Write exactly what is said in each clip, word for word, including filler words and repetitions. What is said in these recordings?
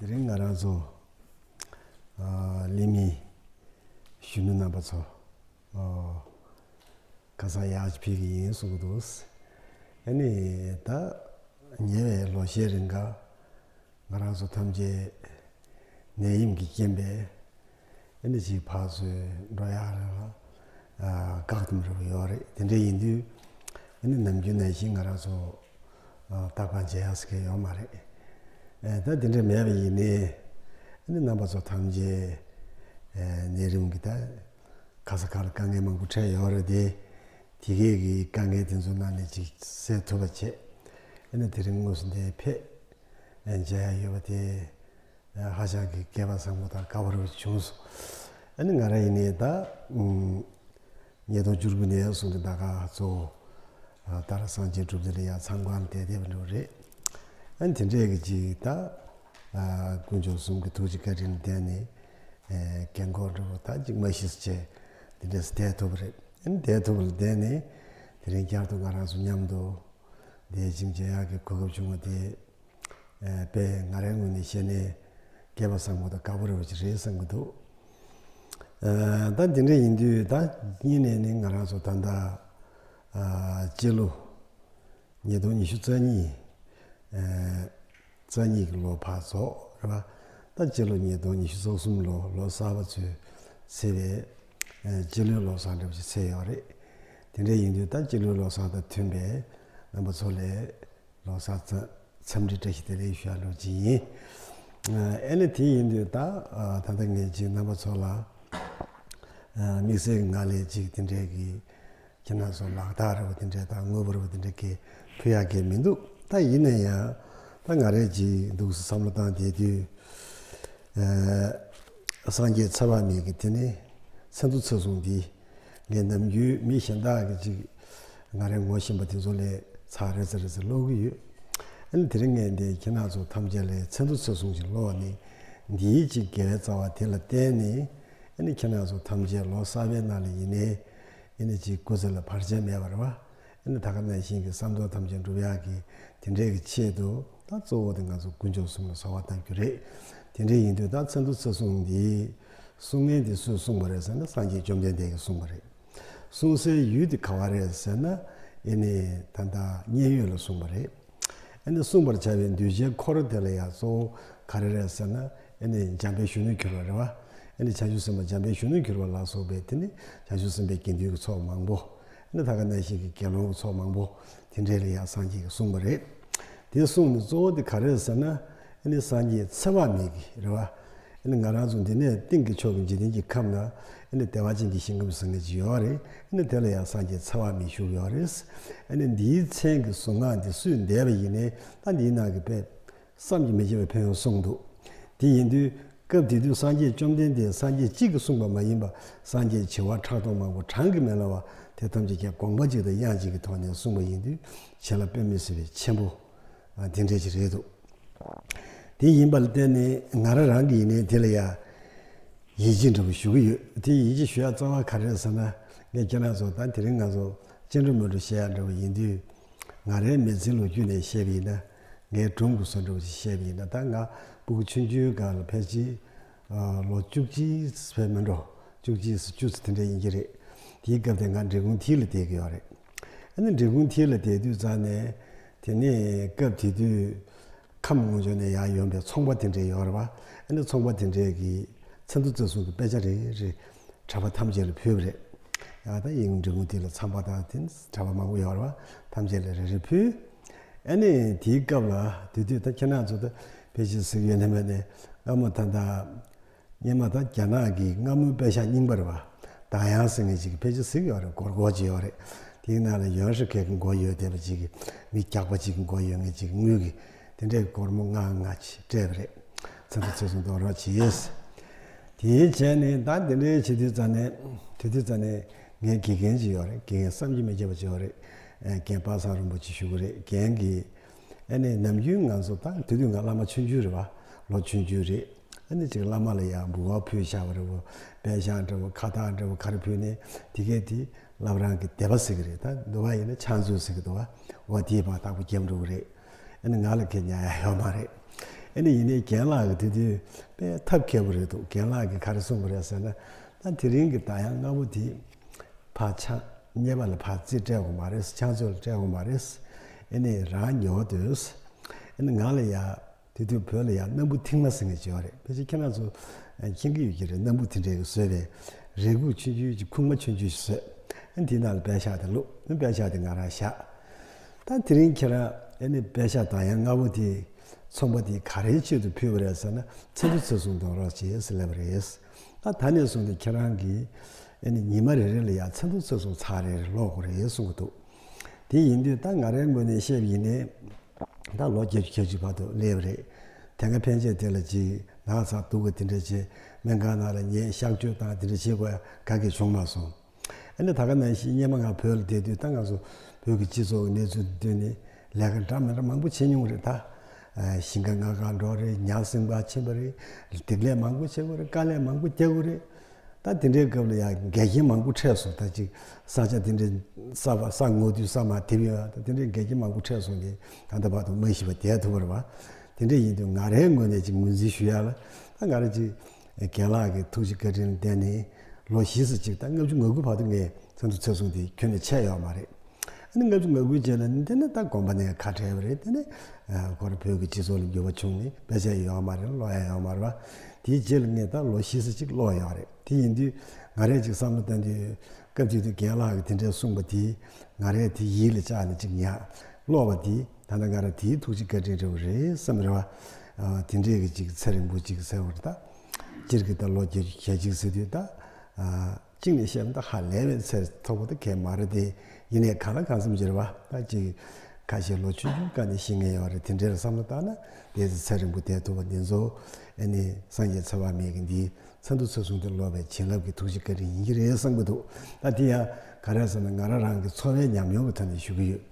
དེ་རིང་ང་རང་ཚོ་ཨ་གླེང་མི་གཞོན་ནུ་རྣམ་པ་ཚོ་ཨ་ཁ་སང་ཡག་ཅིག་ཕེབས་ཀྱི་ཡིན་གསུང་གི་འདུག་ཨ་ནི་ད་ཉེ་བའི་ལོ་ཤས་རིང་ག་ང་རང་ཚོ་ཐམས་ཅད་ནད་ཡམས་ཀྱི་རྐྱེན་པས་ཨ་ནི་ཅིག་ཕར་ཚུར་འགྲོ་ཡག་རེད་ལ་ཨ་བཀག་སྡོམ་རེ་ཡོད་རེད། དེ་འདྲ་ཡིན་དུས་ཨ་ནི་ནམ་རྒྱུན་ནང་བཞིན་ང་རང་ཚོ་ཨ་ལྟ་སྐོར་མཇལ་ཡག་ཟེར་མཁན་ཡོད་མ་རེད། ཨ་ད་དེ་འདྲ་མེད་པ་ཡིན་ནའི་ཨ་ནི་རྣམ་པ་ཚོ་ཐམས་ཅད་ཨ་ནད་རིམས་ཀྱི་ད་ག་ས་ག་ལ་དཀའ་ངལ་མང་པོ་འཕྲད་ཡོད་རེད་དེ། དེ་གས་ཀྱི་དཀའ་ངལ་དེ་ཚོ་ནང་ནས་ཅིག་སེལ་ཐུབ་པ་བྱས། ཨ་ནི་དེ་རིང་དངོས་སུ་འདིར་ཕེབས་མཇལ་ཡག་ཡོད་པ་དེ་ཧ་ཅང་གི་སྐལ་པ་བཟང་པོ་དང་དགའ་པོ་རེ་བྱུང་སོང་། ཨ་ནི་ང་རང་ཡིན་ནའི་ད་ཉིས་སྟོང་བཅུ་དགུ་ནས་བཟུང་སྟེ་ད་ག་གཙོ་བོ་ད་ར་སངས་རྒྱས་སྒྲུབ་སྡེ་ལ་ཡང་མཚམས་ཁང་བསྡད་བསྡད་པ་འདྲ་བོ་རེད། ཨ་ནི་དེ་འདྲས་ཀྱི་ཅིག་ད་དཀོན་མཆོག་གསུམ་གྱི་ཐུགས་རྗེ་བཀའ་དྲིན་ལ་བརྟེན་ནས་རྒན་འཁོགས་འདྲ་བོ་ད་ཅིག་མ་ཤི་ཟེར་བྱས་དེ་འདྲས་སུ་བསྡད་ཐུབ་པ་རེད། ཨ་ནི་བསྡད་ཐུབ་པ་ལ་བརྟེན་ནས་དེ་རིང་བསྐྱར་དུ་ང་རང་ཚོ་མཉམ་དུ་བསྡད་ཅིང་མཇལ་ཡག་གི་གོ་སྐབས་བྱུང་བ་དེ་ཨ་དཔེ་ང་རའི་ངོས་ནས་བཤད་ནས་སྐལ་པ་བཟང་པོ་དང་དགའ་པོ་རེ་བ་ཅིག་རེད་བསམ་གྱི་འདུག་ཨ་ད་འདི་འདྲ་ཡིན་དུས་ད་གཉིས་ནས་ནི་ང་རང་ཚོ་ད་ལྟ་ཨ་སྤྱི་ལོ་ཉིས་སྟོང་ཉི་ཤུ་རྩ་གཉིས་ཨ་རྩ་གཉིས་ཀྱི་ལོ་ཕར་རྫོགས་རེད་པ། ད་སྤྱི་ལོ་ཉིས་སྟོང་ཉི་ཤུ་རྩ་གསུམ་ལོ་ལོ་གསར་པ་ཚོས་ཚེས་པའི་ཨ་སྤྱི་ལོའི་ལོ་གསར་འདྲ་པོ་ཅིག་ཚེས་ཡོད་རེད། དེ་འདྲ་ཡིན་དུས་ད་སྤྱི་ལོའི་ལོ་གསར་དང་མཐུན་པའི་རྣམ་པ་ཚོ་ལ་ལོ་གསར་འཚམས་འདྲི་བཀྲ་ཤིས་བདེ་ལེགས་ཞུ་ཡག་ལོ་གཅིག་ཡིན། ཨ་ནི་དེ་ཡིན་དུས་ད་ད་ལྟ་ངས་ཅིག་རྣམ་པ་ཚོ་ལ་དམིགས་བསལ་གྱི་ངག་ལས་ཅིག་དེ་འདྲའི་གི་ཁྱེད་རྣམ་ཚོ་ལག་རྟགས་རེ་བ་དེ་འདྲའི་དང་དངོས་པོ་རེ་བ་དེ་འདྲའི་གི་ཕུལ་ཡག་གི་མི་འདུག་ད་ཡིན་ན་ཡང་ད་ང་རས་ཅིག་འདུག་སེ་བསམ་བློ་བཏང་བསྡད་དུས། ཨ་སངས་རྒྱས་ཚེ་དཔག་མེད་ཀྱི་དེ་ནི་མཚན་ཐོ་ཚེས་གསུམ་འདི་ངས་ནམ་རྒྱུན་མི་གཞན་དག་གིས་ཅིག་ང་རའི་ངོ་ཤེས་པ་དེ་ཚོ་ལས་ཚར་རེ་ཚར་རེ་ཚར་ཀློག་གི་ཡོད། ཨ་ནི་དེ་རིང་ངས་འདི་ཁྱེད་རྣམ་ཚོ་ཐམས་ཅད་ལ་མཚན་ཐོ་ཚེས་གསུམ་ཅིག་ཀློག་ནས་འདིའི་ཅིག་དགེ་བའི་རྩ་བ་དེ་ལ་བརྟེན་ནས་ཨ་ནི་ཁྱེད་རྣམ་ཚོ་ཐམས་ཅད་ལོ་གསར་པའི་ནང་ལ་ཡིན་ནའི་ཨ་ནི་ཅིག་སྐུ་ཚེ་ལ་བར་ཆད་མེད་པ་རེད་པ། ཨ་ནི་ད་ག་ནང་བཞིན་གྱི་བསམ་དོན་ཐམས་ཅད་འགྲུབ་ཡག་གི་དེ་འདྲའི་གི་ཆེད་དུ་ད་གཙོ་བོ་དེ་ང་ཚོ་དཀོན་མཆོག་གསུམ་ལ་གསོལ་བ་བཏབ་རྒྱུ་རེད། དེ་འདྲ་ཡིན་དུས་ད་མཚན་ཐོ་ཚེས་གསུམ་འདི་གསུང་མཁན་དེ་སུས་གསུངས་པ་རེད་ཟེར་ན་སངས་རྒྱས་བཅོམ་ལྡན་འདས་ཀྱིས་གསུངས་པ་རེད། གསུང་སའི་ཡུལ་དེ་ག་བ་རེད་ཟེར་ན་ཨ་ནི་ད་ལྟ་མཉན་ཡོད་ལ་གསུངས་པ་རེད། ཨ་ནི་གསུངས་པར་བྱ་བའི་གདུལ་བྱའི་འཁོར་དེ་ལ་ཡང་གཙོ་བོ་ག་རེ་རེད་ཟེར་ན་ཨ་ནི་འཇམ་དཔལ་གཞོན་ནུར་གྱུར་པ་རེད་པ། ཨ་ནི་བྱང་ཆུབ་སེམས་དཔའ་འཇམ་དཔལ་གཞོན་ནུར་གྱུར་པ་ལ་སོགས་པའི་དེ་ནི་བྱང་ཆུབ་སེམས་དཔའི་དགེ་འདུན་གྱི་ཚོགས་མང་པོ། ཨ་ནི་ད་ག་ནང་བཞིན་གྱི་དགེ་སློང་གི་ཚོགས་མང་པོ་དེ་འདྲའི་ལ་ཡང་སངས་རྒྱས་ཀྱིས་གསུངས་པ་རེད། དེ་གསུངས་ནས་གཙོ་བོ་དེ་ག་རེ་རེད་ཟེར་ན་ཨ་ནི་སངས་རྒྱས་ཚེ་དཔག་མེད་ཀྱི་རེད་པ། ཨ་ནི་ང་རང་ཚོ་འདི་ནས་སྟེང་གི་ཕྱོགས་ཀྱི་འཇིག་རྟེན་གྱི་ཁམས་ན་ཨ་ནི་བདེ་བ་ཅན་གྱི་ཞིང་ཁམས་ཟེར་མཁན་ཅིག་ཡོད་རེད། ཨ་ནི་དེ་ལ་ཡང་སངས་རྒྱས་ཚེ་དཔག་མེད་བཞུགས་ཡོད་རེད། ཨ་ནི་འདིའི་མཚན་གྱི་གཟུངས་སྔགས་འདི་སུས་བཟླས་པ་ཡིན་ནའི་ད་འདིའི་ནང་གི་དཔེ་བསམ་གྱིས་མི་ཁྱབ་པའི་ཕན་ཡོན་གསུངས་འདུག་དེ་ཡིན་དུས་སྐབས་དེ་དུས་སངས་རྒྱས་བཅོམ་ལྡན་འདས་སངས་རྒྱས་གཅིག་གིས་གསུངས་པ་མ་ཡིན་པ་སངས་རྒྱས་བྱེ་བ་ཕྲག་སྟོང་མང་པོ་གྲངས་ཀྱིས་མི་ལང་བ་དེ་ཐམས་ཅད་ཀྱང་དགོངས་པ་གཅིག་དང་དབྱངས་གཅིག་གི་ཐོག་ནས་གསུངས་པ་ཡིན་དུས་བྱིན་རླབས་དཔེ་མི་སྲིད་པའི་ཆེན་པོ་དེ་འདྲས་ཅིག་རེད་འདུག་དེ་ཡིན་པ་ལ་བརྟེན་ནས་ང་རང་རང་གི་ཡིན་ནའི་དེ་ལ་ཡང་ཡིད་ཆེས་འདྲ་པོ་ཞུ་གི་ཡོད། དེ་ཡིད་ཆེས་ཞུ་ཡག་རྩ་བ་ག་རེ་རེད་ཟེར་ན་ངས་ཁྱེད་རང་ཚོ་ད་དེ་རིང་ང་ཚོ་སྤྱན་འདྲེན་མོལ་གྲོས་བཤད་ཡག་འདྲ་པོ་ཡིན་དུས་ང་རའི་མི་ཚེའི་ལོ་རྒྱུས་ནས་བཤད་པ་ཡིན་ན་ངའི་སྒྲུང་གི་བཟོ་འདྲ་པོ་ཞིག་བཤད་པ་ཡིན་ན་ད་ང་ཕྲུ་གུ་ཆུང་ཆུང་སྒང་ལ་ཕལ་ཆེར་ལོ་བཅུ་གཅིག་ཕལ་མིན་འགྲོ་བཅུ་གཅིག་ཙམ་བཅུ་ཙམ་དེ་འདྲ་ཡིན་གྱི་རེད། དེའི་སྐབས་དེ་ང་འབྲས་སྤུངས་མཐིལ་ལ་བསྡད་ཀྱི་ཡོད་རེད། ཨ་ནི་འབྲས་སྤུངས་མཐིལ་ལ་བསྡད་དུས་ཙང་ནས་དེ་ནས་སྐབས་དེ་དུས་ཁམས་ངོས་ཕྱོགས་ནས་ཡར་ཡོང་པའི་ཚོང་པ་དེ་འདྲས་ཡོད་རེད་པ། ཨ་ནི་ཚོང་པ་དེ་འདྲས་ཀྱིས་མཚན་ཐོ་རྩ་གསུམ་གྱི་དཔེ་ཆ་རེ་རེ་གྲྭ་པ་ཐམས་ཅད་ལ་ཕུལ་བ་རེད། ཡང་ད་ཡིན་འབྲས་སྤུངས་མཐིལ་ལ་ཚངས་པ་དང་དེ་གྲྭ་པ་མང་པོ་ཡོད་རེད་པ། ཐམས་ཅད་ལ་རེ་རེ་ཕུལ། ཨ་ནི་དེའི་སྐབས་ལ་དེ་དུས་ད་ཁྱེད་རང་ཚོ་ད་ཕལ་ཆེར་གཟིགས་ཡོད་ན་མེད་ན་སྔ་མོ་ད་ལྟ་སྔོན་མ་ད་རྒྱ་ནག་གི་སྔ་མོའི་པེ་ཤག་རྙིང་པ་རེད་པ། དང་ཡང་ཟེར་མཁན་ཅིག་གི་ཕལ་ཆེར་གཟིགས་ཡོད་རེད། སྒོར་སྒོར་ཅིག་ཡོད་རེད། དེའི་ནང་ལ་ཡོན་ཧྲི་ཁེ་གི་མགོ་ཡོད་བསྡད་པ་ཅིག་གི་མི་རྒྱགས་པ་ཅིག་གི་མགོ་ཡོད་མཁན་ཅིག་གི་དངུལ་གི་དེ་འདྲའི་སྒོར་མོ་ལྔ་ལྔ་ཅིག་སྤྲད་པ་རེད། མཚན་ཐོ་ཚེས་གསུམ་འདོན་རོགས་གྱིས། དེའི་རྗེས་ནས་ད་དེ་འདྲའི་བྱེད་དུས་ཙང་ནས་དེ་དུས་ཙང་ནས་ངའི་དགེ་རྒན་ཅིག་ཡོད་རེད། དགེ་རྒན་བསམ་གྱིས་མི་ཁྱབ་པ་ཅིག་ཡོད་རེད། རྒན་པ་སངས་རིན་པོ་ཆེ་ཞུ་གི་རེད། རྒན་གྱིས་ཨ་ནི་ནམ་རྒྱུན་ང་ཚོ་ད་དེ་དུས་ང་བླ་མ་ཆུང་ཆུང་རེད་པ། ལོ་ཆུང་ཆུང་རེད། ཨ་ནི་ཅིག་བླ་མ་ལ་ཡང་འབུལ་བ་ཕུལ་བཞག་པ་རེད་པ། པེ་ཤག་འདྲ་པོ་ཁ་བཏགས་འདྲ་པོ་ག་རེ་ཕུལ་ནས་དེ་གས་དེ་བླ་བྲང་གི་སྡེ་པ་ཟེར་གི་རེད། ད་འདི་པ་ཡིན་ན་ཕྱག་མཛོད་ཟེར་གི་འདུག་པ། འོ་དེའི་བར་བདག་པོ་རྒྱབ་འགྲོ་གི་རེད། ཨ་ནི་ང་ལ་ཁེ་ཉག་ཡ་ཡོད་མ་རེད། ཨ་ནི་ཡིན་ནའི་རྒན་ལགས་ཀྱིས་དེ་དུས་དཔེ་ཐབས་མཁས་པོ་རེད་འདུག་རྒན་ལགས་ཀྱིས་ག་རེ་གསུངས་པ་རེད་ཟེར་ན། ད་དེ་རིང་གི་ད་ཡང་སྔ་མོ་དེ་ཕར་ཕྱག་རྙེད་པ་ལ་ཕར་རྩིས་སྤྲད་དགོས་མ་རེད། ཕྱག་མཛོད་ལ་སྤྲད་དགོས་མ་རེད། ཨ་ནི་རང་ཉོ་འདོད། ཨ་ནི་ང་ལ་ཡ། དེ་དུས་བོད་ལ་ཡང་སྣམ་བུ་མཐིང་ནག་ཟེར་མཁན་ཅིག་ཡོད་རེད། ཕལ་ཆེར་ཁྱེད་རང་ཚོ་མཁྱེན་གྱི་ཡོད་ཀྱི་རེད། སྣམ་བུ་དེ་འདྲའི་གི་བཟོས་པའི་རས་ཁུག་ཆུང་ཆུང་ཅིག་ཁུག་མ་ཆུང་ཆུང་ཞིག་བཟོས། ཨ་ནི་དེའི་ནང་ལ་པད་ཤག་དེ་བླུགས། ཨ་ནི་པད་ཤག་དེ་ང་རང་བཞག་ད་དེ་རིང་ཁྱེད་རང་ཨ་ནི་པད་ཤག་དང་ཡང་སྔ་བོ་དེ་ཚོང་པ་དེ་ག་རེའི་ཆེད་དུ་ཕུལ་བ་རེད་ཟེར་ན། ཚ་འདུ་ཚ་གསུམ་འདོན་རོགས་བྱེད་ཟེར་ལབ་པ་རེད། ད་ད་ནས་བཟུང་སྟེ་ཁྱེད་རང་གིས་ཨ་ནི་ཉི་མ་རེ་རེ་ལ་ཡང་ཚ་འདུ་ཚ་གསུམ་ཚར་རེ་རེ་ཀློག་དགོས་རེད་གསུང་གི་འདུག་དེ་ཡིན་དུས་ད་ང་རའི་ངོས་ནས་བཤད་པ་ཡིན་ནའི། ད་ལོ་བརྒྱད་ཅུ་གྱ་གཅིག་བར་དུ་སླེབས་རེད། དེ་སྔ་ཕན་ཆད་དེ་ལ་ཅིག་ནག་ཚ་སྡུག་ག་དེ་འདྲ་བྱས། སྨན་ཁང་ནང་ལ་ཉལ། གཤག་བཅོས་དང་དེ་འདྲ་བྱེད་དགོས་ག་གེ་བྱུང་མ་སོང་། ཨ་ནི་ད་ག་ནང་བཞིན་སྔོན་མ་ང་བོད་ལ་བསྡད་དུས་ད་ང་ཚོ་བོད་ཀྱི་སྤྱི་ཚོགས་ཀྱི་གནས་ཚུལ་དེ་བསྟུན་ནས་ལས་ཀ་འདྲ་མི་འདྲ་མང་པོ་བྱེད་མྱོང་རེད་ད། ཞིང་ཁ་ལྔ་ཁ་འགྲོ་རེད། ཉ་སྲིན་པ་ཕྱིན་པ་རེད། སྡིག་ལས་མང་པོ་བྱེད་དགོས་རེད། དཀའ་ལས་མང་པོ་རྒྱག་དགོས་རེད། ད་དེ་འདྲའི་སྐབས་ལ་ཡང་འགལ་རྐྱེན་མང་པོ་འཕྲད་སོང་། ད་ཅིག་ས་ཆ་དེ་འདྲའི་ས་བ་ས་ངོ་དུས་ས་མ་དེབ་ཡོད། ད་དེ་འདྲའི་འགལ་རྐྱེན་མང་པོ་འཕྲད་སོང་སྟེ་ད་ལྟ་བར་དུ་མ་ཤི་བ་བསྡད་ཐུབ་པ་རེད་བ། དེ་འདྲ་ཡིན་དུས་ང་རའི་ངོས་ནས་ཅིག་ངོས་འཛིན་ཞུ་ཡ་ལ། ད་ང་རང་ཅིག་རྒན་ལགས་ཀྱི་ཐུགས་རྗེ་བཀའ་དྲིན་ལ་བརྟེན་ནས་ལོ་བཞི་ཙམ་ཅིག་ད་ལྔ་བཅུ་ང་དགུ་བར་དུ་ངས་ཚ་འདུ་ཚ་གསུམ་དེ་ཁྱོན་ནས་ཆད་ཡོད་མ་རེད། ཨ་ནི་ལྔ་བཅུ་ང་དགུའི་རྗེས་ལ་ནི་དེ་ནི་ད་དགོན་པ་ནས་ཁ་བྲལ་བ་རེད། དེ་ནི་ཁོ་རང་བོད་ཀྱི་སྤྱི་ཚོགས་ལ་འགྱུར་བ་བྱུང་ནས་དཔེ་ཆ་ཡོད་མ་རེད། ཀློག་ཡ་ཡོད་མ་རེད་བ། དེའི་རྗེས་ལ་ངས་ད་ལོ་བཞི་ཙམ་ཅིག་ཀློག་ཡོད་རེད། དེ་ཡིན་དུས་ང་རས་ཅིག་བསམ་བློ་བཏང་དུས་སྐབས་དེ་དུས་རྒན་ལགས་ཀྱིས་དེ་འདྲའི་གསུངས་པ་དེ་ང་རས་དེ་ཡིད་ལ་བཅགས་ནས་ཅིག་ཉར་ཀློག་པ་དེ་ད་ལྟ་ང་རང་དེའི་ཐུགས་རྗེ་བཀའ་དྲིན་འདྲ་བོ་རེད་བསམ་རེད་བ། དེ་འདྲའི་གི་ཅིག་ཚེ་རིང་པོ་ཅིག་ཟེར་བ་རེད་ད། སྤྱིར་གྱི་ད་ལོ་བརྒྱད་ཅུ་གྱ་གཅིག་ཟེར་དུས་ད། གཅིག་ནས་བཤད་ན་ད་ཧ་ལས་པའི་ཚད་མཐོ་པོ་ད་གས་མ་རེད་དེ། ཡིན་ནའི་གང་ལ་གང་འཚམ་ཅིག་རེད་བ། ད་ཅིག་ཁ་ཤས་ལོ་ཆུང་ཆུང་སྒང་ནས་ཤི་མཁན་ཡོད་རེད། དེ་འདྲའི་བསམ་བློ་བཏང་ན་དེ་ཚེ་ཚེ་རིང་པོ་བསྡད་ཐུབ་པ་འདི་ཚོ་ཨ་ནི་སངས་རྒྱས་ཚེ་དཔག་མེད་ཀྱི་འདིའི་ཚ་འདུ་ཚ་གསུམ་དེ་ཀློག་པའི་བྱིན་རླབས་ཀྱི་ཐུགས་རྗེ་བཀའ་དྲིན་ཡིན་གྱི་རེད་བསམ་གྱི་འདུག་ད་དེ་ཡང་ག་རེ་ཟེར་ན་ང་རང་རང་གི་འཚོ་བའི་ཉམས་མྱོང་གི་ཐོག་ནས་ཞུ་གི་ཡོད།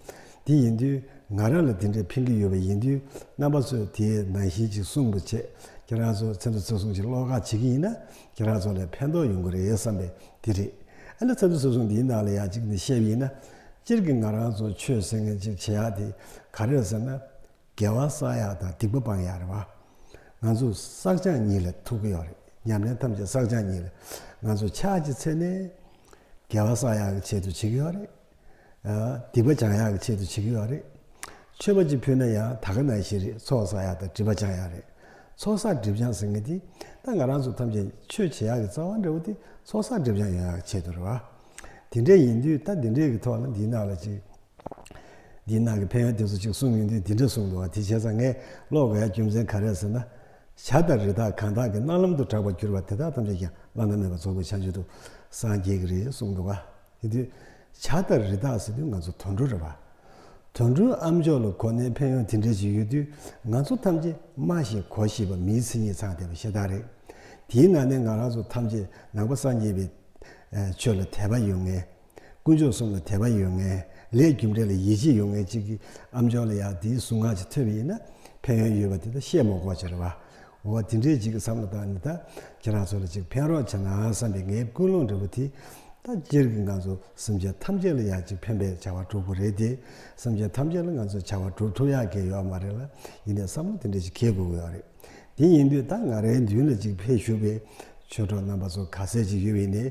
དེ་ཡིན་དུས། ང་རང་ལ་དེ་འདྲའི་ཕན་གྱི་ཡོད་པ་ཡིན་དུས་རྣམ་པ་ཚོས་དེའི་ནང་བཞིན་ཅིག་གསུངས་པ་བྱས། ཁྱེད་རང་ཚོ་ཚ་འདུ་ཚ་གསུམ་ཅིག་ཀློག་ག་བྱེད་ཀྱི་ཡིན་ན་ཁྱེད་རང་ཚོ་ལ་ཕན་ཐོགས་ཡོང་གི་རེད་བསམ་པའི་དེ་རེད། ཨ་ནི་ཚ་འདུ་ཚ་གསུམ་འདིའི་ནང་ལ་ཡང་གཅིག་ནས་བཤད་པ་ཡིན་ན། སྤྱིར་གྱི་ང་རང་ཚོ་ཆོས་ཟེར་མཁན་ཅིག་བྱེད་ཡག་དེ་ག་རེ་རེད་ཟེར་ན། དགེ་བ་བསགས་ཡག་དང་སྡིག་པ་སྤང་ཡག་རེད་བ། ང་ཚོ་བསགས་སྦྱང་གཉིས་ལ་ཐུག་གི་ཡོད་རེད། ཉམས་ལེན་ཐམས་ཅད་བསགས་སྦྱང་གཉིས་ལ། ང་ཚོ་ཕྱག་གི་ཚེ་ནས་དགེ་བ་བསགས་ཡག་གི་ཆེད་དུ་བྱེད་ཀྱི་ཡོད་རེད། སྡིག་པ་སྦྱང་ཡག་གི་ཆེད་དུ་བྱེད་ཀྱི་ཡོད་རེད། མཆོད་པ་ཅིག་ཕུལ་ན་ཡང་ད་ག་ནང་བཞིན་རེད། ཚོགས་བསགས་ཡག་དང་སྒྲིབ་པ་སྦྱང་ཡག་རེད། ཚོགས་བསགས་སྒྲིབ་སྦྱང་ཟེར་མཁན་དེ་ད་ང་རང་ཚོ་ཐམས་ཅད་ཆོས་བྱེད་ཡག་གི་རྩ་བ་འདྲ་བོ་དེ་ཚོགས་བསགས་སྒྲིབ་སྦྱང་ཡོང་ཡག་གི་ཆེད་དུ་རེད་བ། དེ་འདྲ་ཡིན་དུས་ད་དེ་འདྲའི་གི་ཐོག་ལ་འདིའི་ནང་ལ་ཅིག་འདིའི་ནང་གི་ཕན་ཡོན་དེ་ཚོ་ཅིག་གསུངས་ཡོང་དུས་དེ་འདྲ་གསུངས་འདུག་བ། དེ་བྱས་ཙང་ངས་ཀློག་དགོས་ཡག་རྒྱུ་མཚན་ག་རེ་ཟེར་ན། བྱ་དང་རི་དྭགས་གང་དག་གི་རྣ་ལམ་དུ་གྲགས་པར་གྱུར་པ་དེ་དག་ཐམས་ཅད་ཀྱང་བླ་ན་མེད་པ་རྫོགས་པའི་བྱང་ཆུབ་ཏུ་སངས་རྒྱས་ཀྱི་རེད་གསུངས་འདུག་བ། དེ་དུས་བྱ་དང་རི་དྭགས་ཟེར་དུས་ང་ཚོ་དུད་འགྲོ་རེད་བ། དུད་འགྲོའི་ཨ་མཆོག་ལ་གོ་གནས་ཕན་ཡོན་དེ་འདྲ་ཅིག་ཡོད་དུས་ང་ཚོ་ཐམས་ཅད་སྨྲ་ཞིང་གོ་ཤེས་པ་མིའི་མཚན་ཉིད་ཚང་བསྡད་པ་ཤ་སྟག་རེད། དེའི་ནང་ནས་ང་རང་ཚོ་ཐམས་ཅད་ནང་པ་སངས་རྒྱས་པའི་ཆོས་ལ་དད་པ་ཡོད་མཁན། དཀོན་མཆོག་གསུམ་ལ་དད་པ་ཡོད་མཁན། ལས་རྒྱུ་འབྲས་ལ་ཡིད་ཆེས་ཡོད་མཁན་ཅིག་གི་ཨ་མཆོག་ལ་ཡང་དེའི་གཟུངས་སྔགས་ཅིག་ཐོས་པ་ཡིན་ན་ཕན་ཡོན་ཡོད་པ་དེ་ད་བཤད་མ་དགོས་ཅིག་རེད་བ། འོ་དེ་འདྲའི་ཅིག་གི་བསམ་བློ་བཏང་ནས་ད་ཁྱེད་རང་ཚོ་ལ་ཅིག་ཕན་རོགས་བྱས་ན་བསམ་པའི་ངའི་ཀུན་སློང་འདྲ་པོ་དེ། ད་སྤྱིར་གྱི་ང་ཚོ་སེམས་ཅན་ཐམས་ཅད་ལ་ཡང་ཅིག་ཕན་པའི་བྱ་བ་སྒྲུབ་དགོས་རེད་དེ། སེམས་ཅན་ཐམས་ཅད་ལ་ང་ཚོ་བྱ་བ་སྒྲུབ་ཐུབ་ཡག་གི་ཡོད་མ་རེད་ལ། ཡིན་ནའི་བསམ་བློ་དེ་འདྲ་ཅིག་འཁྱེར་དགོས་ཀྱི་ཡོད་རེད། དེ་ཡིན་དུས་ད་ང་རའི་མདུན་ལ་ཅིག་ཕེབས་བཞུགས་པའི་ཆོས་གྲོགས་རྣམ་པ་ཚོ་ག་ཚད་ཅིག་ཡོད་པ་ཡིན་ནའི།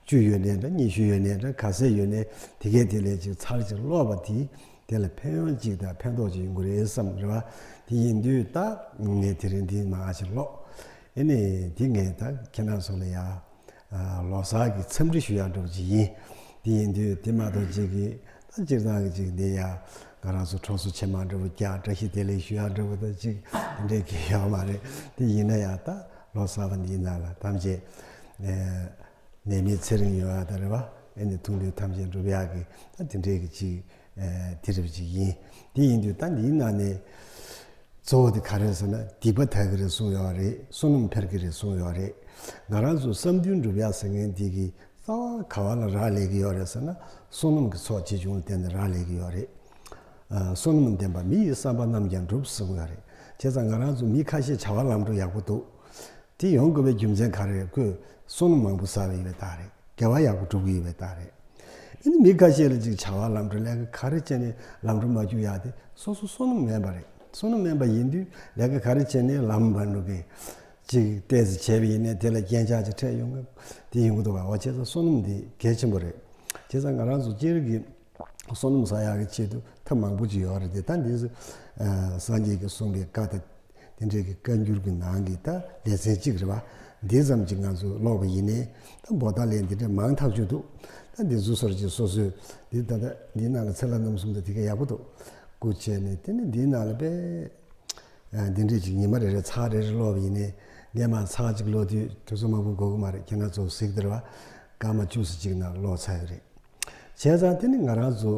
བཅུ་ཡོད་ནའི་འདྲ། ཉི་ཤུ་ཡོད་ནའི་འདྲ། ག་ཚད་ཡོད་ནའི་དེ་གས་དེ་ལས་ཅིག་ཚར་ཅིག་ཀློག་པ་དེ་དེ་ལ་ཕན་ཡོན་ཅིག་དང་ཕན་ཐོགས་ཅིག་ཡོང་གི་རེད་བསམ་རེད་བ། དེ་ཡིན་དུས་ད་ངས་དེ་རིང་འདི་མང་ཞིག་ཀློག་ཨེ་ནས་དེ་ངས་ད་ཁྱེད་རང་ཚོ་ལ་ཡ་ལོ་གསར་གྱི་འཚམས་འདྲི་ཞུ་ཡག་འདྲ་པོ་ཅིག་ཡིན། དེ་ཡིན་དུས་དེ་མ་གཏོགས་ཅིག་གིས་ད་སྤྱིར་བཏང་གི་ཅིག་འདི་ཡ་ང་རང་ཚོ་གྲོགས་ཚོ་ཆེ་མང་འདྲ་པོ་རྒྱག་བཀྲ་ཤིས་བདེ་ལེགས་ཞུ་ཡག་འདྲ་པོ་ད་ཅིག་དེ་འདྲས་གི་ཡོད་མ་རེད། དེ་ཡིན་ན་ཡང་ད་ལོ་གསར་པ་འདིའི་ནང་ལ་ཐམས་ཅད་ནད་མེད་ཚེ་རིང་ཡོང་ཡག་ད་རེད་བ། ཨེ་ནི་ཐུགས་འདུན་ཐམས་ཅད་འགྲུབ་ཡག་གི་ད་དེ་འདྲས་གི་ཅིག་དེ་རེད་ཅིག་ཡིན། དེ་ཡིན་དུས་ད་འདིའི་ནང་ནས་གཙོ་བོ་དེ་ག་རེ་ཟེར་ན་སྡིག་པ་དག་གི་རེད་གསུངས་ཡོད་རེད། བསོད་ནམས་འཕེལ་གི་རེད་གསུངས་ཡོད་རེད། ང་རང་ཚོ་བསམ་འདུན་འགྲུབ་ཡག་ཟེར་མཁན་འདི་གི་རྩ་བ་ག་བ་ལ་རག་ལས་ཀྱི་ཡོད་རེད་ཟེར་ན། བསོད་ནམས་ཀྱི་ཚོགས་ཆེ་ཆུང་ལ་བརྟེན་ནས་རག་ལས་ཀྱི་ཡོད་རེད། ཨ། བསོད་ནམས་ལྡན་པ་མི་ཡི་བསམ་པ་རྣམས་ཀྱང་འགྲུབ་གསུངས་ཡོད་རེད། བྱས་ཙང་ང་རང་ཚོ་མི་ཁ་ཤས་བྱ་བ་ལམ་འགྲོ་ཡག་པོ་འདུག་དེ་ཡོང་དགོས་པའི་རྒྱུ་མཚན་ག་རེ་རེད། ཁོས་བསོད་ནམས་མང་པོ་བསགས་པ་ཡིན་པའི་རྟགས་རེད། དགེ་བ་ཡག་པོ་སྒྲུབ་ཀྱི་ཡོད་པའི་རྟགས་རེད། ཨ་ནི་མི་ཁ་ཤས་ལ་ཅིག་བྱ་བ་ལམ་འགྲོ་ལས་ཀ་ག་རེ་བྱས་ནས་ལམ་འགྲོ་མ་བཅུག་ཡག་དེ་སོ་སོ་བསོད་ནམས་མེད་པ་རེད། བསོད་ནམས་དམན་པ་ཡིན་དུས་ལས་ཀ་ག་རེ་བྱས་ནས་ལམ་བར་འགྲོ་གི་ཅིག་ཏོག་ཙམ་བྱས་པ་ཡིན་ནའི་དེ་ལ་རྐྱེན་ཆག་ཅིག་འཕྲད་ཡོང་གི་དེ་ཡོང་གི་འདུག་བ། བྱས་ཙང་བསོད་ནམས་འདི་གལ་ཆེན་པོ་རེད། བྱས་ཙང་ང་རང་ཚོ་སྤྱིར་གྱི་བསོད་ནམས་བསགས་ཡག་གི་ཆེད་དུ་ཐབས་མང་པོ་ཅིག་ཡོད་རེད་དེ། ད་འདི་སངས་རྒྱས་ཀྱིས་གསུངས་པའི་བཀའ་དང་དེ་འདྲའི་གི་བཀའ་འགྱུར་གྱི་ནང་གི་ད་ལེ་ཚན་གཅིག་རེད་བ། འདི་ཙམ་ཅིག་ང་ཚོ་ཀློག་པ་ཡིན་ནའི་ད་བོད་ད་ལས་འདི་འདྲ་མང་ཐག་ཆོད་འདུག་ད་འདི་ཚོ་སོར་ཅིག་སོ་སོས་འདི་ད་ལྟ་འདིའི་ནང་ལ་ཚེ་ལྷ་རྣམ་གསུམ་དང་དེ་ག་ཡག་པོ་འདུག་སྐུ་བྱས་ནས་དེ་ནི་འདིའི་ནང་ལ་དཔེ་འདི་འདྲས་ཅིག་ཉི་མ་རེ་རེ་ཚར་རེ་རེ་ཀློག་པ་ཡིན་ནའི་སྔས་མ་ཚར་གཅིག་ཀློག་དུས་དུས་ཚོད་མང་པོ་འགོར་གི་མ་རེད། ཁྱེད་རང་ཚོ་གཟིགས་དེ་རེད་བ། སྐར་མ་བཅུ་ཙམ་ཅིག་ནང་ཀློག་ཚར་ཡོད་རེད། བྱས་ཙང་དེ་ནི་ང་རང་ཚོ་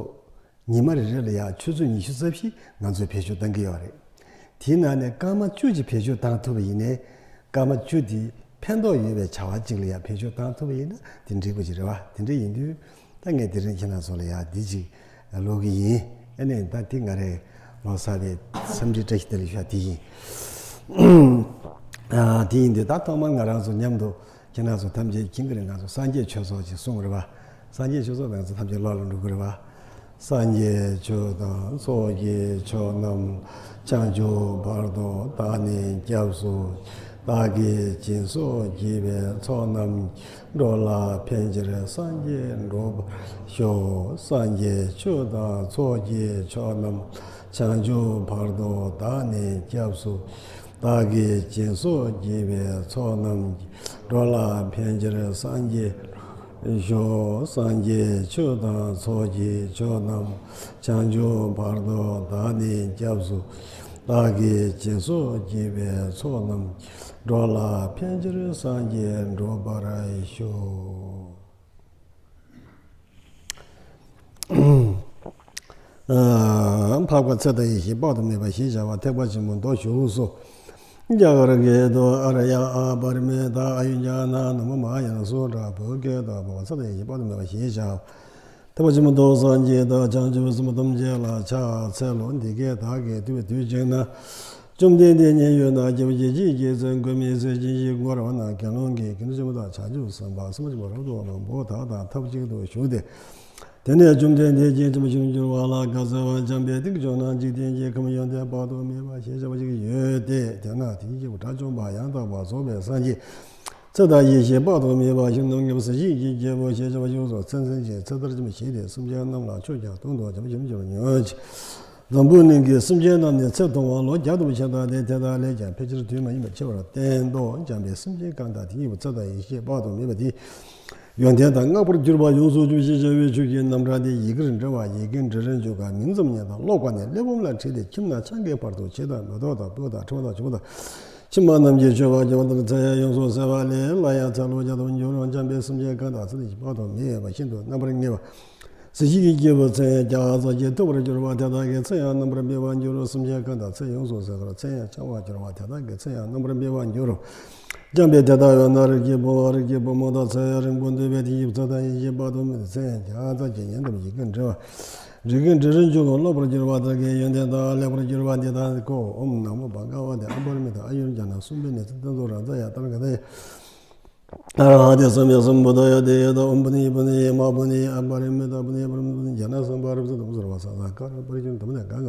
ཉི་མ་རེ་རེ་ལ་ཡང་ཆུ་ཚོད་ཉི་ཤུ་རྩ་བཞི་ང་ཚོས་བེད་སྤྱོད་གཏང་གི་ཡོད་རེད། དེའི་ནང་ནས་སྐར་མ་བཅུ་ཅིག་བེད་སྤྱོད་གཏང་ཐུབ་པ་ཡིན་ནའི་སྐར་མ་བཅུ་དེ་ཕན་ཐོགས་ཡོད་པའི་བྱ་བ་ཅིག་ལ་ཡང་བེད་སྤྱོད་གཏང་ཐུབ་པ་ཡིན་ན་དེ་འགྲིག་པ་ཅིག་རེད་བ། དེ་འདྲ་ཡིན་དུས་ད་ངས་དེ་རིང་ཁྱེད་རང་ཚོ་ལ་ཡང་འདི་ཅིག་ཀློག་གི་ཡིན། ཨ་ནི་ད་དེ་ང་རེ་ཀློག་ཚར་བའི་འཚམས་འདྲི་བཀྲ་ཤིས་བདེ་ལེགས་ཞུ་བ་དེ་ཡིན། ཨ་དེ་ཡིན་དུས་ད་ཐོག་མར་ང་རང་ཚོ་མཉམ་དུ་ཁྱེད་རང་ཚོ་ཐམས་ཅད་མཁྱེན་གྱི་རེད། ང་ཚོ་སངས་རྒྱས་ཆོས་ཚོགས་ཀྱི་གསུང་རེད་བ། སངས་རྒྱས་ཆོས་ཚོགས་ང་ཚོ་ཐམས་ཅད་ཀློག་ལ་འགྲོ་གི་རེད་བ། སངས་རྒྱས་ཆོས་དང་ཚོགས་ཀྱི་མཆོག་རྣམས། བྱང་ཆུབ་བར་དུ་བདག་ནི་སྐྱབས་སུ། བདག་གིས་སྦྱིན་སོགས་བགྱིས་པའི་ཚོགས་རྣམས། འགྲོ་ལ་ཕན་ཕྱིར་སངས་རྒྱས་འགྲུབ་པར་ཤོག་སངས་རྒྱས་ཆོས་དང་ཚོགས་ཀྱི་མཆོག་རྣམས། བྱང་ཆུབ་བར་དུ་བདག་ནི་སྐྱབས་སུ། བདག་གིས་སྦྱིན་སོགས་བགྱིས་པའི་ཚོགས་རྣམས་ཀྱིས། འགྲོ་ལ་ཕན་ཕྱིར་སངས་རྒྱས་ཤོག་སངས་རྒྱས་ཆོས་དང་ཚོགས་ཀྱི་མཆོག་རྣམས། བྱང་ཆུབ་བར་དུ་བདག་ནི་སྐྱབས་སུ། བདག་གིས་སྦྱིན་སོགས་བགྱིས་པའི་ཚོགས་རྣམས་ཀྱིས། འགྲོ་ལ་ཕན་ཕྱིར་སངས་རྒྱས་འགྲུབ་པར་ཤོག་འཕགས་པ་ཚེ་དང་ཡེ་ཤེས་དཔག་ཏུ་མེད་པ་ཞེས་བྱ་བ་ཐེག་པ་ཆེན་པོའི་མདོ་བཞི་པོ་སོ། རྒྱ་གར་སྐད་དུ། ཨཱརྱ་ཨ་པ་རི་མི་ཏ་ཨཱ་ཡུ་ཛྙཱ་ན་ན་མོ་མ་ཧཱ་ཡ་ན་སུ་ཏྲ། བོད་སྐད་དུ། འཕགས་པ་ཚེ་དང་ཡེ་ཤེས་དཔག་ཏུ་མེད་པ་ཞེས་བྱ་བ་ཐེག་པ་ཆེན་པོའི་མདོ་སངས་རྒྱས་དང་བྱང་ཆུབ་སེམས་དཔའ་ཐམས་ཅད་ལ་ཕྱག་འཚལ་ལོ། འདི་སྐད་བདག་གིས་ཐུབ་པའི་དུས་གཅིག་ན། བཅོམ་ལྡན་འདས་མཉན་ཡོད་ན་སྐྱེ་བ་སྐྱེ་མཆེད་ཀྱི་ཚེ་མགོན་མེད་ཚེ་གཅིག་ཤི་འཁོར་བ་ན་དགེ་སློང་གི་དགེ་འདུན་ཆེན་པོ་དང་བྱང་ཆུབ་སེམས་དཔའ་སེམས་དཔའ་ཆེན་པོ་རབ་ཏུ་བ་མང་པོ་དག་དང་ཐབས་གཅིག་ཏུ་བཞུགས་ཏེ། དེ་ནས་བཅོམ་ལྡན་འདས་ཀྱིས་ཆེན་པོ་ཆེན་པོར་གྱུར་པ་ལ་བཀའ་སྩལ་པ། འཇམ་དཔལ་དེང་གི་ཕྱོགས་ན་འཇིག་རྟེན་གྱི་ཁམས་ཡོན་ཏན་དཔག་ཏུ་མེད་པ་ཞེས་བྱ་བ་ཞིག་ཡོད་དེ། དེ་ན་དེའི་སྐྱེས་བུ་དགྲ་བཅོམ་པ་ཡང་དག་པར་རྫོགས་པའི་སངས་རྒྱས། ཚེ་དང་ཡེ་ཤེས་དཔག་ཏུ་མེད་པ་ཞིག་རྣམ་མཁྱེན་པ་གཟི་བརྗིད་ཀྱི་སྐྱེས་བུ་ཞེས་བྱ་བ་ཞིག་སོགས་མཚན་མཚོན་གྱི་ཚེ་ལྟར་ཅི་མ་ཞིག་སྟེ། སེམས་ཅན་རྣམས་ལ་ཆོས་ཀྱང་སྟོན་ཏོ། འཇམ་དཔལ་ཆེན་པོ་མཆོག་ཉོན་ཅིག་འཛམ་བུ་གླིང་གི་སེམས་ཅན་རྣམས་ནི་ཚེ་ཐུང་བ་ལོ་བརྒྱ་ལྟ་བུ་ཞིག་དང་དེ་དེ་དག་ལས་ཀྱང་ཕལ་ཆེར་དུས་མ་ཡིན་པར་འཆི་བར་བསྟན་ཏོ། འཇམ་དཔལ་སེམས་ཅན་གང་དག་དེ་ཉིད་ཀྱི་ཚེ་དང་ཡེ་ཤེས་དཔག་ཏུ་མེད་པ་དེ། ཡོན་ཏན་དང་བསྔགས་པར་གྱུར་པ་ཡོངས་སུ་གྱུར་ཞེས་བྱ་བའི་ཆོས་ཀྱི་རྣམ་གྲངས་དེ་ཡི་གེར་འགྲེལ་བ། ཡི་གེར་འགྲེལ་རིམ་བྱུང་ག་མིང་ཙམ་ཉན་དང་ཀློག་པ་ནི་གླེགས་བམ་ལ་བྲིས་ཏེ་ཁྱིམ་ན་ཆང་གི་བར་དུ་བྱེད་དང་མེ་ཏོག་དང་སྤོས་དང་ཕྲེང་བ་དང་བྱུག་པ་དང་། ཕྱི་མ་རྣམས་ཀྱིས་མཆོད་པར་བགྱི་བ་ལྟར་ཚེ་ཡང་ཡོངས་སུ་ཟད་པ་ལས་སླར་ཡང་ཚེ་ལོ་བརྒྱ་ལྟ་བུར་འགྱུར་རོ། འཇམ་དཔལ་སེམས་ཅན་གང་དག་ཚེ་འདི་ཕྱི་དཔག་ཏུ་མེད་པ་ཤིན་ཏུ་རྣམ་པར་ངེས་པ། གཟི་བརྗིད་ཀྱི་སྐྱེས་བུ་ཚེ་ཡང་བརྒྱ་རྩ་གཅིག་ཐུབ་པར་གྱུར་པ་དེ་དག་གི་ཚེ་ཡང་རྣམ་པར་སྦས་པར་འགྱུར་རོ། སེམས་ཅན་གང་དག་ཚེ་ཡོངས་སུ་ཟད་པར་ཚེ་ཡང་འཆང་བར་གྱུར་པ་དེ་དག་གི་ཚེ་ཡང་རྣམ་པར་སྦས་པར་འགྱུར་རོ། འཇམ་དཔལ་དེ་ལྟ་བས་ན་རིགས་ཀྱི་བུ་རིགས་ཀྱི་བུ་མོ་དང་ཚེ་ཡང་རིང་པོ་འདོད་པའི་དེ་ཉིད་ཚེ་དང་ཡེ་ཤེས་དཔག་ཏུ་མེད་པའི་ཚེ་ཡང་བརྒྱ་རྩ་གཅིག་ཉན་ཐོས་ཡི་གེར་འགྲེལ་བ། རིགས་ཀྱི་འགྲེལ་རིམ་བྱུང་ག་ཀློག་པར་གྱུར་པ་དག་གི་ཡོན་ཏན་དང་ལེགས་པར་གྱུར་པ་འདི་དག་གོ། ཨོཾ་ན་མོ་བྷ་ག་བ་ཏེ་ཨ་པ་རི་མི་ཏ་ཨཱ་ཡུར་ཛྙཱ་ན་སུ་བི་ནི་ཙི་ཏན་ཏོ་རཱ་ཛཱ་ཡ་ཏ་ཐཱ་ག་ཏཱ་ཡ། ཨ་ར་ཧ་ཏེ་སམ་ཡ་སམ་བུ་དྷ་ཡ་ཏེ་ཡ་ད་ཨོཾ་པུ་ནི་པུ་ནི་མ་པུ་ནི་ཨ་པ་རི་མི་ཏ་པུ་ནི་ཨ་པ་རི་མི་ཏ་པུ་ནི་ཛྙཱ་ན་སམ་བྷ་ར་བ་ཙ་ཏ་ཨོཾ་སརྦ་ས་ས་ཀ་ར་པ་རི་ཅུ་ན་དྷམ་མ་ནི་ག་ག་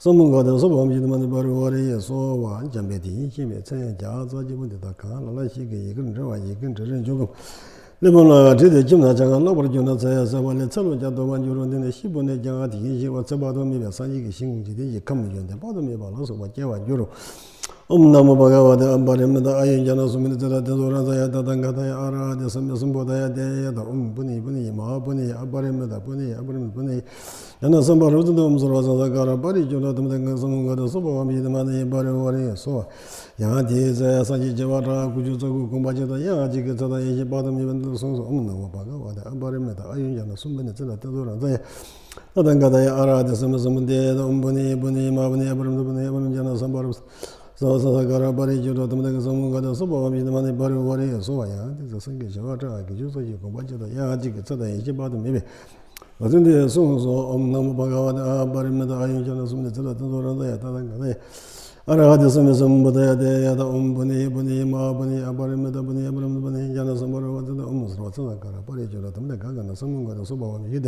སམ་བུ་ག་ཏེ་སོ་བྷ་བ་ཤི་ཏ་མ་ནི་པ་རི་ཝ་རི་ཡེ་སོ་བྷ། འཇམ་དཔལ་དེ་ཉིད་མཁྱེན་པའི་མཚན་ཡང་བརྒྱ་རྩ་གཅིག་པོ་འདི་དག་གང་ལ་ལ་ཞིག་གིས་ཡི་གེར་འགྲེལ་བ་ཡི་གེར་འགྲེལ་རིམ་བྱུང་ག་གླེགས་བམ་ལ་བྲིས་ཏེ་ཁྱིམ་ན་ཆང་ག་ཀློག་པར་གྱུར་ན་ཚེ་ཡང་ཟད་པ་ལས་ཚེ་ལོ་བརྒྱ་ཐུབ་པར་འགྱུར་རོ། འདི་ནི་ཤི་བོ་ནས་ཀྱང་དེ་ཉིད་ཤེས་པ་ཚེ་དཔག་ཏུ་མེད་པའི་སངས་རྒྱས་ཀྱི་ཞིང་འཇིག་རྟེན་གྱི་ཁམས་ཡོན་ཏན་དཔག་ཏུ་མེད་པ་ལ་སོགས་པ་སྐྱེ་བར་འགྱུར་རོ། ཨོཾ་ན་མོ་བྷ་ག་བ་ཏེ་ཨ་པ་རི་མི་ཏ་ཨཱ་ཡུར་ཛྙཱ་ན་སུ་མི་ནི་ཙི་ཏ་ཏེ་ཛོ་རཱ་ཛཱ་ཡ་ཏ་ཐཱ་ག་ཏཱ་ཡ། ཨ་ར་ཧ་ཏེ་སམ་ཡ་སམ་བུ་དྷ་ཡ་ཏེ་ཡ་ད་ཨོཾ་པུ་ནི་པུ་ནི་མ་ཧཱ་པུ་ནི་ཨ་པ་རི་མི་ཏ་པུ་ནི་ཨ་པ་རི་མི་པུ་ནི་ཛྙཱ་ན་སམ་བྷ་ར་བ་ཙ་ཏ་ཨོཾ་སརྦ་ས་ས་ཀ་ར་པ་རི་ཅུ་ན་དྷམ་མ་ནི་ག་སམ་བུ་ག་ཏེ་སོ་བྷ་བ་ཤི་ཏ་མ་ནི་པ་རི་ཝ་རི་ཡེ་སོ་བྷ། ཡང་དེའི་ཚེ་སངས་རྒྱས་བྱེ་བ་ཕྲག་དགུ་བཅུ་རྩ་དགུ་གོམ་པ་གཅིག་དང་དབྱངས་གཅིག་གིས་ཚེ་དང་ཡེ་ཤེས་དཔག་ཏུ་མེད་པ་འདི་ལྟར་གསུངས་སོ། ཨོཾ་ན་མོ་བྷ་ག་བ་ཏེ་ཨ་པ་རི་མི་ཏ་ཨཱ་ཡུར་ཛྙཱ་ན་སུ་བི་ནི་ཙི་ཏ་ཏེ་ཛོ་རཱ་ཛཱ་ཡ་ཏ་ཐཱ་ག་ཏཱ་ཡ། ཨ་ར་ཧ་ཏེ་སམ་ཡ་སམ་བུ་དྷ་ཡ་ད་ཨོཾ་པུ་ནི་པུ་ནི་མ་ཧཱ་པུ་ནི་ཨ་པ་རི་མི་ཏ་པུ་ནི་ཨ་པ་རི་མི་ཛྙཱ་ན་སམ་བྷ་ར་བ་ཙ་ཏ་ཨོཾ་སརྦ་ས་ས་ཀ་ར་པ་རི་ཅུ་ན་དྷམ་མ་ནི་ག་སམ་བུ་ག་ཏེ་སོ་བྷ་བ་ཤི་ཏ་མ་ནི་པ་རི་ཝ་རི་ཡེ་སོ་བྷ། ཡང་དེའི་ཚེ་སངས་རྒྱས་བྱེ་བ་ཕྲག་དགུ་བཅུ་རྩ་བཞི་གོམ་པ་གཅིག་དང་དབྱངས་གཅིག་གིས་ཚེ་དང་ཡེ་ཤེས་དཔག་ཏུ་མེད་པའི་ལོ་ཚོད་འདི་གསུངས་སོ། ཨོཾ་ན་མོ་བྷ་ག་བ་ཏེ་ཨ་པ་རི་མི་ཏ་ཨཱ་ཡུར་ཛྙཱ་ན་སུ་མི་ནི་ཙི་ཏ་ཏེ་ཛོ་རཱ་ཛཱ་ཡ་ཏ་ཐཱ་ག་ཏཱ་ཡ། ཨ་ར་ཧ་ཏེ་སམ་ཡ་སམ་བུ་དྷ་ཡ་ཏེ་ཡ་ད་ཨོཾ་པུ་ནི་པུ་ནི་མ་ཧཱ་པུ་ནི་ཨ་པ་རི་མི་ཏ་པུ་ནི་ཨ་པ་རི་མི་ཏ་པུ་ནི་ཛྙཱ་ན་སམ་བྷ་ར་བ་ཙ་ཏ་ཨོཾ་སརྦ་ས་ས་ཀ་ར་པ་རི་ཅུ་ན་དྷམ་མ་ནི་ག་ག་ན་སམ་བུ་ག་ཏེ་སོ་བྷ་བ་ཤི་ཏ།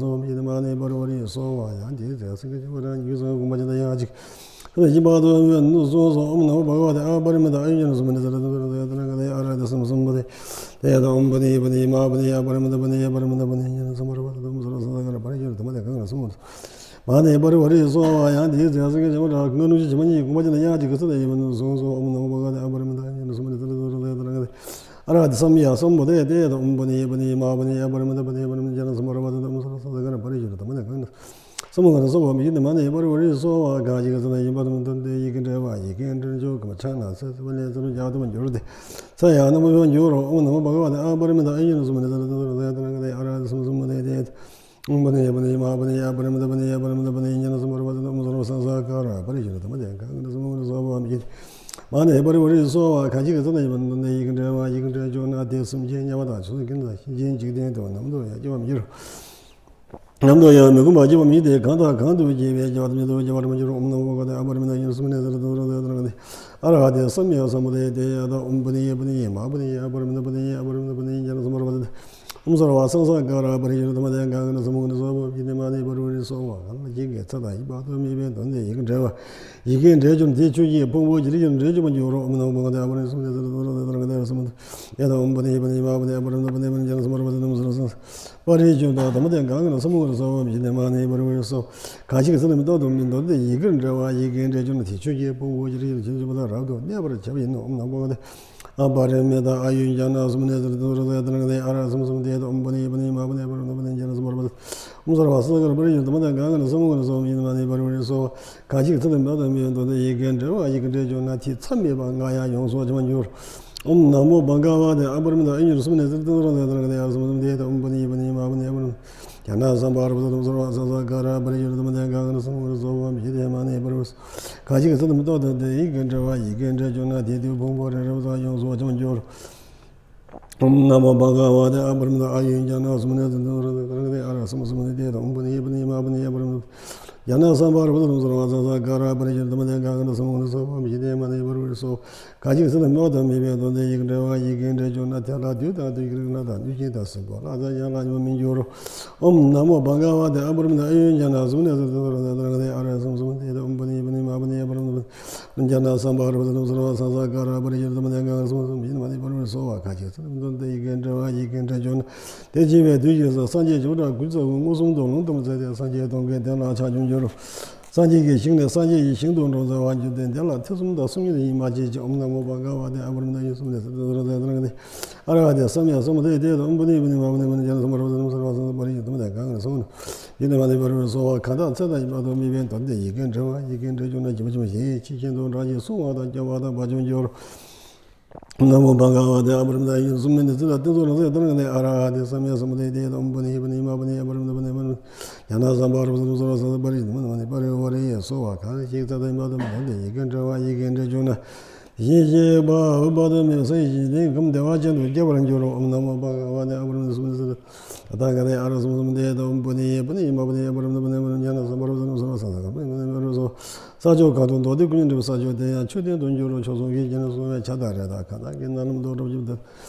སོགས་པ་མི་བཞི་སྟེ་མ་ཎི་པ་རི་ཝ་རི་སོགས་པ་ཡང་དེའི་རྫས་སེང་གེ་ཆེན་པོ་རང་རྒྱུད་སོགས་གུང་པ་ཅན་དང་ཡང་གཅིག་ཁ་བཞི་པ་དུ་ཡོད་ནུ་སོ་སོ། ཨོཾ་ནམོ་བྷ་ག་ཝ་ཏེ་ཨ་པ་རི་མི་ཏ་ཨ་ཡུ་ཇ་ན་སུ་མ་ནི་ཙ་ར་ཏ་ཙ་ར་ཏ་ཙ་ར་ཏ་ན་ག་ཏེ་ཨ་ར་ཏེ་སམ་སམ་བུ་ཏེ། ཏེ་ཡ་ཏ་ཨོཾ་པ་ཎི་པ་ཎི་མ་པ་ཎི་ཨ་པ་རི་མི་ཏ་པ་ཎི་ཨ་པ་རི་མི་ཏ་པ་ཎི་ཉ་ན་སམ་བྷ་ར་བ་ཏ་ཏ་ཨོཾ་སརྦ་སཾ་སཱ་ག་ར་པ་རི་ཤུ་ཏ་མ་ཏེ་ག་ང་ན་སམ་བུ་ཏེ། མ་ཎི་པ་རི་ཝ་རི་སོགས་པ་ཡང་དེའི་རྫས་སེང་གེ་ཆེན་པོ་རང་རྒྱུད་སོགས་ཀྱི་གུང་པ་ཅན་དང་ཡང་གཅིག་གི་ཚེ་ན་ཡིན་པ་ནི་སོ་སོ། ཨོཾ་ནམོ་བྷ་ག་ཝ་ཏེ་ཨ་པ་རི་མི་ཏ་ཨ་ཡུ་ཇ་ན་སུ་མ་ནི་ཙ་ར་ཏ་ཙ་ར་ཏ་ན་ག་ཏེ་ཨ་ར་ཧ་ཏེ་སམ་ཡ་སམ་བུ་ཏེ། ཏེ་ཡ་ཏ་ཨོཾ་པ་ཎི་པ་ཎི་མ་པ་ཎི་ཨ་པ་རི་མི་ཏ་པ་ཎི་པ་རི་མི་ཏ་ཉ་ན་སམ་བྷ་ར་བ་ཏ་ཏ་ཨོཾ་སརྦ་སཾ་སཱ་ག་ར་པ་རི་ཤུ་ཏ་མ་ཏེ་ག་ང་ན་སམ་བྷ་ར་སོགས་པ་མི་བཞི་སྟེ་མ་ཎི་པ་རི་ཝ་རི་སོགས་པ་གང་ཞིག་གི་ཚེ་ན་ཡིན་པ་དང་དོན་དེ་ཡི་གེ་འབྲེལ་བ་ཡི་གེ་འབྲེལ་འཇུག་གི་མ་ཆགས་ན་ཚེ་ཚེ་བ་ལས་ཚེ་རུ་རྒྱག་ཏུ་མ་འགྱུར་ཏེ། ཚེ་ཡང་ན་མི་འབྱུང་འགྱུར་རོ། ཨོཾ་ནམོ་བྷ་ག་ཝ་ཏེ་ཨ་པ་རི་མི་ཏ་ཨ་ཡུ་ཇ་ན་སུ་མ་ནི་ཙ་ར་ཏ་ཙ་ར་ཏ་ན་ག་ཏེ་ཨ་ར་ཧ་ཏེ་སམ་སམ་བུ་ཏེ། ཏེ་ཡ་ཏ་ཨོཾ་པ་ཎི་པ་ཎི་མ་པ་ཎི་ཨ་པ་རི་མི་ཏ་པ་ཎི་ཨ་པ་རི་མི་ཏ་པ་ཎི་ཉ་ན་སམ་བྷ་ར་བ་ཏ་ཏ་ཨོཾ་སརྦ་སཾ་སཱ་ག་ར་པ་རི་ཤུ་ཏ་མ་ཏེ་ག་ང་ན་སམ་བྷ་ར་སོགས་པ་མི་བཞི་སྟེ་མ་ཎི་པ་རི་ཝ་རི་སོགས་པ་གང་ཞིག་གི་ཚེ་ན་ཡིན་པ་དང་དོན་དེ་ཡི་གེ་འབྲེལ་བ་ཡི་གེ་འབྲེལ་འཇུག་ན་དེ་སེམས་ཅན་དམྱལ་བ་དང་ཕྱོགས་བཅུའི་ཀུན་ཏུ་ཞེན་ཅིང་འཇིག་རྟེན་དུ་ནམ་དུ་ཡང་སྐྱེ་བར་མི་འགྱུར། ནམ་དུ་ཡང་མི་ཁོམ་པར་སྐྱེ་བ་མི་དེ་གང་དང་གང་དུ་སྐྱེས་པའི་སྐྱེ་བ་དང་མྱུར་དུ་སྐྱེ་བར་མི་འགྱུར། ཨོཾ་ནམོ་བྷ་ག་ཝ་ཏེ་ཨ་པ་རི་མི་ཏ་ཨ་ཡུ་ཇ་ན་སུ་མ་ནི་ཙ་ར་ཏ་ཙ་ར་ཏ་ན་ག་ཏེ་ཨ་ར་ཧ་ཏེ་སམ་ཡ་སམ་བུ་ཏེ། ཏེ་ཡ་ཏ་ཨོཾ་པ་ཎི་པ་ཎི་མ་པ་ཎི་ཨ་པ་རི་མི་ཏ་པ་ཎི་ཨ་པ་རི་མི་ཏ་པ་ཎི་ཉ་ན་སམ་བྷ་ར་བ་ཏ་ཏ་ཨོཾ་སརྦ་སཾ་སཱ་ག་ར་པ་རི་ཤུ་ཏ་མ་ཏེ་ག་ང་ན་སམ་བྷ་ར་སོགས་པ་མི་བཞི་སྟེ་མ་ཎི་པ་རི་ཝ་རི་སོགས་པ་གང་ཞིག་གི་ཚེ་ན་ཡིན་པ་དང་མི་བཞི་སྟེ་དོན་དེ་ཡི་གེ་འབྲེལ་བ་ཡི་གེ་འབྲེལ་འཇུག་ན་དེ་ཆོས་ཀྱི་ཕུང་པོ་ཇི་ལྟར་ཡོད་ན་འབྲེལ་འཇུག་པར་འགྱུར་རོ། ཨོཾ་ནམོ་བྷ་ག་ཝ་ཏེ་ཨ་པ་རི་མི་ཏ་ཨ་ཡུ་ཇ་ན་སུ་མ་ནི་ཙ་ར་ཏ་ཙ་ར་ཏ་ན་ག་ཏེ་ཨ་ར་ཧ་ཏེ་སམ་བུ་ཏེ། ཏེ་ཡ་ཏ་ཨོཾ་པ་ཎི་པ་ཎི་མ་པ་ཎི་ཨ་པ་རི་མི་ཏ་པ་ཎི་ཨ་པ་རི་མི་ཏ་པ་ཎི་ཉ་ན་སམ་བྷ་ར་བ་ཏ་ཏ་ཨོཾ་སརྦ་སཾ་སཱ་ག་ར་པ་རི་ཤུ་ཏ་མ་ཏེ་ག་ང་ན་སམ་བྷ་ར་སོགས་པ་མི་བཞི་སྟེ་མ་ཎི་པ་རི་ཝ་རི་སོགས་གང་ཞིག་གི་ཚེ་ན་མི་རྟག་ཏུ་མི་འདོར་ཏེ་ཡི་གེ་འབྲེལ་བ་ཡི་གེ་འབྲེལ་འཇུག་ན་དེ་ཆོས་ཀྱི་ཕུང་པོ་ཇི་ལྟར་ཡོད་ན་ཇི་ལྟར་ཡོད་པ་དང་རབ་ཏུ་གནས་པར་བྱ་བ་ཡིན་ནོ། ཨོཾ་ནམོ་བྷ་ག་ཝ་ཏེ་ཨ་པ་རི་མི་ཏ་ཨ་ཡུ་ཇ་ན་སུ་མ་ནི་ཙ་ར་ཏ་ཙ་ར་ཏ་ན་ག་ཏེ་ཨ་ར་ཧ་ཏེ་སམ་སམ་བུ་ཏེ། ཏེ་ཡ་ཏ་ཨོཾ་པ་ཎི་པ་ཎི་མ་པ་ཎི་ཨ་པ་རི་མི་ཏ་པ་ཎི་ཨ་པ་རི་མི་ཏ་པ་ཎི་ཉ་ན་སམ་བྷ་ར་བ་ཏ་ཏ་ཨོཾ་སརྦ་སཾ་སཱ་ག་ར་པ་རི་ཤུ་ཏ་མ་ཏེ་ག་ང་ན་སམ་བྷ་ར་སོགས་པ་མི་བཞི་སྟེ་མ་ཎི་པ་རི་ཝ་རི་སོགས་གང་ཞིག་གི་ཚེ་ན་མི་རྟག་ཏུ་མི་འདོར་ཏེ་ཡི་གེ་འབྲེལ་བ་ཡི་གེ་འབྲེལ་འཇུག་ན་དེ་མཚམས་མེད་པར་ང་ཡང་ཡོངས་སུ་བྱང་བར་འགྱུར། ཨོཾ་ནམོ་བྷ་ག་ཝ་ཏེ་ཨ་པ་རི་མི་ཏ་ཨ་ཡུ་ཇ་ན་སུ་མ་ནི་ཙ་ར་ཏ་ཙ་ར་ཏ་ན་ག་ཏེ་ཨ་ར་ཧ་ཏེ་སམ་སམ་བུ་ཏེ། ཏེ་ཡ་ཏ་ཨོཾ་པ་ཎི་པ་ཎི་མ་པ་ཎི་ཨ་པ་རི་མི་ཏ་ཉ་ན་སམ་བྷ་ར་བ་ཏ་ཏ་ཨོཾ་སརྦ་སཾ་སཱ་ག་ར་པ་རི་ཤུ་ཏ་མ་ཏེ་ག་ང་ན་སམ་བྷ་ར་སོགས་པ་མི་བཞི་སྟེ་མ་ཎི་པ་རི་ཝ་རི་སོགས་གང་ཞིག་གི་ཚེ་ན་མི་རྟག་ཏུ་མི་འདོར་ཏེ་ཡི་གེ་འབྲེལ་བ་ཡི་གེ་འབྲེལ་འཇུག་ན་དེ་དུས་ཕུང་པོ་རེ་རེ་བ་དག་ཡོངས་སུ་བྱང་བར་འགྱུར། ཨོཾ་ནམོ་བྷ་ག་ཝ་ཏེ་ཨ་པ་རི་མི་ཏ་ཨ་ཡུ་ཇ་ན་སུ་མ་ནི་ཙ་ར་ཏ་ཙ་ར་ཏ་ན་ག་ཏེ་ཨ་ར་ཧ་ཏེ་སམ་སམ་བུ་ཏེ། ཏེ་ཡ་ཏ་ཨོཾ་པ་ཎི་པ་ཎི་མ་པ་ཎི་ཨ་པ་རི་མི་ཏ་ཉ་ན་སམ་བྷ་ར་བ་ཏ་ཏ་ཨོཾ་སརྦ་སཾ་སཱ་ག་ར་པ་རི་ཤུ་ཏ་མ་ཏེ་ག་ང་ན་སམ་བྷ་ར་སོགས་པ་མི་བཞི་སྟེ་མ་ཎི་པ་རི་ཝ་རི་སོགས་གང་ཞིག་གི་ཚེ་ན་མི་རྟག་ཏུ་མི་འདོར་ཏེ་ཡི་གེ་འབྲེལ་བ་ཡི་གེ་འབྲེལ་འཇུག་ན་དེ་ལ་བདུད་དང་བདུད་ཀྱི་རིགས་སྣ་དང་གནོད་སྦྱིན་དང་སྲིན་པོ་ལྷ་དང་ཡན་ལག་ཉོན་མོངས་མི་འགྱུར་རོ། ཨོཾ་ནམོ་བྷ་ག་ཝ་ཏེ་ཨ་པ་རི་མི་ཏ་ཨ་ཡུ་ཇ་ན་སུ་མ་ནི་ཙ་ར་ཏ་ཙ་ར་ཏ་ན་ག་ཏེ་ཨ་ར་ཧ་ཏེ་སམ་སམ་བུ་ཏེ། ཏེ་ཡ་ཏ་ཨོཾ་པ་ཎི་པ་ཎི་མ་པ་ཎི་ཨ་པ་རི་མི་ཏ་པ་ཎི་ཉ་ན་སམ་བྷ་ར་བ་ཏ་ཏ་ཨོཾ་སརྦ་སཾ་སཱ་ག་ར་པ་རི་ཤུ་ཏ་མ་ཏེ་ག་ང་ན་སམ་བྷ་ར་སོགས་མི་བཞི་སྟེ་མ་ཎི་པ་རི་ཝ་རི་སོགས་པ་གང་ཞིག་གི་ཚེ་ན་མི་རྟག་ཏུ་མི་འདོར་ཏེ་ཡི་གེ་འབྲེལ་བ་ཡི་གེ་འབྲེལ་འཇུག་ན་དེ་བྱེད་པའི་དུས་ཀྱི་སངས་རྒྱས་བྱེ་བ་ཕྲག་ཀུན་ཙམ་མངོན་སུམ་དུ་ལུང་དུ་མ་བཙལ་ཏེ་སངས་རྒྱས་སྟོན་མཁན་དེ་ལ་ཕྱག་རྒྱ་འགྱུར་རོ། སངས་རྒྱས་ཀྱི་ཞིང་ནས་སངས་རྒྱས་ཀྱི་ཞིང་དུ་འགྲོ་འཚལ་བར་འགྱུར་ཏེ། དེ་ལ་ཐེ་ཚོམ་དང་སུན་གཉིས་ཡིད་མ་ཆེས་ཤིང་། ཨོཾ་ནམོ་བྷ་ག་ཝ་ཏེ་ཨ་པ་རི་མི་ཏ་ཨ་ཡུ་ཇ་ན་སུ་མ་ནི་ཙ་ར་ཏ་ཙ་ར་ཏ་ན་ག་ཏེ་ཨ་ར་ཧ་ཏེ་སམ་ཡ་སམ་བུ་ཏེ། ཏེ་ཡ་ཏ་ཨོཾ་པ་ཎི་པ་ཎི་མ་པ་ཎི་ཨ་པ་རི་མི་ཏ་ཉ་ན་སམ་བྷ་ར་བ་ཏ་ཏ་ཨོཾ་སརྦ་སཾ་སཱ་ག་ར་པ་རི་ཤུ་ཏ་མ་ཏེ་ག་ང་ན་སམ་བྷ་ར་སོགས་པ་མི་བཞི་སྟེ་མ་ཎི་པ་རི་ཝ་རི་སོགས་པ་གང་དག་ཚེ་དང་ཡིན་པ་དང་མི་བདེན་དོན་དེ་ཡི་གེ་འབྲེལ་བ་ཡི་གེ་འབྲེལ་འཇུག་ན་ཇི་མ་ཇི་བཞིན་ཇི་བཞིན་དུ་འབྲང་ཞིང་བསྲུང་བ་དང་སྐྱོབ་པ་དང་བར་ཆད་འཇོམས་འགྱུར། ཨོཾ་ནམོ་བྷ་ག་ཝ་ཏེ་ཨ་པ་རི་མི་ཏ་ཨ་ཡུ་ཇ་ན་སུ་མ་ནི་ཙ་ར་ཏ་ཙ་ར་ཏ་ན་ག་ཏེ་ཨ་ར་ཧ་ཏེ་སམ་ཡ་སམ་བུ་ཏེ། ཏེ་ཡ་ཏ་ཨོཾ་པ་ཎི་པ་ཎི་མ་པ་ཎི་ཨ་པ་རི་མི་ཏ་པ་ཎི་ཉ་ན་སམ་བྷ་ར་བ་ཏ་ཏ་ཨོཾ་སརྦ་སཾ་སཱ་ག་ར་པ་རི་ཤུ་ཏ་མ་ཏེ་མ་ཎི་པ་རི་ཝ་རི་སོགས་པ་གང་ཞིག་གི་ཚེ་ན་མི་རྟག་ཏུ་མི་འདོར་ཏེ་ཡི་གེ་འབྲེལ་བ་ཡི་གེ་འབྲེལ་འཇུག་ན་ ཞེས་བཤད་པ། འོད་དཔག་ཏུ་མེད་པ་སངས་རྒྱས་ཀྱི་ཞིང་དེའི་ཁམས་བདེ་བ་ཅན་དུ་སྐྱེ་བར་འགྱུར་རོ། ཨོཾ་ན་མོ་བྷ་ག་ཝ་ཏེ། ཨ་པ་རི་མ་ཏེ་སུ་མ་ཏེ་སུ་ཏེ། ད་ག་ཏེ་ཨ་ར་སུ་སུ་མ་ཏེ། ཏེ་ཏེ་ཨོཾ་པུ་ནི་ཡེ་པུ་ནི་མ་པུ་ནི་ཨ་པ་རི་མ་ཏེ་པུ་ནི་མ་པུ་ནི་ཉ་ན་སམ་བར་བ་ཏེ་ནམ་སརྦ་སཾ་ས་ག་ར་པ་རི་མ་ཏེ་པ་རི་བ་རི་སྭཱ་ཧཱ། ས་ཕྱོགས་གང་དུ་མདོ་སྡེ་ཀུན་གྱིས་འདྲིས་པའི་ས་ཕྱོགས་དེ་ཡང་ཆོས་སྟོན་དུ་འགྱུར་རོ། ཕྱོགས་མཚུངས་ཀྱི་རྒྱན་ནི་གསུང་བའི་བྱ་དང་རས་དང་ཁ་དོག་གི་རྣ་ལམ་དུ་གྲུབ་ཀྱི་ད།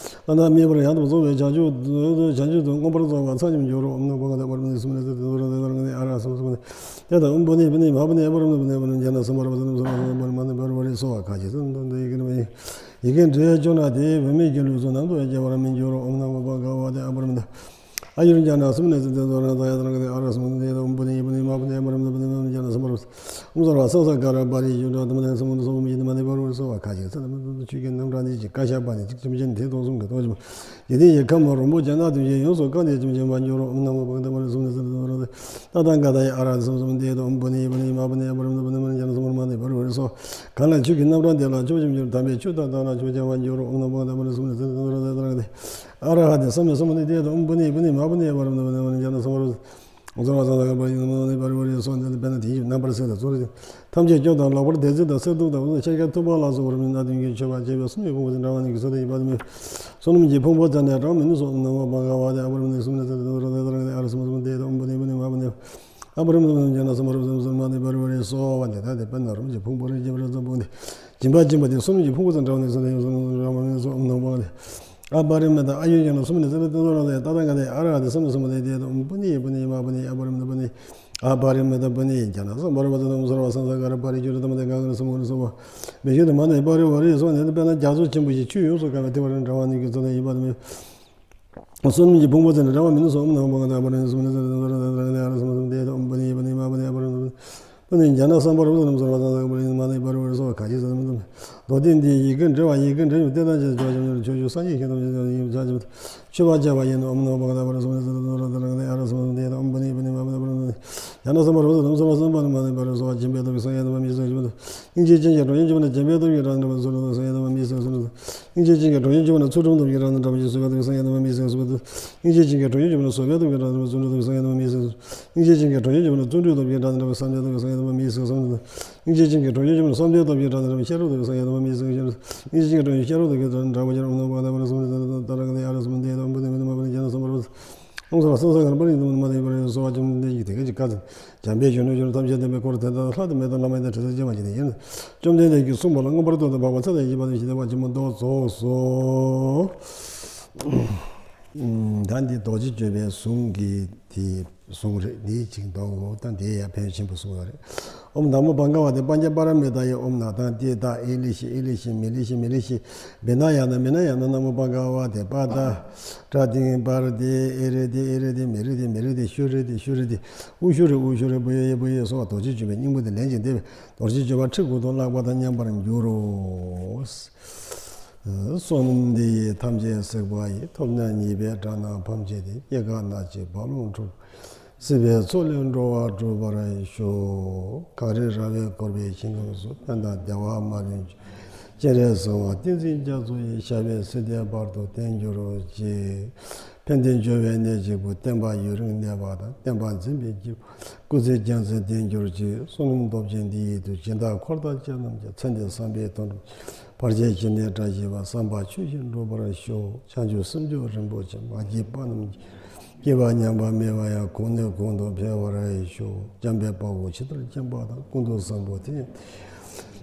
ཨ་ན་མེད་པར་ཡང་དག་བཟུང་བའི་བྱང་ཆུབ་བྱང་ཆུབ་ཏུ་མངོན་པར་རྫོགས་པ་མཚན་ཉིད་འགྱུར་རོ། ཨོཾ་ན་མོ་བྷ་ག་ཝ་ཏེ། ཨ་པ་རི་མ་ཏེ་སུ་མ་ཏེ་སུ་ཏེ། ཏེ་ཏེ་ཨོཾ་པུ་ནི་ཡེ་པུ་ནི་མ་པུ་ནི་ཨ་པ་རི་མ་ཏེ་པུ་ནི་མ་པུ་ནི་ཉ་ན་སམ་བར་བ་ཏེ་ནམ་སརྦ་སཾ་ས་ག་ར་པ་རི་མ་ཏེ་པ་རི་བ་རི་སྭཱ་ཧཱ། ཁ་ཅིག་སམ་དོན་དུ་ཡི་གེ་འབྲི་བ་ཡིན། ཡི་གེ་འབྲི་བའི་ཆོ་ག་དེས་བུད་མེད་ཀྱི་ལུས་སུ་ནམ་དུ་ཡང་སྐྱེ་བར་མི་འགྱུར་རོ། ཨོཾ་ན་མོ་བྷ་ག་ཝ་ཏེ། ཨ་པ་རི་མ་ཏེ། ཨཱ་ཡུར་ཉ་ན་སུ་མ་ཏེ་སུ་ཏེ། ཏེ་ཏེ་ཨ་ར་སུ་མ་ཏེ། ཏེ་ཏེ་ཨོཾ་པུ་ནི་ཡེ་པུ་ནི་མ་པུ་ནི་ཨ་པ་རི་མ་ཏེ་པུ་ནི་མ་པུ་ནི་ཉ་ན་སམ་བར་བ་ཏེ། ཨོཾ་སརྦ་སཾ་ས་ག་ར་པ་རི་ཤུ་དྲ་ཏ་མ་ཏེ་སུ་མ་ཏེ་སུ་ཨོཾ་ཡེ་ཏ་མ་ཏེ་པ་རི་བ་རི་སྭཱ་ཧཱ། ཁ་ཅིག་སམ་དོན་དུ་ཆོས་ཀྱི་རྣམ་གྲངས་འདི་ཅིག་བཀའ་ཤག་པ་ནི་གཅིག་བཅོམ་ཆེན་དེ་དོན་གསུམ་གྱི་སྟོང་ཆེན་པོ། འཇིག་རྟེན་གྱི་ཁམས་རིན་པོ་ཆེ་སྣ་བདུན་ཞིང་ཡོངས་སུ་བཀང་སྟེ་བཅོམ་ལྡན་འབྱུང་བར་འགྱུར་རོ། ཨོཾ་ན་མོ་བྷ་ག་ཝ་ཏེ། ཨ་པ་རི་མ་ཏེ་སུ་མ་ཏེ་སུ་ཏེ། ཏ་ཐཱ་ག་ཏཱ་ཡ་ཨ་ར་ཧ་ཏེ་སུ་མ་ཏེ་སུ་ཏེ། ཏེ་ཏེ་ཨོཾ་པུ་ནི་ཡེ་པུ་ནི་མ་པུ་ནི་ཨ་པ་རི་མ་ཏེ་པུ་ནི་མ་པུ་ནི་ཉ་ན་སམ་བར་བ་ཏེ་པ་རི་བ་རི་སྭཱ་ཧཱ། གང་ལ་ཆོས་ཀྱི་རྣམ་གྲངས་དེ་ལ་ཆོས་བཅོམ་གྱུར་དམ་པའི་ཆོས་དང་ལྡན་ལ་ཆོས་སྦྱང་བར་འགྱུར་རོ། ཨོཾ་ན་མོ་བྷ་ག་ཝ་ཏེ། ཨ་པ་རི་མ་ཏེ་སུ་མ་ཏེ་སུ་ཏེ། ཏེ་ཏེ་ཨ་ར་ཧ་ཏེ་སམ་ཡ་སུ་མ་ཏེ། ཏེ་ཏེ་ཨོཾ་པུ་ནི་ཡེ་པུ་ནི་མ་པུ་ནི་ཨ་པ་རི་མ་ཏེ་པུ་ནི་མ་པུ་ནི་ཉ་ན་སམ་བར་བ་ཏེ། ཨོཾ་སརྦ་སཾ་ས་ག་ར་པ་རི་ཤུ་དྲ་ཏ་མ་ཏེ་པ་རི་བ་རི་སྭཱ་ཧཱ། དཔེར་ན་དེ་བཞིན་རྣམ་པར་གསལ་དང་གཙོ་རིག་ཐམས་ཅད་སྐྱོབ་དང་ལོག་པར་དེར་འཛིན་དང་གསེར་གདུགས་དང་དབུ་མཛད་ཤཱཀྱ་ཐུབ་པ་ལ་སོགས་པ་རིམ་གྱིས་སྣ་བདུན་གྱིས་མཆོད་པར་བྱེད་པའི་གསུམ་གྱི་ཕུང་པོ་ཟེར་ནས་འདྲ་བ་ཉིད་ཀྱི་ཚུལ་དུ་ཡིན་པ་དེ་མོས། བསོད་ནམས་ཀྱི་ཕུང་པོ་བཙལ་ནས་གྲངས་མེད་ནི་སོགས་ནམ་མཁའ་བར་ག་ཝ་ཏེ། ཨ་པ་རི་མ་ཏེ་སུ་མ་ཏེ་སུ་ཏེ། ཏེ་ཏེ་ཨ་ར་སུ་མ་སུ་ཏེ། ཏེ་ཏེ་ཨོཾ་པུ་ནི་ཡེ་པུ་ནི་མ་པུ་ནི་ཨ་པ་རི་མ་ཏེ་པུ་ནི་མ་པུ་ནི་ཉ་ན་སམ་བར་བ་ཏེ། ཨ་པ་རི་མ་ཏེ་པུ་ནི་ཉ་ན་སམ་བར་བ་ཏེ་པུ་ནི་མ་པུ་ནི་པ་རི་བ་རི་སྭཱ་ཧཱ། འདི་ལྟ་སྟེ་དཔེར་ན་རིམ་གྱིས་ཕུང་པོ་རིམ་གྱིས་པ་རེ་ཙམ་སྤུངས་ཏེ། སྦྱིན་པ་སྦྱིན་པ་དེ་གསུམ་གྱི་ཕུང་པོ་ཙམ་འདྲ་བ་ནི་གསུམ་ལ་ཡང་གསུམ་འདྲ་བ་ནི་གསུམ། ཨོཾ་ན་མོ་བྷ་ག་ཝ་ཏེ། ཨ་པ་རི་མི་ཏ། ཨཱ་ཡུར་ཉ་ན་སུ་མ་ཏེ་སུ་ཏེ། ཏེ་ཏེ་ཨ་ར་ཧ་ཏེ་སམ་ཡ་སུ་མ་ཏེ། ཏེ་ཏེ་ཨོཾ་པུ་ནི་ཡེ་པུ་ནི་མ་པུ་ནི་ཨ་པ་རི་མི་ཏ་པུ་ནི། ཨ་པ་རི་མི་ཏ་པུ་ནི་ཉ་ན་སམ་བར་བ་ཏེ། ཨོཾ་སརྦ་སཾ་ས་ག་ར་པ་རི་ཤུ་དྲ་ཏ་མ་ཏེ་ག་ག་ར་སུ་མ་ག་ར་སྭཱ་ཧཱ། མི་ཤུ་དྲ་མ་ཏེ་པ་རི་བ་རི་སྭཱ་ཧཱ། དེ་དཔེར་ན་རྒྱ་མཚོ་ཆེན་པོ་ཞིག་ཆུས་ཡོངས་སུ་གང་བའི་ཐིགས་པ་རེ་འདྲ་བ་ཉིད་ཀྱི་ཚུལ་དུ་ཡིན་པ་དེ་མོས། བསོད་ནམས་ཀྱི་ཕུང་པོ་བཙལ་ནས་གྲངས་མེད་ནི་སོགས། ཨོཾ་ན་མོ་བྷ་ག་ཝ་ཏེ། ཨ་པ་རི་མ་ཏེ་སུ་མ་ཏེ་སུ་ཏེ། ཏེ་ཏེ་ཨ་ར་ཧ་ཏེ་སམ་ཡ་སུ་མ་ཏེ། ཏེ་ཏེ་ཨོཾ་པུ་ནི་ཡེ་པུ་ནི་མ་པུ་ནི་ཨ་པ་རི་མ་ཏེ་པུ་ནི་ཉ་ན་སམ་བར་བ་ཏེ། ཨ་པ་རི་མ་ཏེ་པུ་ནི་མ་ཏེ་པ་རི་བ་རི་སྭཱ་ཧཱ། ཁ་ཅིག་སམ་དོན་དུ་མདོ་སྡེ་འདིའི་ཡི་གེ་འབྲི་བ། ཡི་གེ་འབྲི་བའི་སྟེང་ན་ཅི་ཕྱོགས་ཆེན་པོར་ཆོས་ཞུ། སངས་རྒྱས་ཞིང་དུ་མཆིས་ཀྱང་ཡིན་ཕྱོགས་ཆེན་པོར་མཆོད་པར་བྱ་བ་ཡིན་ནོ། ཨོཾ་ན་མོ་བྷ་ག་ཝ་ཏེ། ཨ་པ་རི་མ་ཏེ་སུ་མ་ཏེ་སུ་ཏེ། ཏེ་ཏེ་ཨ་ར་ཧ་ཏེ་སམ་ཡ་སུ་མ་ཏེ། ཏེ་ཏེ་ཨོཾ་པུ་ནི་ཡེ་པུ་ནི་མ་པུ་ནི་ཨ་པ་རི་མ་ཏེ་ཉ་ན་སམ་བར་བ་ཏེ། ཨོཾ་སརྦ་སཾ་པུ་ནི་མ་པུ་ནི་པ་རི་བ་རི་སྭཱ་ཧཱ། སྦྱིན་པའི་སྟོབས་ཀྱིས་སངས་རྒྱས་དམ་པ་མི་ཟད་པར་བྱེད་པ་དང་། སྙིང་རྗེའི་སྤྱན་གྱིས་གྲོགས་བྱེད་ཀྱི་སྤྱོད་པ་ནི། སྦྱིན་པའི་སྟོབས་ཀྱིས་གྲངས་འདྲ་བ་ཚུལ་ཁྲིམས་དང་སངས་རྒྱས་དམ་པ་མི་ཟད་པར་བྱེད་པ་དང་། སྙིང་རྗེའི་སྤྱན་གྱིས་གྲོགས་བྱེད་ཀྱི་སྤྱོད་པ་ནི། ཚུལ་ཁྲིམས་དང་སྦྱིན་གྲངས་འདྲ་བ་ཚུལ་ཁྲིམས་དང་སངས་རྒྱས་དམ་པ་མི་ཟད་པར་བྱེད་པ་དང་། སྙིང་རྗེའི་སྤྱན་གྱིས་གྲོགས་བྱེད་ཀྱི་སྤྱོད་པ་ནི། ཚུལ་ཁྲིམས་དང་སྦྱིན་གྲངས་འདྲ་བ་མི་ཟད་པར་བྱེད་པ་དང་། སྙིང་རྗེའི་སྤྱན་གྱིས་གྲོགས་བྱེད་ཀྱི་སྤྱོད་པ་ནི། བཟོད་པའི་སྟོབས་ཀྱིས་གྲངས་འདྲ་བ་ཚུལ་ཁྲིམས་དང་སངས་རྒྱས་དམ་པ་མི་ཟད་པར་བྱེད་པ་དང་། སྙིང་རྗེའི་སྤྱན་གྱིས་གྲོགས་བྱེད་ཀྱི་སྤྱོད་པ་ནི། བརྩོན་འགྲུས་སྟོབས་ཀྱིས་གྲངས་འདྲ་བ་བསམ་གཏན་སྟོབས་ཀྱིས་སངས་རྒྱས་དམ་པ་མི་ཟད་པར་བྱེད་པ་དང་། སྙིང་རྗེའི་སྤྱན་གྱིས་གྲོགས་བྱེད་ཀྱི་སྤྱོད་པ་ནི། བསམ་གཏན་སྟོབས་ཀྱིས་གྲངས་འདྲ་བ་ཤེས་རབ་སྟོབས་ཀྱིས་གྲངས་འདྲ་བ་ཤེས་རབ་སྟོབས་ཀྱིས་སངས་རྒྱས་དམ་པ་མི་ཟད་པར་བྱེད་པ་དང་། སྙིང་རྗེའི་སྤྱན་གྱིས་གྲོགས་བྱེད་ཀྱི་སྤྱོད་པ་ནི། ཤེས་རབ་སྟོབས་ཀྱིས་གྲངས་འདྲ་བ་ཤེས་རབ་སྟོབས་ཀྱིས་སངས་རྒྱས་དམ་པ་མི་ཟད་པར་བྱེད་པ་དང་། ཏ་ལ་ག་ཏེ་ཨ་ར་སུ་མ་ཏེ། ཏེ་ཏེ་ཨོཾ་པུ་ནི་ཡེ་པུ་ནི་མ་པུ་ནི་ཉ་ན་སམ་བར་བ་ཏེ། ཨོཾ་སརྦ་སཾ་ས་ག་ར་པ་རི་ཉ་ན་སམ་བར་བ་ཏེ། ཨོཾ་སརྦ་སཾ་ས་ག་ར་པ་རི་ཉ་ན་སམ་བར་བ་ཏེ། འཇམ་དཔལ་གཞོན་ནུ་གཞོན་ནུ་ཐམས་ཅད་ལྡན་པའི་འཁོར་དེ་དག་ལྷ་དང་མི་དང་བླ་མ་ཡི་དམ་དྲི་ཟར་ཅན་མ་ཅི་ནས་ཡིན། བཅོམ་ལྡན་འདས་ཀྱིས་གསུངས་པ་ལ་མངོན་པར་བསྟོད་དང་བག་པ་ཚེ་དང་བཞི་པ་དང་ཞི་བདེ་བ་ཆེན་པོ་མདོ་རྫོགས་སོ། ད་འདི་རྡོ་རྗེ་གཅོད་པའི་གཟུངས་ཀྱི་དེ་གཟུངས་རེད། འདི་གཅིག་འདོན་དགོས། ད་འདི་ཡང་ཕན་ཆེན་པོ་གསུངས་ཡོད་རེད། ཨོཾ་ན་མོ་བྷ་ག་ཝ་ཏེ། པཉྩ་པཱ་ར་མི་ཏཱ་ཡེ་ཨོཾ་ན་ཐང་། ཏདྱ་ཐཱ། ཨེ་ལི་ཤི་ཨེ་ལི་ཤི། མི་ལི་ཤི་མི་ལི་ཤི། བི་ན་ཡ་ན་མི་ན་ཡ་ན། ན་མོ་བྷ་ག་ཝ་ཏེ། པ་ཏ་ཏྲ་ཏིང་པར་ཏེ། ཨེ་རེ་ཏེ་ཨེ་རེ་ཏེ། མི་རེ་ཏེ་མི་རེ་ཏེ། ཤུ་རེ་ཏེ་ཤུ་རེ་ཏེ། ཨུ་ཤུ་རེ་ཨུ་ཤུ་རེ། བུ་ཡེ་ཡེ་བུ་ཡེ་སོགས་པ་རྡོ་རྗེ་གཅོད་པའི་སྙིང་པོ་དེ་ལན་ཅིག་བཟླས་པས། རྡོ་རྗེ་གཅོད་པ་ཁྲི་དགུ་ཐོག་བརླག་པ་དང་མཉམ་པར་འགྱུར་རོ། བསོད་ནམས་འདི་ཡིས་ཐམས་ཅད་གཟིགས་པ་ཡི། ཐོབ་ནས་ཉེས་པའི་དགྲ་རྣམས་ཕམ་བྱས་ཏེ། སྐྱེ་རྒ་ན་འཆི་རྦ་ཀློང་འཁྲུགས། སྲིད་པའི་མཚོ་ལས་འགྲོ་བ་སྒྲོལ་བར་ཤོག། གངས་རི་ར་བས་བསྐོར་བའི་ཞིང་ཁམས་སུ། ཕན་དང་བདེ་བ་མ་ལུས་འབྱུང་། སྤྱན་རས་གཟིགས་དབང་བསྟན་འཛིན་རྒྱ་མཚོ་ཡི། ཞབས་པད་སྲིད་མཐའི་བར་དུ་བརྟན་གྱུར་ཅིག། ཕན་བདེ་འབྱུང་བའི་གནས་གཅིག་པུ། བསྟན་པ་ཡུན་རིང་གནས་པ་དང་། བསྟན་པ་འཛིན་པའི་སྐྱེས་བུ། སྐུ་ཚེ་རྒྱ་མཚོའི་བརྟན་གྱུར་ཅིག། བསོད་ནམས་སྟོབས་ཆེན་འདི་ཡིས་ཀྱང་། སྦྱིན་བདག་འཁོར་དང་བཅས་རྣམས་ཀྱི། ཚེ་འདི་བསམ་པའི་དོན་འགྲུབ། བར་ཆད་ཞི་ནས་བཀྲ་ཤིས་པ། བསམ་པ་ཆོས་བཞིན་འགྲུབ་པར་ཤོག། བྱང་ཆུབ་སེམས་མཆོག་རིན་པོ་ཆེ། མ་སྐྱེས་པ་རྣམས་ཀྱི། སྐྱེས་པ་ཉམས་པ་མེད་པ་ཡང་། གོང་ནས་གོང་དུ་འཕེལ་བར་ཤོག། འཇམ་དཔལ་དཔའ་བོས་ཇི་ལྟར་མཁྱེན་པ་དང་། ཀུན་ཏུ་བཟང་པོ་དེ་ཡང་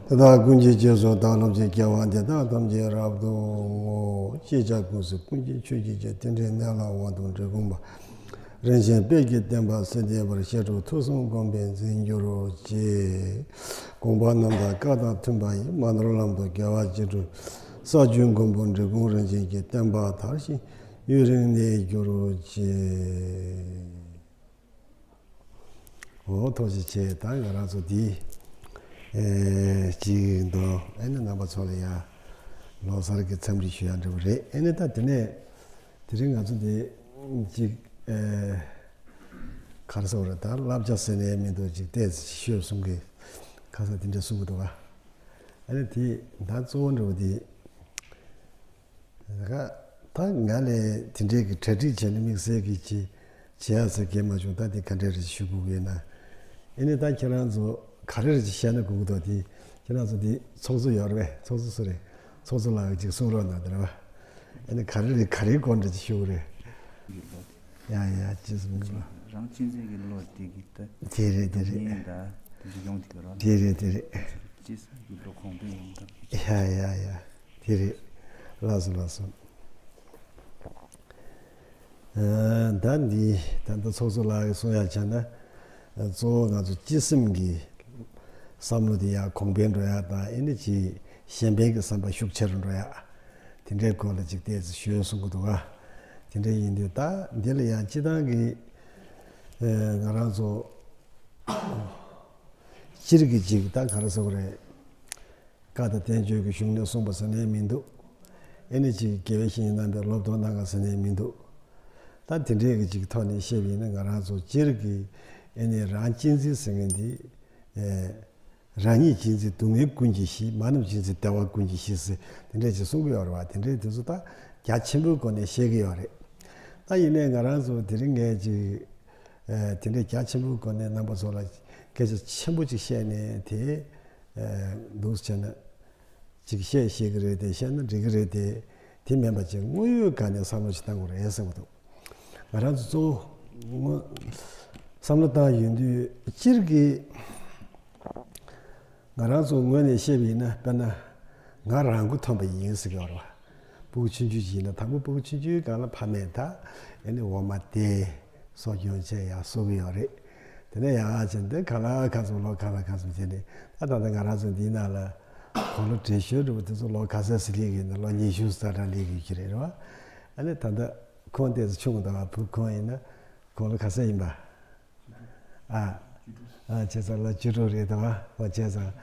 དེ་དག་ཀུན་གྱི་རྗེས་སུ་བདག་སློབ་ཅིང་། སྐྱེ་བ་འདི་དག་ཐམས་ཅད་རབ་ཏུ་བསྔོ། ཤེས་བྱ་ཀུན་གཟིགས་ཀུན་མཁྱེན་ཆོས་ཀྱི་རྒྱལ། དེ་འདྲའི་གནས་ལ་དབང་དུ་འགྲོ་དགོངས་པ། རིན་ཆེན་དཔལ་གྱི་བསྟན་པ་སྲིད་མཐའི་བར། བཤད་སྒྲུབ་ཐོས་བསམ་སྒོམ་པས་འཛིན་གྱུར་ཅིག། དགོངས་པ་རྣམ་དག་བཀའ་དང་མཐུན་པ་ཡིས། མ་ནོར་ལམ་དུ་དགེ་བ་ཅི་སྒྲུབ། ས་བཅུའི་མགོན་པོ་འབྲི་གུང་རིན་ཆེན་གྱི། བསྟན་པ་དར་ཞིང་ཡུན་རིང་གནས་གྱུར་ཅིག། འོ་ཐུགས་རྗེ་ཆེ། ད་ང་རང་ཚོ་འདི་ཨེ་གཅིག་འདོན། ཨེ་ནི་རྣམ་པ་ཚོ་ལ་ཡང་ལོ་གསར་གྱི་འཚམས་འདྲི་ཞུ་ཡ་འདྲ་བོ་རེད། ཨེ་ནི་ད་དེ་ནས་དེ་རིང་ང་ཚོ་འདི་གཅིག་ཨེ་ག་རེ་ཟེར་བ་རེད། ད་བསླབ་བྱ་ཟེར་ནས་མི་འདུག་ཅིག་བལྟས་ཤོད་གསུང་གི། ཁ་ས་དེ་འདྲ་གསུང་གི་འདུག་ག་ཨེ་ནི་དེ་ད་གཙོ་བོ་འདྲ་བོ་དེ། ད་ང་ལས་དེ་འདྲའི་གི་གྲ་སྒྲིག་བྱས་ནས་དམིགས་བསལ་གྱི་ཅི་བྱེད་ཡ་ཟེར་གྱི་མ་བྱུང་། ད་དེ་ག་འདྲ་རེ་ཞུ་དགོས་ཀྱི་ཡིན་ན། ཨེ་ནི་ད་ཁྱེད་རང་ཚོ་ག་རེ་རེ་བཤད་ན་དགོས་ཀྱི་འདུག་དེ་ ཁྱེད་རང་ཚོ་འདི་ཚོགས་གཙོ་ཡོད་རེད་པས། ཚོགས་གཙོ་སུ་རེད། ཚོགས་གཙོ་ལགས་ཀྱིས་ཅིག་གསུང་རོགས་གནང་། དེ་རེད་པ། ཨ་ནི་ག་རེ་རེད། ག་རེའི་སྐོར་འདྲ་ཅིག་ཞུ་གི་རེད། ཡ་ཡ། ཅི་ཟེར་གི་རེད། རང་གཅེས་འཛིན་གྱི་བློ་དེ་གི་ད། དེ་རེད། དེ་རེད། ཡིན་ད། དེ་ཡོང་དེ་གི་རོ། དེ་རེད། དེ་རེད། གཅེས་འཛིན་གྱི་བློ་གོང་འཕེལ་ཡོང་ཐབས། ཡ་ཡ་ཡ། དེ་རེད། ལགས་སོ། ལགས་སོ། ཨ། ད་འདི་ད་ལྟ་ཚོགས་གཙོ་ལགས་ཀྱིས་གསུང་ཡ་བྱས་ན། ཨ། གཙོ་བོ་ང་ཚོ་སྤྱི་སེམས་ཀྱི་བསམ་བློ་དེ་ཡར་གོང་འཕེལ་འགྲོ་ཡ་དང་། ཨེ་ནི་ཅིག་གཞན་ཕན་གྱི་བསམ་པ་ཤུགས་ཆེ་རུ་འགྲོ་ཡ། དེ་འདྲའི་སྐོར་ལ་ཅིག་ཏོག་ཙམ་ཞུ་གསུང་གི་འདུག་ག། དེ་འདྲ་ཡིན་དུས་ད་འདི་ལ་ཡང་སྤྱི་བཏང་གི། ཨ། ང་རང་ཚོ་སྤྱིར་གྱི་ཅིག་ད་ག་རེ་ཟེར་དགོས་རེད། བཀའ་དང་བསྟན་བཅོས་ཀྱི་གཞུང་ནས་གསུངས་པ་ཟེར་ནའི་མི་འདུག། ཨེ་ནི་ཅིག་དགེ་བའི་བཤེས་གཉེན་རྣམ་པས་སློབ་སྟོན་གནང་བ་ཟེར་ནའི་མི་འདུག། ད་དེ་འདྲའི་གི་ཅིག་ཐོག་ནས་བཤད་པ་ཡིན་ན། ང་རང་ཚོ་སྤྱིར་གྱི་ཨེ་ནི་རང་གཅེས་འཛིན་ཟེར་མཁན་འདི། ཨེ། རང་ཉིད་གཅེས་འཛིན་སྡུག་བསྔལ་ཀུན་གྱིས་ཞི། མ་རྣམས་གཅེས་འཛིན་བདེ་བ་ཀུན་གྱིས་ཤིག་ཟེར། དེ་འདྲས་ཅིག་གསུང་གི་ཡོད་རེད་པ། དེ་འདྲས་དེ་ཚོ་ད་རྒྱ་ཆེན་པོའི་སྒོ་ནས་བཤད་ཀྱི་ཡོད་རེད། ད་ཡིན་ནའི་ང་རང་ཚོ་དེ་རིང་ངས་ཅིག། ཨ། དེ་འདྲས་རྒྱ་ཆེན་པོའི་སྒོ་ནས་རྣམ་པ་ཚོ་ལ་སྐད་ཆ་ཆེན་པོ་ཅིག་བཤད་ནས་དེ། ཨ། འདུག་སེ་བྱས་ན་ཅིག་བཤད་ཤེས་ཀྱི་རེད་དེ། བཤད་ན་འགྲིག་གི་རེད་དེ། དེ་མིན་པ་ཅིག་དངོས་ཡོད་སྒང་ནས་བསམ་བློ་ཅིག་བཏང་དགོས་རེད་བསམ་གྱི་འདུག། ང་རང་ཚོ་གཙོ་བོ་བསམ་བློ་བཏང་ཡོང་དུས། སྤྱིར་གྱི་ང་རང་ཚོ་ངོས་ནས་བཤད་པ་ཡིན་ན། དཔེར་ན་ང་རང་མགོ་ཐོན་པ་ཡིན་ཟེར་གྱི་ཡོད་རེད་པ། སྤུ་གུ་ཆུང་ཆུང་ཅིག་ཡིན་ན། དང་པོ་སྤུ་གུ་ཆུང་ཆུང་སྒང་ལ་ཕ་མས་ད་ཨེ་ནི་འོ་མ་སྟེར། གསོ་སྐྱོང་བྱས་ཡར་གསོ་གི་ཡོད་རེད། དེ་ནས་ཡར་བྱས་ཏེ་གང་ལ་གང་འཚམ། ལོ་གང་ལ་གང་འཚམ་བྱས་ནས། ད་ད་ལྟ་ང་རང་ཚོ་འདིའི་ནང་ལ་དགུང་ལོ་བགྲེས་ཤོས་འདྲ་པོ་དེ་ཚོ་ལོ་ག་ཚད་ཙམ་སླེབས་ཀྱི་ཡོད་ན། ལོ་ཉི་ཤུ་རྩ་གྲངས་སླེབས་ཀྱི་ཡོད་ཀྱི་རེད་པ། ཨ་ནི་ད་ལྟ་ཁོང་དེ་ཚོ་ཆུང་ངུ་འདུག་པ། བུ་ཁོང་ཡིན་ན་དགུང་ལོ་ག་ཚད་ཡིན་པ། ཨ། ཨ། བྱས་ཙང་ལོ་བཅུ་དྲུག་རེད་འདུག་པ། འོ། བྱས་ཙང་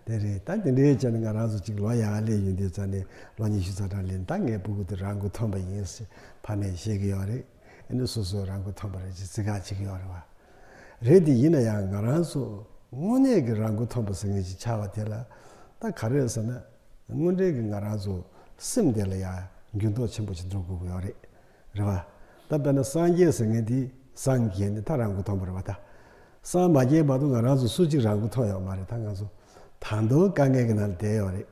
དེ་རེད། ད་དེ་འདྲའི་བྱས་ནས་ང་རང་ཚོ་ཅིག་ལོ་ཡར་སླེབས་ཡོང་དུས་ཙམ་ནས། ལོ་ཉི་ཤུ་རྩ་གྲངས་སླེབས་ནས། ད་ངའི་སྤུ་གུ་དེ་རང་མགོ་ཐོན་པ་ཡིན་ཟེར་ཕ་མས་བཤད་ཀྱི་ཡོད་རེད། ཨ་ནི་སོ་སོ་རང་མགོ་ཐོན་པ་རེད་ཅེས་བརྩི་བཀུར་བྱེད་ཀྱི་ཡོད་རེད་པ། རེད་དེ། ཡིན་ན་ཡང་ང་རང་ཚོ་དངོས་གནས་ཀྱི་རང་མགོ་ཐོན་པ་ཟེར་མཁན་ཅིག་ཆགས་པ་དེ་ལ། ད་ག་རེ་ཟེར་ན། དངོས་འབྲེལ་གྱི་ང་རང་ཚོ་སེམས་དེ་ལ་ཡང་འགྱུར་ལྡོག་ཆེན་པོ་ཞིག་འགྲོ་དགོས་ཀྱི་ཡོད་རེད། རེད་པ། ད་དཔེར་ན་སངས་རྒྱས་ཟེར་མཁན་དེ་སངས་རྒྱས་ནས་ད་རང་མགོ་ཐོན་པ་རེད་པ། ད་སངས་མ་རྒྱས་བར་དུ་ང་རང་ཚོ་སུ་གཅིག་རང་མགོ་ཐོན་ཡོད་མ་རེད། ད་ང་ཚོ་ད་དུང་དཀའ་ངལ་གྱི་ནང་ལ་བསྡད་ཡོད་རེད།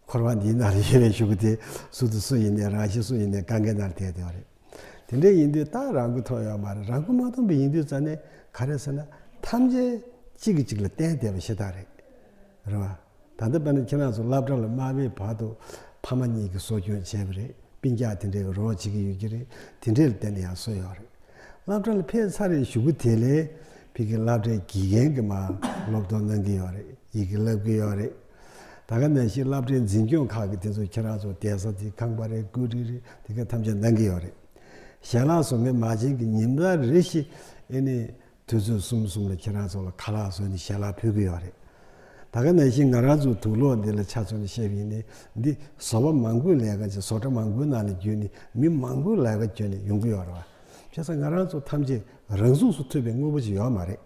འཁོར་བ་འདིའི་ནང་ལ་ཡོད་པའི་གཞུག་གུ་དེ། སུ་དང་སུ་ཡིན་ནའི། རང་གཞན་སུ་ཡིན་ནའི་དཀའ་ངལ་ནང་ལ་བསྡད་བསྡད་པ་རེད། དེ་འདྲ་ཡིན་དུས་ད་རང་མགོ་ཐོན་ཡོད་མ་རེད། རང་མགོ་མ་ཐོན་པ་ཡིན་དུས་ཙམ་ནས་ག་རེ་ཟེར་ན། ཐམས་ཅད་གཅིག་གིས་གཅིག་ལ་བརྟེན་བསྡད་པ་ཞེ་དྲག་རེད། རེད་པ། ད་ལྟ་དཔེར་ན་ཁྱེད་རང་ཚོ་སློབ་གྲྭ་ལ་མ་ཕེབས་བར་དུ་ཕ་མ་གཉིས་ཀྱིས་གསོ་སྐྱོང་བྱས་པ་རེད། སྤུན་ཀྱག་དེ་འདྲའི་རོགས་བྱེད་ཀྱི་ཡོད་ཀྱི་རེད། དེ་འདྲའི་ལ་བརྟེན་ནས་ཡར་གསོས་ཡོད་རེད། སློབ་གྲྭ་ལ་ཕེབས་ཚར་བའི་གཞུག་གུ་དེ་ལ་ཕ་གི་སློབ་གྲྭའི་དགེ་རྒན་གྱིས་མར་སློབ་སྟོན་གནང་གི་ཡོད་རེད། ཡི་གེ་བསླབ་ཀྱི་ཡོད་རེད། ད་ག་ནང་བཞིན་སློབ་གྲྭའི་འཛིན་སྐྱོང་ཁག་གིས་དེ་ཚོ་ཁྱེད་རང་ཚོ་བསྡད་ས་དེ། ཁང་པ་རེད། སྐུ་བགྲེས་རེད། དེ་ག་ཐམས་ཅད་གནང་གི་ཡོད་རེད། ཞལ་ལག་བཟོ་མཁན་མ་བྱན་གྱིས་ཉིན་ལྟར་རེ་བཞིན་ཨེ་ནི་དུས་ཚོད་གསུམ་གསུམ་ལ་ཁྱེད་རང་ཚོ་ལ་ཁ་ལག་བཟོས་ནས་ཞལ་ལག་ཕུལ་གྱི་ཡོད་རེད། ད་ག་ནང་བཞིན་ང་རང་ཚོའི་དུག་ལོག་འདི་ལ་ཆ་མཚོན་ནས་བཤད་པ་ཡིན་ན། འདི་བཟོ་པ་མང་པོས་ལས་ཀ་བྱེད། བཟོ་གྲྭ་མང་པོའི་ནང་ནས་བརྒྱུད་ནས། མི་མང་པོས་ལས་ཀ་བརྒྱུད་ནས་ཡོང་གི་ཡོད་རེད་པ། བྱས་ཙང་ང་རང་ཚོ་ཐམས་ཅད་རང་གཟུགས་སུ་ཐུབ་པའི་དངོས་པོ་ཅིག་ཡོད་མ་རེད།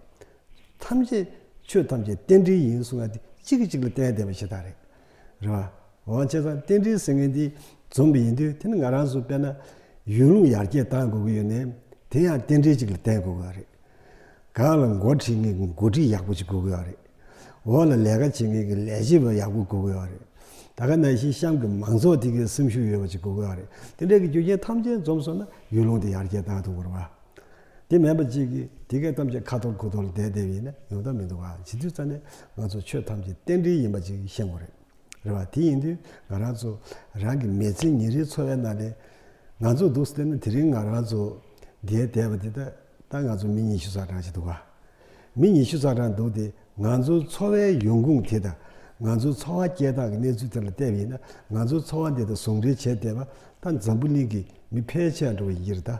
ཐམས་ཅད། ཆོས་ཐམས་ཅད་རྟེན་འབྲེལ་ཡིན་གསུང་ཡ་དེ་གཅིག་གིས་གཅིག་ལ་བརྟེན་བསྡད་པ་ཞིག་ད་རེད། རེད་པ། འོ། བྱས་ཙང་རྟེན་འབྲེལ་ཟེར་མཁན་དེ་འཛོམས་པ་ཡིན་དུས། དེ་ནི་ང་རང་ཚོ་དཔེར་ན་ཡུལ་ལུང་ཡར་རྒྱས་གཏང་དགོས་ཀྱི་ཡོད་ནའི། དེ་ཡང་རྟེན་འབྲེལ་གཅིག་ལ་བརྟེན་དགོས་ཀྱི་ཡོད་རེད། གང་ལ་འགོ་ཁྲིད་མཁན་གྱི་འགོ་ཁྲིད་ཡག་པོ་ཅིག་དགོས་ཀྱི་ཡོད་རེད། འོག་ལ་ལས་ཀ་བྱེད་མཁན་གྱི་ལས་བྱེད་པ་ཡག་པོ་དགོས་ཀྱི་ཡོད་རེད། ད་ག་ནང་བཞིན་གཤམ་གྱི་མང་ཚོགས་དེ་གའི་སེམས་ཤུགས་ཡོད་པ་ཅིག་དགོས་ཀྱི་ཡོད་རེད། དེ་འདྲའི་གི་རྒྱུ་རྐྱེན་ཐམས་ཅད་འཛོམས་སོང་ན་ཡུལ་ལུང་དེ་ཡར་རྒྱས་གཏང་ཐུབ་ཀྱི་རེད་པ། དེ་མིན་པ་ཅིག་གིས་དེ་གའི་ཐམས་ཅད་ཁ་འཐོར་ཁུ་འཐོར་ལ་བསྡད་བསྡད་པ་ཡིན་ན་ཡོང་ཐབས་མི་འདུག་ག། བྱེད་དུས་ཙམ་ནས་ང་ཚོ་ཆོས་ཐམས་ཅད་རྟེན་འབྲེལ་ཡིན་པ་ཅིག་ཤེས་དགོས་རེད། རེད་པ། དེ་ཡིན་དུས་ང་རང་ཚོ་རང་གི་མི་ཚེ་ཉིན་རེའི་འཚོ་བའི་ནང་ནས། ང་ཚོ་འདུག་སེ་བལྟས་ན་དེ་རིང་ང་རང་ཚོ་འདིར་བསྡད་པ་འདི་ད། ད་ང་ཚོ་མི་ཉི་ཤུ་རྩ་གྲངས་ཅིག་འདུག་ག། མི་ཉི་ཤུ་རྩ་གྲངས་འདུག་སྟེ། ང་ཚོའི་འཚོ་བའི་ཡོང་ཁུངས་དེ་དང་། ང་ཚོའི་འཚོ་བ་སྐྱེལ་སྟངས་ཀྱི་གནས་ཚུལ་དེ་ལ་བལྟས་པ་ཡིན་ན། ང་ཚོའི་འཚོ་བ་འདི་དང་ཟུང་འབྲེལ་བྱས་བསྡད་པ་ད་འཛམ་བུ་གླིང་གི་མི་ཕལ་ཆེར་འགྲོ་བ་ཡིན་གྱི་རེད། ད་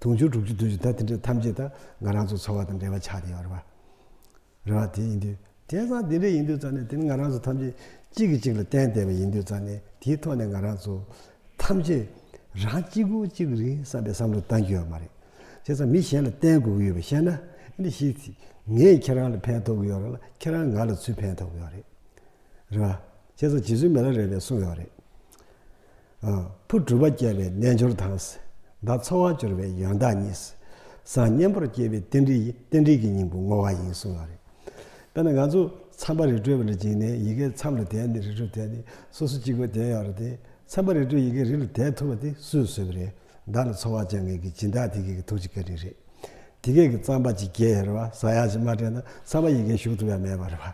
དུང་ཕྱུར་དྲུག་ཅུ་བདུན་ཅུ་ད་དེ་འདྲ་ཐམས་ཅད་ད་ང་རང་ཚོའི་འཚོ་བ་དང་འབྲེལ་བ་ཆགས་བསྡད་ཡོད་རེད་པ། རེད་པ། དེ་ཡིན་དུས། དེང་སང་དེ་འདྲ་ཡིན་དུས་ཙང་ནས། དེ་ནི་ང་རང་ཚོ་ཐམས་ཅད་གཅིག་གིས་གཅིག་ལ་བརྟེན་བསྡད་པ་ཡིན་དུས་ཙང་ནས། དེའི་ཐོག་ནས་ང་རང་ཚོ་ཐམས་ཅད་རང་གཅིག་པོ་གཅིག་རེད་བསམ་པའི་བསམ་བློ་གཏང་རྒྱུ་ཡོད་མ་རེད། བྱས་ཙང་མི་གཞན་ལ་བརྟེན་དགོས་ཀྱི་ཡོད་པ་ཤེས་ན། ཨ་ནི་ཤེས་ཚེ། ངས་ཁྱེད་རང་ལ་ཕན་ཐོགས་ཀྱི་ཡོད་རེད་ལ། ཁྱེད་རང་ང་ལ་ཚུར་ཕན་ཐོགས་ཀྱི་ཡོད་རེད། རེད་པ། བྱས་ཙང་རྗེ་བཙུན་མི་ལ་རས་པས་གསུངས་ཡོད་རེད། ཨ། ཕོ་སྒྲུབ་པ་སྐྱེ་བའི་རྣལ་འབྱོར་དང་། མདའ་འཚོ་བར་སྦྱོར་བའི་ཡོན་བདག་གཉིས། བཟའ་གཉེན་པོར་སྐྱེ་བའི་རྟེན་འབྲེལ་ཡིན། རྟེན་འབྲེལ་གྱི་སྙིང་པོ་བསྔོ་བ་ཡིན་གསུངས་ཡོད་རེད། དཔེར་ན་ང་ཚོ་ མཚམས་པ་རི་ཁྲོད་ལ་འཇིགས་ནས་ཡི་གེ་མཚམས་ལ་བསྡད་ནས་རི་ཁྲོད་བསྡད་ནས་སོ་སོ་གཅིག་པོ་བསྡད་ཡོད་རེད་དེ། མཚམས་པ་རི་ཁྲོད་ཡི་གེ་རི་ལ་བསྡད་ཐུབ་པ་དེ་སུས་བཟོས་པ་རེད། བདག་ལ་འཚོ་བ་སྦྱང་མཁན་གྱི་སྦྱིན་བདག་དེ་གི་ཐུགས་རྗེ་བཀའ་དྲིན་རེད། དེ་གས་ཀྱི་རྩམ་པ་ཅིག་སྐྱེས་ཡོད་རེད་བ། ཟ་ཡག་ཅིག་མ་སྤྲད་ན་མཚམས་པ་ཡི་གེ་ཞུགས་ཐུབ་ཡ་མེད་པ་རེད་བ།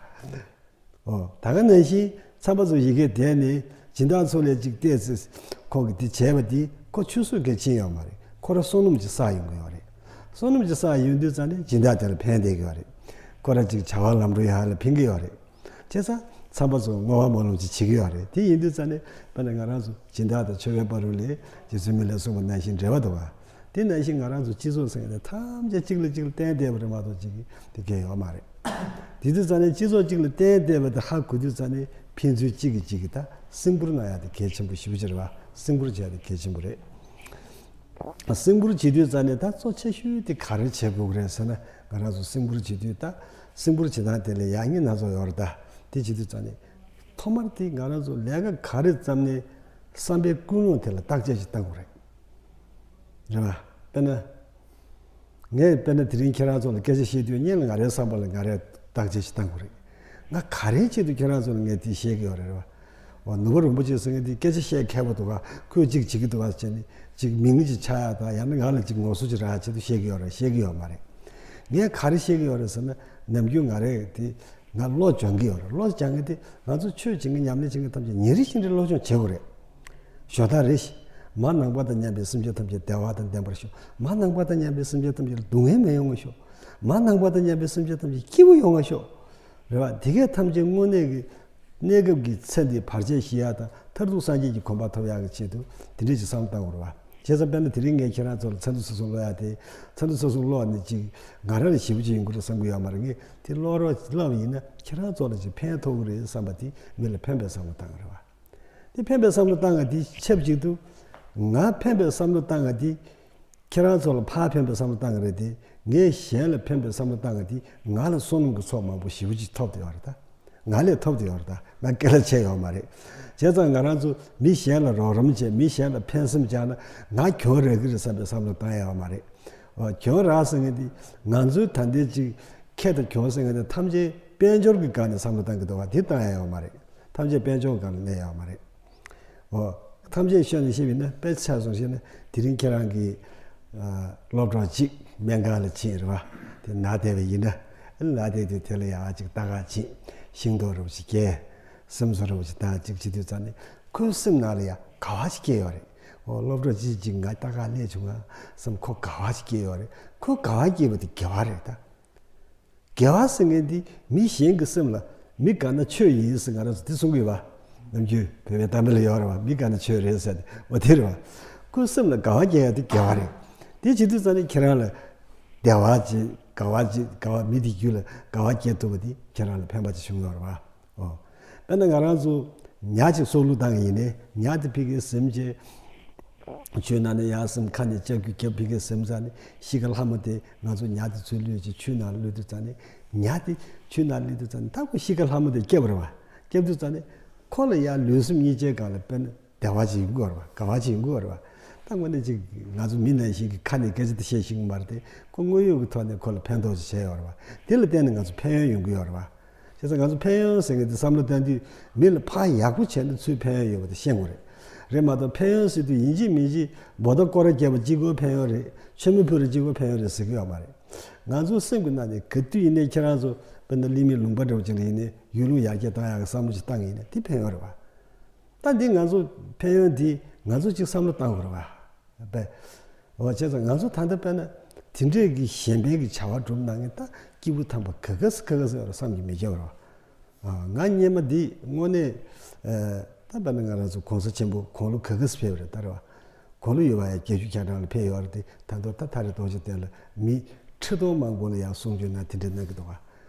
ཨོ། ད་ག་ནང་བཞིན་མཚམས་པ་ཚོ་ཡི་གེ་བསྡད་ནས་སྦྱིན་བདག་ཚོ་ལས་ཅིག་བལྟས་ཚེ་ཁོ་གིས་དེ་བྱས་པ་དེ་ཁོ་ཆུད་ཟོས་གལ་ཕྱིན་ཡོད་མ་རེད། ཁོ་ར་བསོད་ནམས་ཅིག་བསགས་ཡོང་གི་ཡོད་རེད། བསོད་ནམས་ཅིག་བསགས་ཡོང་དུས་ཙང་ནས་སྦྱིན་བདག་དེ་ལ་ཕན་བསྡད་ཀྱི་ཡོད་རེད། ཁོ་ར་ཅིག་བྱ་བ་ལམ་འགྲོ་ཡག་ལ་ཕན་གྱི་ཡོད་རེད། བྱས་ཙང་མཚམས་པ་ཚོ་བསྔོ་བ་སྨོན་ལམ་ཅིག་བྱེད་ཀྱི་ཡོད་རེད། དེ་ཡིན་དུས་ཙང་ནས་དཔེར་ན་ང་རང་ཚོ་སྦྱིན་བདག་དང་མཆོད་པའི་བར་དུ་ལས་རྗེ་བཙུན་མི་ལས་གསུངས་པ་ནང་བཞིན་འབྲེལ་བ་འདུག་བ། དེ་ནང་བཞིན་ང་རང་ཚོ་སྤྱི་ཚོགས་ཟེར་མཁན་དེ་ཐམས་ཅད་གཅིག་ལ་གཅིག་ལ་བརྟེན་བསྡད་པ་རེད་མ་གཏོགས་གཅིག་གིས་དེ་གས་ཡོད་མ་རེད། དེ་དུས་ཙང་ནས་སྤྱི་ཚོགས་གཅིག་ལ་བརྟེན་བསྡད་པ་དེ་ཧ་གོ་དུས་ཙང་ནས་ཕན་ཚུན་གཅིག་གིས་གཅིག་གི་ད་སེམས་ཁུར་གནང་ཡག་དེ་གལ་ཆེན་པོ་ཞེ་པོ་ཅིག་རེད་བ། སེམས་ཁུར་བྱས་ཏེ་གལ་ཆེན་པོ་རེད། སེམས་ཁུར་བྱེད་དུས་ཙང་ནས་ད་གཙོ་ཆེ་ཤོས་དེ་ག་རེ་བྱེད་དགོས་ཀྱི་རེད་ཟེར་ན། ང་རང་ཚོ་སེམས་ཁུར་བྱེད་དུས་ད་སེམས་ཁུར་བྱེད་སྟངས་དེ་ལ་ཡག་ཉེས་སྣ་ཚོགས་ཡོད་རེད་ད། དེ་བྱེད་དུས་ཙང་ནས་ཐོག་མར་དེ་ང་རང་ཚོ་ལས་ཀ་ག་རེ་བརྩམས་ནས་བསམ་པའི་ཀུན་སློང་དེ་ལ་བརྟག་དཔྱད་ཅིག་བཏང་དགོས་རེད། རེད་བ། དཔེར་ན། ངས་དཔེར་ན་དེ་རིང་ཁྱེད་རང་ཚོ་ལ་སྐད་ཆ་བཤད་དུས་སྔོན་ལ་ང་རའི་བསམ་པ་ལ་ང་རས་བརྟག་དཔྱད་ཅིག་བཏང་དགོས་རེད། ང་ག་རེའི་ཆེད་དུ་ཁྱེད་རང་ཚོ་ལ་ངས་དེ་བཤད་ཀྱི་ཡོད་རེད་བ། འོ། ནུབ་པ་རིན་པོ་ཆེ་ཟེར་མཁན་དེ་སྐད་ཆ་བཤད་མཁས་པོ་འདུག་ག་ཁོས་ཅིག་བྱེད་ཀྱི་འདུག་ག་བྱས་ནས་ཅིག་མིང་ཅིག་ཆགས་ཡག་དང་ཡང་ན་ང་ལ་ཅིག་ངོ་སོ་ཅིག་རག་ཡག་ཆེད་དུ་བཤད་ཀྱི་ཡོད་རེད། བཤད་ཀྱི་ཡོད་མ་རེད། ངས་ག་རེ་བཤད་ཀྱི་ཡོད་རེད་ཟེར་ན། ནམ་རྒྱུན་ང་རས་དེ་ང་བློ་སྦྱང་གི་ཡོད་རེད། བློ་སྦྱང་མཁན་དེ་ང་ཚོ་ཆོས་བྱེད་མཁན་ཉམས་ལེན་བྱེད་མཁན་ཐམས་ཅད་ཉིན་རེ་བཞིན་རེ་བློ་སྦྱོང་བྱེད་དགོས་རེད། ཞོ་སྟག་རེ་བཞིན། མ་ནམ་མཁའ་དང་མཉམ་པའི་སེམས་ཅན་ཐམས་ཅད་བདེ་བ་དང་ལྡན་པར་ཤོག་མ་ནམ་མཁའ་དང་མཉམ་པའི་སེམས་ཅན་ཐམས་ཅད་ལ་སྡུག་བསྔལ་མི་ཡོང་བར་ཤོག་མ་ནམ་མཁའ་དང་མཉམ་པའི་སེམས་ཅན་ཐམས་ཅད་སྐྱིད་པོ་ཡོང་བར་ཤོག་རེད་བ། དེ་གས་ཐམས་ཅད་དངོས་གནས་ཀྱི་གནས་སྐབས་ཀྱི་ཚེ་འདིའི་བར་ཆད་ཞི་ཡག་དང་མཐར་ཐུག་སངས་རྒྱས་ཀྱི་གོ་འཕང་ཐོབ་ཡག་གི་ཆེད་དུ་དེ་འདྲས་ཀྱི་བསམ་བློ་བཏང་དགོས་རེད་བ། བྱས་ཙང་དཔེར་ན་དེ་རིང་ངས་ཁྱེད་རང་ཚོ་ལ་ཚ་འདུ་ཚ་གསུམ་ཀློག་ཡག་དེ། ཚ་འདུ་ཚ་གསུམ་ཀློག་ནས་ཅིག་ང་རང་ལ་ཞེ་པོ་ཅིག་ཡོང་གི་རེད་བསམ་གྱི་ཡོད་མ་རེད། ངས་དེ་ཀློག་རོགས་ཀློག་པ་ཡིན་ན་ཁྱེད་རང་ཚོ་ལ་ཅིག་ཕན་ཐོགས་ཀྱི་རེད་བསམ་པ་དེ། མི་ལ་ཕན་པའི་བསམ་བློ་བཏང་གི་རེད་བ། དེ་ཕན་པའི་བསམ་བློ་བཏང་ག་དེ་ཆབས་ཅིག་ཏུ། ང་ཕན་པའི་བསམ་བློ་བཏང་ག་དེ། ཁྱེད་རང་ཚོ་ལ་ཕར་ཕན་པའི་བསམ་བློ་བཏང་གི་རེད་དེ། ངས་གཞན་ལ་ཕན་པའི་བསམ་བློ་བཏང་ག་དེ་ང་ལ་བསོད་ནམས་ཀྱི་ཚོགས་མང་པོ་ཞེ་པོ་ཅིག་ཐོབ་བསྡད་ཡོད་རེད་ད། ང་ལས་ཐོབ་བསྡད་ཡོད་རེད་ད། ང་སྐད་ལ་ཆད་ཡོད་མ་རེད། བྱས་ཙང་ང་རང་ཚོ་མི་གཞན་ལ་རོགས་རམ་བྱས། མི་གཞན་ལ་ཕན་སེམས་བཅངས་ན་ང་གྱོང་རག་གི་རེད་བསམ་པའི་བསམ་བློ་བཏང་ཡ་ཡོད་མ་རེད། འོ། གྱོང་རག་ཟེར་མཁན་དེ་ང་ཚོའི་ད་ལྟའི་ཅིག་ཁེ་དང་གྱོང་ཟེར་མཁན་དེ་ཐམས་ཅད་དཔལ་འབྱོར་གྱི་སྒང་ནས་བསམ་བློ་བཏང་གི་འདུག་བ། དེ་བཏང་ཡ་ཡོད་མ་རེད། ཐམས་ཅད་དཔལ་འབྱོར་སྒང་ལ་གནས་ཡོད་མ་རེད། འོ། ཐམས་ཅད་ཤོད་ནས་བཤད་པ་ཡིན་ན། དཔེ་ཆ་བཟུང་བཤད་ན་དེ་རིང་ཁྱེད་རང་གི་ཨ་སློབ་གྲོགས་གཅིག་སྨན་ཁང་ལ་ཕྱིན་རེད་བ། དེ་ན་བསྡད་པ་ཡིན་ན། ཨ་ནི་ན་བསྡད་དུས་དེ་ལ་ཡང་ཅིག་ལྟ་ག་ཕྱིན། ཤིང་ཏོག་རོབ་ཅིག་བཀལ། སེམས་གསོ་རོབ་ཅིག་བཏང་། ཅིག་བྱེད་དུས་ཙང་ནས་ཁོའི་སེམས་ནང་ལ་ཡང་དགའ་བ་ཅིག་སྐྱེས་ཡོད་རེད། འོ། སློབ་གྲོགས་གཅིག་ཅིག་ང་ལྟ་ག་སླེབས་བྱུང་ང་བསམ། ཁོ་དགའ་བ་ཅིག་སྐྱེས་ཡོད་རེད། ཁོ་དགའ་བ་སྐྱེས་པ་དེ་དགེ་བ་རེད་ད། དགེ་བ་ཟེར་མཁན་འདི་མི་གཞན་གྱི་སེམས་ལ། མི་དགའ་ན་ཆོས་ཡིན་ཟེར་ང་རང་ཚོ་འདི་གསུང་གི་ཡོད་པ། ནམ་རྒྱུན་བོད་པའི་གཏམ་དཔེ་ལ་ཡོད་རེད་བ། མི་དགའ་ན་ཆོས་རེད་ཟེར་ཏེ། འོ་དེ་རེད་བ། ཁོའི་སེམས་ལ་དགའ་བ་སྐྱེ་ཡ་དེ་དགེ་བ་རེད། དེ་བྱེད་དུས་ཙང་ནས་ཁྱེད་རང་ལ་བདེ་བ་ཅིག་དགའ་བ་ཅིག་དགའ་བ། མི་དེའི་རྒྱུད་ལ་དགའ་བ་སྐྱེ་ཐུབ་པ་དེ་ཁྱེད་རང་ལ་ཕན་པ་ཅིག་བྱུང་ཡོད་རེད་བ། ཨོ། དཔེར་ན་ང་རང་ཚོ་ཉ་ཅིག་སྲོག་བླུ་བཏང་གི་ཡིན་ནའི། ཉ་དེ་ཕ་གིར་ཟིན་བྱས། ཆུའི་ནང་ནས་ཡར་ཟིན། ཁ་ནས་ལྕགས་ཀྱུ་བརྒྱབ། ཕ་གིར་ཟིན་ཙང་ནས་གཤིས་ཀ་ལྷ་མོ་དེ་ང་ཚོ་ཉ་དེ་ཚུར་བླུས་བྱས་ཆུའི་ནང་ལ་བླུགས་དུས་ཙང་ནས། ཉ་དེ་ཆུའི་ནང་ལ་བླུགས་དུས་ཙང་ནས་ད་ཁོ་གཤིས་ཀ་ལྷ་མོ་དེ་བརྒྱབ་རེད་བ། བརྒྱབ་དུས་ཙང་ནས་ཁོ་ལ་ཡར་ལུས་སེམས་གཉིས་ཆའི་སྒང་ལ་དཔེར་ན་བདེ་བ་ཅིག་ཡོང་གི་ཡོད་རེད་བ། དགའ་བ་ཅིག་ཡོང་གི་ཡོད་རེད་བ། ད་དངོས་གནས་ཅིག་ང་ཚོ་མི་ནང་བཞིན་གྱི་ཁ་ནས་སྐད་ཆ་དེ་བཤད་ཤེས་ཀྱི་མ་རེད་དེ། ཁོ་དངོས་ཡོད་ཀྱི་ཐོག་ནས་ཁོ་ལ་ཕན་ཐོགས་ཅིག་བྱས་ཡོད་རེད་བ། དེ་ལ་བརྟེན་ནས་ང་ཚོ་ཕན་ཡོན་ཡོང་གི་ཡོད་རེད་བ། བྱས་ཙང་ང་ཚོ་ཕན་ཡོན་ཟེར་མཁན་དེ་བསམ་བློ་བཏང་དུས། མི་ལ་ཕར་ཡག་པོ་བྱས་ན་ཚུར་ཕན་ཡོན་ཡོད་པ་དེ་ཤེས་དགོས་རེད། རེད་མ་གཏོགས་ཕན་ཡོན་ཟེར་དུས་ཡིན་གཅིག་མིན་གཅིག་འབོ་ད་སྐོར་ར་བརྒྱབ་པ་གཅིག་པོ་ཕན་ཡོན་རེད། མཆོད་མེ་ཕུལ་ར་གཅིག་པོ་ཕན་ཡོན་རེད་ཟེར་གི་ཡོད་མ་རེད། ང་ཚོའི་སེམས་ཀྱི་ནང་ནས་ག་དུས་ཡིན་ནའི་ཁྱེད་རང་ཚོ་དཔེར་ན་གླེང་མི་ལུང་པ་འདྲ་བོ་ཅིག་ལ་ཡིན་ནའི་ཡུལ་ལུང་ཡར་རྒྱས་བཏང་ཡག་གི་བསམ་བློ་ཅིག་བཏང་གི་ཡིན་ན་དེ་ཕན་ཡོན་རེད་བ། ད་འདི་ང་ཚོ་ཕན་ཡོན་འདི་ང་ཚོ་གཅིག་བསམ་བློ་བཏང་དགོས་རེད་བ། བས། འོ། བྱས་ཙང་ང་ཚོ་ད་ལྟ་དཔེར་ན་དེ་འདྲས་ཀྱི་གཞན་ཕན་གྱི་བྱ་བ་སྒྲུབ་གནང་མཁན་ད་སྐྱེས་བུ་དམ་པ་ག་ག་སེ་ག་ག་སེ་ཡོད་རེད་བསམ་གྱི་མི་སྐྱེ་བ་རེད། ཨ། ང་སྔོན་མ་འདི་དངོས་གནས། ཨ། ད་དཔེར་ན་ང་རང་ཚོ་གོང་ས་ཆེན་པོ་དགུང་ལོ་ག་ག་སེ་ཕེབས་རེད་ད་རེད་བ། དགུང་ལོ་ཡོད་པ་ཡང་བརྒྱད་ཅུ་གྱ་གྲངས་ལ་ཕེབས་ཡོད་རེད་དེ། ད་དུང་ད་ད་རེས་རྡོ་རྗེ་གདན་ལ་མི་ཁྲི་སྟོང་མང་པོ་ལ་ཡང་གསུང་ཆོས་གནང་དེ་འདྲས་གནང་གི་འདུག་བ།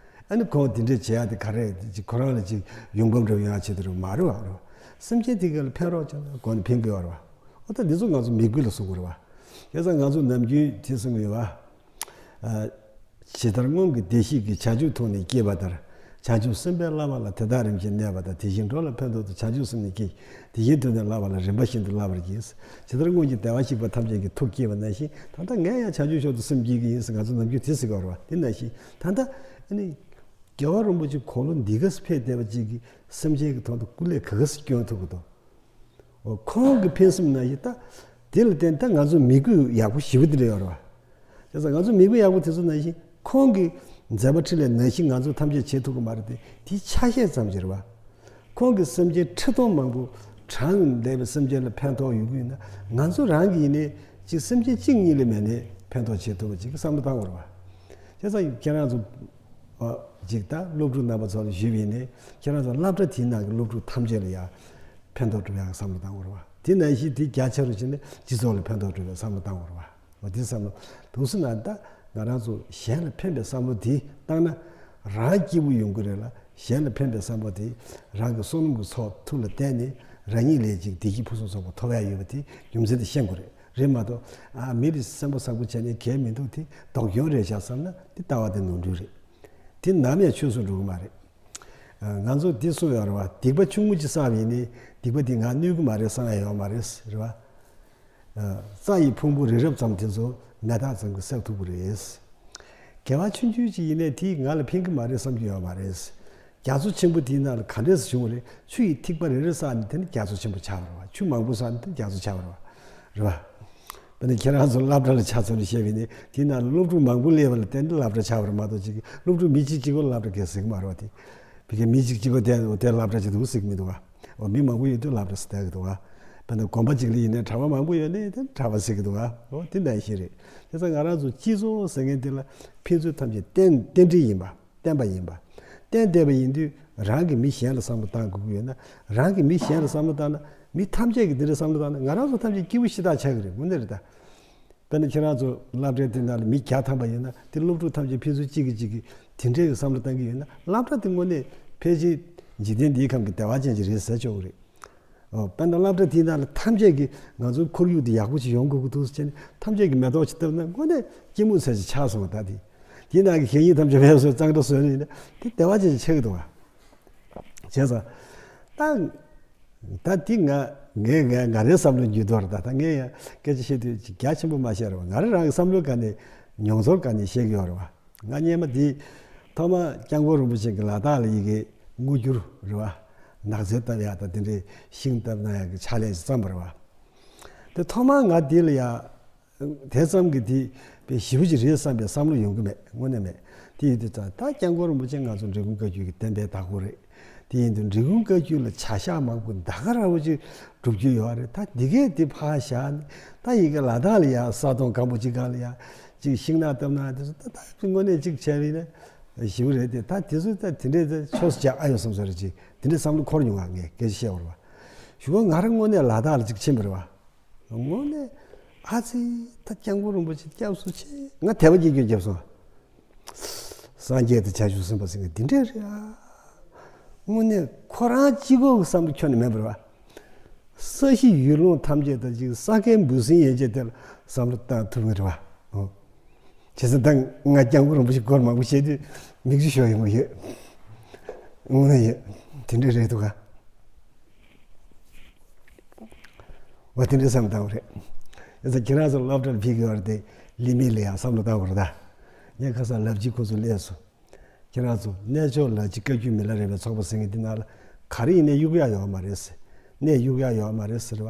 ཨ་ནི་ཁོང་དེ་འདྲས་བྱེད་ཡག་དེ་ག་རེ་ཅིག་ཁོ་རང་ལ་ཅིག་ཡོང་འབབ་འདྲ་བོ་ཡོང་ཡག་ཆེད་དུ་རེད་མ་རེད་བ། རེད་བ། སེམས་ཅན་དེ་ག་ལ་ཕན་རོགས་བྱས་ན་དགོས་ན་ཕན་གི་ཡོད་རེད་བ། འོ། ད་འདི་ཚོ་ང་ཚོ་མི་དགོས་ལ་གསུང་གི་རེད་བ། བྱས་ཙང་ང་ཚོ་ནམ་རྒྱུན་དེ་གསུང་གི་ཡོད་བ། ཨ། ཇི་ལྟར་སྔོན་གྱི་བདེ་གཤེགས་ཀྱིས་བྱང་ཆུབ་ཐོབ་ནས་སྐྱེས་པ་ལྟར། བྱང་ཆུབ་སེམས་དཔའི་བསླབ་པ་ལ་དེ་དག་རིམ་བཞིན་གནས་པ་དང་། དེ་བཞིན་འགྲོ་ལ་ཕན་ཐོགས་ཏེ་བྱང་ཆུབ་སེམས་ནི་སྐྱེ། དེ་བཞིན་དུ་ནི་བསླབ་པ་ལ་རིམ་པ་བཞིན་དུ་བསླབ་པར་བགྱི། ཇི་ལྟར་སྔོན་གྱི་བདེ་བར་གཤེགས་པ་ཐམས་ཅད་ཀྱི་ཐུགས་བསྐྱེད་པ་ནང་བཞིན། ད་ལྟ་ངས་ཡང་བྱང་ཆུབ་མཆོག་ཏུ་སེམས་བསྐྱེད་ཀྱི་ཡིན་ཟེར་ང་ཚོ་ནམ་རྒྱུན་དེ་ཟེར་གྱི་ཡོད་རེད་བ། དེ་ནང་བཞིན་ད་ལྟ་ཨ་ནི། རྒྱལ་བ་རིན་པོ་ཆེ་དགུང་ལོ་འདི་ག་སེ་ཕེབས་བསྡད་པ་ཅིག་གིས་སེམས་ཅན་གྱི་ཐོག་ཏུ་སྐུ་ལས་ག་ག་སེ་སྐྱོན་ཐུབ་ཀྱི་འདུག། འོ་ཁོང་གི་ཕན་སེམས་ནང་བཞིན་ད་དེ་ལ་བརྟེན་ད་ང་ཚོ་མི་རྒོད་ཡག་པོ་ཞེ་པོ་དེ་འདྲ་ཡོད་རེད་བ། བྱས་ཙང་ང་ཚོ་མི་རྒོད་ཡག་པོ་དེ་ཚོ་ནང་བཞིན་ཁོང་གི་མཛད་པ་འཕྲིན་ལས་ནང་བཞིན་ང་ཚོ་ཐམས་ཅད་བྱེད་ཐུབ་ཀྱི་མ་རེད་དེ། དེའི་ཆ་ཤས་ཙམ་ཅིག་རེད་བ། ཁོང་གིས་སེམས་ཅན་ཁྲི་སྟོང་མང་པོ་གྲངས་ལས་པའི་སེམས་ཅན་ལ་ཕན་ཐོགས་ཡོང་གི་ཡོད་ན། ང་ཚོ་རང་གིས་ཡིན་ནའི་ཅིག་སེམས་ཅན་གཅིག་གཉིས་ལས་མེད་ནའི་ཕན་ཐོགས་བྱེད་ཐུབ་པ་ཅིག་གི་བསམ་བློ་བཏང་དགོས་རེད་བ། བྱས་ཙང་ཁྱེད་རང་ཚོ་ཨ་ཅིག་ད་སློབ་ཕྲུག་རྣམ་པ་ཚོ་ལ་ཞུས་པ་ཡིན་ནའི། ཁྱེད་རང་ཚོ་སློབ་གྲྭ་དེའི་ནང་གི་སློབ་ཕྲུག་ཐམས་ཅད་ལ་ཡང་ཕན་ཐོགས་འགྲོ་ཡག་གི་བསམ་བློ་བཏང་དགོས་རེད་བ། དེ་ནང་བཞིན་དེ་རྒྱ་ཆེ་རུ་ཕྱིན་ནས་སྤྱི་ཚོགས་ལ་ཕན་ཐོགས་འགྲོ་བའི་བསམ་བློ་བཏང་དགོས་རེད་བ། འོ་དེ་བསམ་བློ་འདུག་སེ་ན། ད་ང་རང་ཚོ་གཞན་ལ་ཕན་པའི་བསམ་བློ་དེ་བཏང་ན་རང་སྐྱིད་པོ་ཡོང་གི་རེད་ལ། གཞན་ལ་ཕན་པའི་བསམ་བློ་དེ་རང་གི་བསོད་ནམས་ཀྱི་ཚོགས་མཐུ་ལ་བརྟེན་ནས་རང་ཉིད་ལས་ཅིག་བདེ་སྐྱིད་ཕུན་སུམ་ཚོགས་པ་ཐོབ་ཡག་ཡོད་པ་དེ་རྒྱུ་མཚན་དེ་ཤེས་དགོས་རེད། རེད་མ་གཏོགས་ཨ་མི་རེ་སེམས་པ་བཟང་པོ་བྱས་ནས་གལ་མི་འདུག། དེ་སྡུག་གྱོང་རེད་བཞག་བསམ་ན་དེ་ལྟ་བ་དེ་ནོར་འཁྲུལ་རེད། དེ་ནམ་ཡང་ཆོས་སུ་འགྲོ་གི་མ་རེད། ང་ཚོ་འདི་གསུངས་ཡོད་རེད་བ། སྡིག་པ་ཆུང་ངུ་ཅིག་བསགས་པ་ཡིན་ནའི་སྡིག་པ་འདི་ང་གནོད་ཀྱི་མ་རེད་བསམ་ཡ་ཡོད་མ་རེད། རེད་བ། རྩྭ་ཡི་ཕུང་པོ་རི་རབ་ཙམ་དེ་ཚོ་མེ་སྟག་ཙམ་གྱིས་བསྲེག་ཐུབ་ཀྱི་རེད། དགེ་བ་ཆུང་ཆུང་ཅིག་ཡིན་ནའི་དེས་ང་ལ་ཕན་གྱི་མ་རེད་བསམ་གྱི་ཡོད་མ་རེད། རྒྱ་མཚོ་ཆེན་པོ་དེའི་ནང་ལ་ག་འདྲས་སེ་བྱུང་བ་རེད། ཆུ་ཡི་ཐིགས་པ་རེ་རེ་བསགས་ནས་དེ་ནི་རྒྱ་མཚོ་ཆེན་པོ་ཆགས་པ་རེད་བ། ཆུ་མང་པོ་བསགས་ནས་དེ་ནི་རྒྱ་མཚོ་ཆགས་པ་རེད་བ། རེད་བ། དཔེར་ན་ཁྱེད་རང་ཚོ་སློབ་གྲྭ་ལ་ཆ་མཚོན་ནས་བཤད་པ་ཡིན་ནའི་དེའི་ནང་ལ་སློབ་ཕྲུག་མང་པོ་སླེབས་པ་ལ་བརྟེན་ནས་སློབ་གྲྭ་ཆགས་པ་རེད་མ་གཏོགས། ཅིག་སློབ་ཕྲུག་མི་གཅིག་གཅིག་པོ་སློབ་གྲྭ་གས་ཟེར་གྱི་མ་རེད་བ། དེ་བི་ཀའི་མི་གཅིག་གཅིག་པོ་དེ་དེ་སློབ་གྲྭ་ཅིག་འདུག་ཟེར་གྱི་མི་འདུག་བ། འོ་མི་མང་པོ་ཡོད་དུས་སློབ་གྲྭ་ཟེར་བསྡད་ཀྱི་འདུག་བ། དཔེར་ན་དགོན་པ་གཅིག་ལ་ཡིན་ནའི་གྲྭ་པ་མང་པོ་ཡོད་ནའི་དེ་གྲྭ་པ་ཟེར་གྱི་འདུག་བ། འོ་དེ་ནང་བཞིན་རེད། དེ་ཚོ་ང་རང་ཚོ་སྤྱི་ཚོགས་ཟེར་མཁན་དེ་ལ་ཕན་ཚུན་ཐམས་ཅད་རྟེན་རྟེན་འབྲེལ་ཡིན་པ། བརྟེན་པ་ཡིན་པ། བརྟེན་བསྡད་པ་ཡིན་དུས་རང་གིས་མི་གཞན་ལ་བསམ་བློ་བཏང་དགོས་ཀྱི་ཡོད་ན། རང་གིས་མི་གཞན་ལ་བསམ་བློ་བཏང་ན། མི་ཐམས་ཅད་ཀྱིས་དེ་འདྲ་བསམ་བློ་བཏང་ན་ང་རང་ཚོ་ཐམས་ཅད་སྐྱིད་པོ་ཞེ་དྲག་ཆགས་ཀྱི་རེད། དངོས་གནས་རེད་ད། དཔེར་ན་ཁྱེད་རང་ཚོ་སློབ་གྲྭའི་དེ་ནང་ལ་མི་བརྒྱ་ཐམ་པ་ཡོད་ན། དེ་སློབ་ཕྲུག་ཐམས་ཅད་ཕན་ཚུན་གཅིག་གིས་གཅིག་གིས་དེ་འདྲའི་བསམ་བློ་བཏང་གི་ཡོད་ན། སློབ་གྲྭ་དེ་དངོས་གནས་ཕལ་ཆེར་འཇིག་རྟེན་འདིའི་ཁམས་ཀྱི་བདེ་བ་ཅན་ཅིག་རེད་ཟེར་ཆོག་གི་རེད། འོ་དཔེར་ན་སློབ་གྲྭ་དེའི་ནང་ལ་ཐམས་ཅད་ཀྱིས་ང་ཚོའི་ཁོར་ཡུག་འདི་ཡག་པོ་ཅིག་ཡོང་དགོས་ཀྱི་འདུག་ཟེར་བྱས་ནས་ཐམས་ཅད་ཀྱིས་མེ་ཏོག་ཅིག་བཏབ་ན་དངོས་གནས་སྐྱིད་མོ་ཚད་ཅིག་ཆགས་སོང་བ། ད་དེ་དེའི་ནང་གི་གད་སྙིགས་ཐམས་ཅད་མེད་པ་བཟོས་གཙང་སྦྲ་བཟོས་ནས་ཡིན་ན་དེ་བདེ་བ་ཅན་ཅིག་ཆགས་ཀྱི་འདུག་བ། བྱས་ཙང་ད། ད་འདི་ང་ངས་ངས་ང་རའི་བསམ་བློ་འགྱུར་ལྡོག་རེད། ད་ད་ངས་ཡང་སྐད་ཆ་བཤད་དུས་ཅིག་རྒྱ་ཆེན་པོ་མ་བཤད་རེད་བ། ང་རང་རང་གི་བསམ་བློའི་སྒང་ནས་མྱོང་ཚོར་སྒང་ནས་བཤད་ཀྱི་ཡོད་རེད་བ། ང་སྔོན་མ་འདི་ཐོག་མ་སྐྱབས་མགོན་རིན་པོ་ཆེ་གིས་ལ་དྭགས་ལ་ཡི་གེ་སྔོ་འགྱུར་རེད་བ། ནགས་ཚལ་བཏབ་ཡག་དང་དེ་འདྲའི་ཤིང་བཏབ་གནང་ཡག་གི་ཕྱག་ལས་ཅིག་བརྩམས་པ་རེད་བ། དེ་ཐོག་མ་ང་འདི་ལ་ཡ། དེ་ཙམ་གྱིས་དེ་དཔེ་ཞེ་པོ་ཅིག་རེད་བསམ་པའི་བསམ་བློ་ཡོང་གི་མེད། དངོས་གནས་མེད། དེ་ཡིན་དུས་ཙང་ད་སྐྱབས་མགོན་རིན་པོ་ཆེ་ང་ཚོ་འབྲི་གུང་བཀའ་བརྒྱུད་ཀྱི་བསྟན་པའི་བདག་པོ་རེད། དེ་ཡིན་དུས་འབྲི་གུང་བཀའ་བརྒྱུད་ལ་བྱ་གཞག་མང་པོ་ད་ག་ར་བ་ཅིག་སྒྲུབ་རྒྱུ་ཡོད་རེད། ད་འདི་གས་དེ་ཕར་བཞག་ནས་ད་ཡི་གེ་ལ་དྭགས་ལ་ཡ་ས་སྟོང་སྒམ་པོ་ཅིག་སྒང་ལ་ཡ་ཅིག་ཤིང་ནགས་བཏབ་ན་དེ་ཚོ་ད་ད་དངོས་གནས་ཅིག་བྱས་པ་ཡིན་ན་ཞེ་པོ་རེད་དེ། ད་དེ་ཚོ་ད་དེ་འདྲས་ད་ཆོས་སུ་བྱ་ཨ་ཡོད་བསམ་ས་རེད། ཅིག་དེ་འདྲས་བསམ་བློ་འཁོར་མྱོང་བ་ངས་སྐད་ཆ་བཤད་པ་རེད་བ། གཞུག་གུ་ང་རང་དངོས་གནས་ལ་དྭགས་ལ་ཅིག་ཕྱིན་པ་རེད་བ། དངོས་གནས་ཨ་ཙི། ད་སྐྱབས་མགོན་རིན་པོ་ཆེ་སྐྱབས་སུ་མཆི། ང་དད་པ་སྐྱེ་རྒྱུ་བརྒྱབ་སོང་། སངས་རྒྱས་དང་བྱང་ཆུབ་སེམས་དཔའ་ཟེར་མཁན་འདི་འདྲས་རེད་ཨ། དངོས་གནས་ཁོ་རང་གཅིག་པོ་གི་བསམ་བློ་ཁྱོན་ནས་མེད་པ་རེད་བ། ས་གཞི་ཡུལ་ལུང་ཐམས་ཅད་དང་ཅིག་ས་ཁའི་འབུ་སྲིན་ཡན་ཆད་དེ་ལ་བསམ་བློ་བཏང་ཐུབ་ངེས་རེད་བ། ཨོ། བྱས་ཙང་ད་ང་སྐྱབས་མགོན་རིན་པོ་ཆེ་སྐོར་མང་པོ་བཤད་དུས་མིག་ཆུ་ཤོར་ཡོང་གི་ཡོད། དངོས་གནས་ཡོད། དེ་འདྲས་རེད་འདུག་ག། འོ་དེ་འདྲས་བསམ་བཏང་བ་རེད། ཡིན་ཙང་ཁྱེད་རང་ཚོ་སློབ་གྲྭར་ཕེབས་ཀྱི་ཡོད་རེད་དེ། ལི་མི་ལ་ཡང་བསམ་བློ་བཏང་བ་རེད་ད། ངས་ཁ་སང་ལབ་ཀྱི་ཁོ་ཚོ་སླེབས་སོང་། ཁྱེད་རང་ཚོ་གནས་མཆོག་ལ་རྗེ་བཀའ་བརྒྱུད་མི་ལ་རས་པའི་ཚོགས་པ་ཟེར་མཁན་འདི་ནང་ལ་ག་རེ་ཡིན་ནའི་གཡུག་ཡག་ཡོད་མ་རེད་ཟེར། གནས་གཡུག་ཡག་ཡོད་མ་རེད་ཟེར་བ།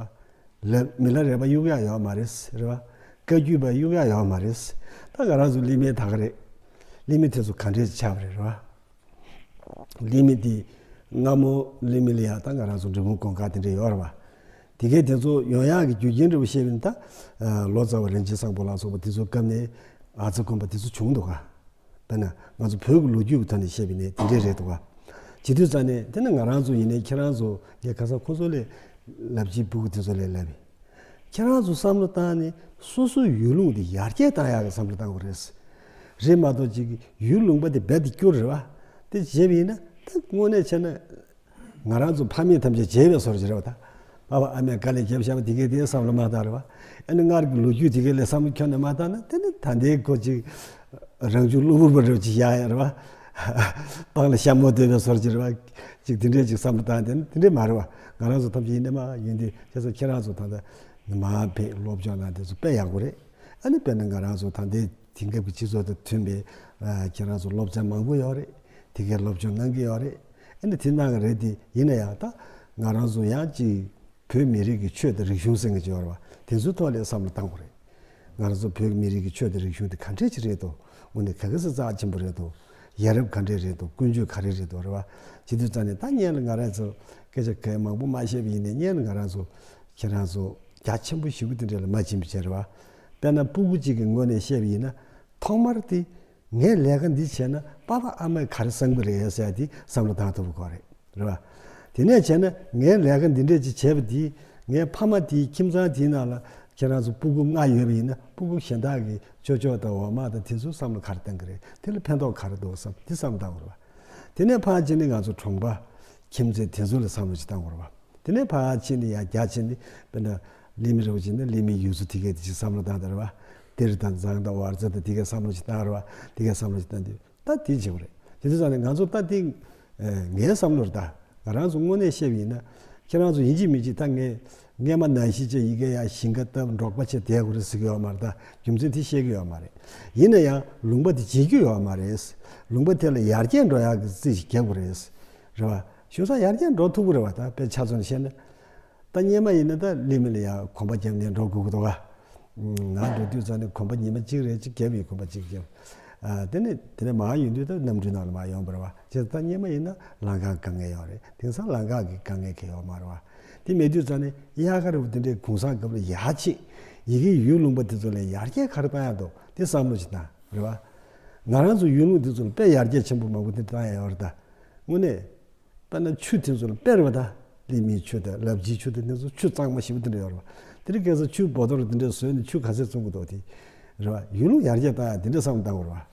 ལ་མི་ལ་རས་པ་གཡུག་ཡག་ཡོད་མ་རེད་ཟེར་བ། བཀའ་བརྒྱུད་པ་གཡུག་ཡག་ཡོད་མ་རེད་ཟེར། ད་ང་རང་ཚོ་ལི་མི་ད་ག་རེད། ལི་མི་དེ་ཚོ་ག་འདྲས་ཆགས་པ་རེད་རེད་བ། ལི་མི་དེ་སྔ་མོ་ལི་མི་ལ་ཡ་ད་ང་རང་ཚོ་འབྲི་གུང་གོང་དཀར་དེ་འདྲས་ཡོད་རེད་བ། དེ་གས་དེ་ཚོ་ཡོང་ཡག་གི་རྒྱུ་རྐྱེན་འདྲ་བོ་བཤད་པ་ཡིན་ན་ད། ལོ་ཙཱ་བ་རིན་ཆེན་བཟང་པོ་ལགས་སོགས་པ་དེ་ཚོའི་སྐབས་ནས་ཨ་ཙི་དགོན་པ་དེ་ཚོ་བྱུང་འདུག་ག། དཔེར་ན་ང་ཚོ་བོད་ཀྱི་ལོ་རྒྱུས་ཀྱི་ཐོག་ནས་བཤད་པ་ཡིན་ན་དེ་འདྲས་རེད་འདུག་ག། བྱེད་དུས་ཙང་ནས་དེ་ནི་ང་རང་ཚོ་ཡིན་ནའི་ཁྱེད་རང་ཚོ་ངས་ཁ་སང་ཁོ་ཚོ་ལས་ལབ་ཀྱི་སྤུ་གུ་དེ་ཚོ་ལས་ལབ་ཡིན། ཁྱེད་རང་ཚོ་བསམ་བློ་བཏང་ནས་སོ་སོའི་ཡུལ་ལུང་དེ་ཡར་རྒྱས་བཏང་ཡག་གི་བསམ་བློ་བཏང་དགོས་རེད། རེད་མ་གཏོགས་ཅིག་ཡུལ་ལུང་པ་དེ་རྦད་དེ་བསྐྱུར་རེད་བ། དེ་བྱས་པ་ཡིན་ན་ད་དངོས་གནས་བྱས་ན། ང་རང་ཚོ་ཕ་མེས་ཐམས་ཅད་བརྗེད་པའི་བཟོ་འདྲ་ཅིག་རེད་བ་ད། ཨ་ཕ་ཨ་མས་དཀའ་ལས་བརྒྱབ་བཞག་པ་དེ་གའི་དེའི་བསམ་བློ་མ་བཏང་རེད་བ། ཨ་ནི་སྔར་གྱི་ལོ་རྒྱུས་དེ་གའི་ལས་བསམ་བློ་ཁྱོན་ནས་མ་བཏང་ན་དེ་ནི་ད་ལྟའི་སྐོར་ཅིག་རང་བྱུང་གློ་བུར་བ་འདྲ་ཅིག་ཡག་ཡག་རེད་བ། སྤང་ལ་ཤ་མོ་སྡོད་པའི་བཟོ་འདྲ་ཅིག་རེད་བ། ཅིག་དེ་འདྲས་ཅིག་བསམ་བློ་བཏང་དེ་ནི་དེ་འདྲས་མ་རེད་བ། ང་རང་ཚོ་ཐམས་ཅད་ཡིན་ནའི་མ་ཡིན་དེ་བྱས་ཙང་ཁྱེད་རང་ཚོ་ད་ལྟ་མར་ཕེབས་སློབ་སྦྱོང་གནང་དེ་ཚོ་དཔེ་ཡག་པོ་རེད། ཨ་ནི་དཔེར་ན་ང་རང་ཚོ་ད་ལྟའི་དེང་སྐབས་ཀྱི་སྤྱི་ཚོགས་དང་མཐུན་པའི་ཁྱེད་རང་ཚོ་སློབ་ཚན་མང་པོ་ཡོད་རེད། དེ་གའི་སློབ་སྦྱོང་གནང་གི་ཡོད་རེད། ཨ་ནི་དེ་གནང་གི་རེད་དེ། ཡིན་ན་ཡང་ད་ང་རང་ཚོ་ཡང་ཅིག་བོད་མི་རིགས་ཀྱི་ཆོས་དང་རིག་གཞུང་ཟེར་མཁན་ཅིག་ཡོད་རེད་བ། དེ་ཚོའི་ཐོག་ལ་བསམ་བློ་བཏང་དགོས་རེད། ང་རང་ཚོ་བོད་མི་རིགས་ཀྱི་ཆོས་དང་རིག་གཞུང་དེ་ག་འདྲས་ཅིག་རེད་འདུག་དངོས་གནས་ག་གི་ས་རྩ་ཆེན་པོ་རེད་འདུག་ཡ་རབས་ག་འདྲས་རེད་འདུག་ཀུན་སྤྱོད་ག་རེ་རེད་འདུག་རེད་བ། བྱེད་དུས་ཙང་ནས་ད་སྔོན་ལ་ང་རང་ཚོ་སྐད་ཆ་གང་མང་པོ་མ་བཤད་པ་ཡིན་ནའི། སྔོན་ལ་ང་རང་ཚོ་ཁྱེད་རང་ཚོ་རྒྱ་ཆེན་པོ་ཞེ་པོ་དེ་འདྲས་ལ་མ་ཕྱིན་པ་བྱས་རེད་བ། དཔེར་ན་སྤུ་གུ་གཅིག་གི་ངོས་ནས་བཤད་པ་ཡིན་ན། ཐོག་མར་དེ་ངས་ལས་ཀ་འདི་བྱས་ན་པ་ཕ་ཨ་མས་ག་རེ་བསམ་གྱི་རེད་ཟེར་ཡ་དེ་བསམ་བློ་བཏང་ཐུབ་དགོས་རེད། རེད་བ། དེ་ནས་བྱས་ན་ངས་ལས་ཀ་འདི་འདྲས་ཅིག་བྱས་པ་དེས་ངའི་ཕ་མ་དེའི་ཁྱིམ་ཚང་དེའི་ནང་ལ་ཁྱེད་རང་ཚོ་སྤུ་གུ་ལྔ་ཡོད་པ་ཡིན་ན། སྤུ་གུ་གཞན་དག་གི་ཅོ་ཅོ་དང་འོག་མ་དང་དེ་ཚོའི་བསམ་བློ་ག་རེ་བཏང་གི་རེད། དེ་ལ་ཕན་ཐོགས་ག་རེ་འདུག་བསམ། དེ་བསམ་བཏང་དགོས་རེད་བ། དེ་ནས་ཕར་ཕྱིན་ནས་ང་ཚོ་གྲོང་པ་ཁྱིམ་མཚེས་དེ་ཚོ་ལ་བསམ་བློ་ཅིག་བཏང་དགོས་རེད་བ། དེ་ནས་ཕར་ཕྱིན་ནས་ཡར་རྒྱ་ཆེ་ནས་དཔེར་ན་གླིང་མི་རེ་བ་ཅིག་ན་གླིང་མི་ཡུལ་ཚོ་དེ་གས་དེ་ཅིག་བསམ་བློ་བཏང་དང་རེད་བ། གཏེར་དང་མཛངས་དང་ཝར་ཛ་དང་དེ་གས་བསམ་བློ་ཅིག་བཏང་རེད་བ། དེ་གས་བསམ་བློ་ཅིག་བཏང་དུས་ད་དེ་བྱེད་དགོས་རེད། དེ་དུས་ཙང་ནས་ང་ཚོ་ད་དེ་ངའི་བསམ་བློ་རེད། ད་ང་རང་ཚོ་དངོས་གནས་བཤད་པ་ཡིན་ན། ཁྱེད་རང་ཚོ་ཡིན་གཅིག་མིན་གཅིག་ད་ངས་སྔས་མ་ནང་བཞིན་བྱས་ཡི་གེ་ཡ་ཞིང་ཁ་བཏབ་འབྲོག་པ་བྱས་བསྡད་དགོས་རེད་ཟེར་གྱི་ཡོད་མ་རེད། ད་རྒྱུ་མཚན་དེ་བཤད་ཀྱི་ཡོད་མ་རེད། ཡིན་ན་ཡང་ལུང་པ་དེ་བརྗེ་རྒྱུ་ཡོད་མ་རེད། ལུང་པ་དེ་ལ་ཡར་རྒྱས་འགྲོ་ཡག་གི་རྩིས་ཤིག་རྒྱག་དགོས་རེད། རེད་བ། གཞུང་ས་ཡར་རྒྱས་འགྲོ་ཐུབ་ཀྱི་རེད་བ། ད་དཔེ་ཆ་ཚང་བཤད་ན། ད་སྔས་མ་ཡིན་ན་ད་གླིང་མི་ལ་ཡང་གོམ་པ་བརྒྱབ་ནས་འགྲོ་དགོས་ཀྱི་འདུག་ག་ང་འགྲོ་དུས་ཙང་ནས་གོམ་པ་ཉི་མ་གཅིག་རེ་གཅིག་བརྒྱབ་ཡིན། གོམ་པ་གཅིག་བརྒྱབ། ཨ། དེ་ནས་དེ་ནས་མར་ཡོང་དུས་ད་གནམ་གྲུའི་ནང་ལ་མར་ཡོང་བ་རེད་བ། བྱས་ཙང་ད་སྔས་མ་ཡིན་ན་ལམ་ཁའི་དཀའ་ངལ་ཡོད་རེད། དེང་སང་ལམ་ཁ་གི་དཀའ་ངལ་གང་ཡང་ཡོད་མ་རེད་བ། དེ་མེད་དུས་ཙང་ནས་དབྱར་ཁ་རེད་བ། དེ་འདྲའི་གུང་སེང་སྐབས་ལ་ཡར་ཕྱིན། ཡི་གེ་ཡུལ་ལུང་པ་དེ་ཚོ་ལ་ཡར་རྒྱས་ག་རེ་བཏང་ཡག་འདུག་དེ་བསམ་བློ་ཞིག་བཏང་། རེད་བ། ང་རང་ཚོ་ཡུལ་ལུང་དེ་ཚོ་ལ་དཔེ་ཡར་རྒྱས་ཆེན་པོ་མང་པོ་དེ་བཏང་ཡག་ཡོད་རེད། ད་དངོས་གནས། དཔེར་ན་ཆུ་དེ་ཚོ་ལ་དཔེར་བ་ད། གླིང་མིའི་ཆུ་དང་ལབ་ཇིའི་ཆུ་དང་དེ་ཚོ་ཆུ་གཙང་མ་ཞེ་པོ་དེ་འདྲ་ཡོད་རེད་བ། དེ་རིང་ཁ་སང་ཆུ་བོ་ཏོ་རུ་དེ་འདྲ་བཟོས་ནས་ཆུ་ག་ཚད་བཙོང་གི་འདུག་དེ། རེད་བ། ཡུལ་ལུང་ཡར་རྒྱས་བཏང་ཡག་དེ་འདྲ་བསམ་བཏང་དགོས་རེད་བ།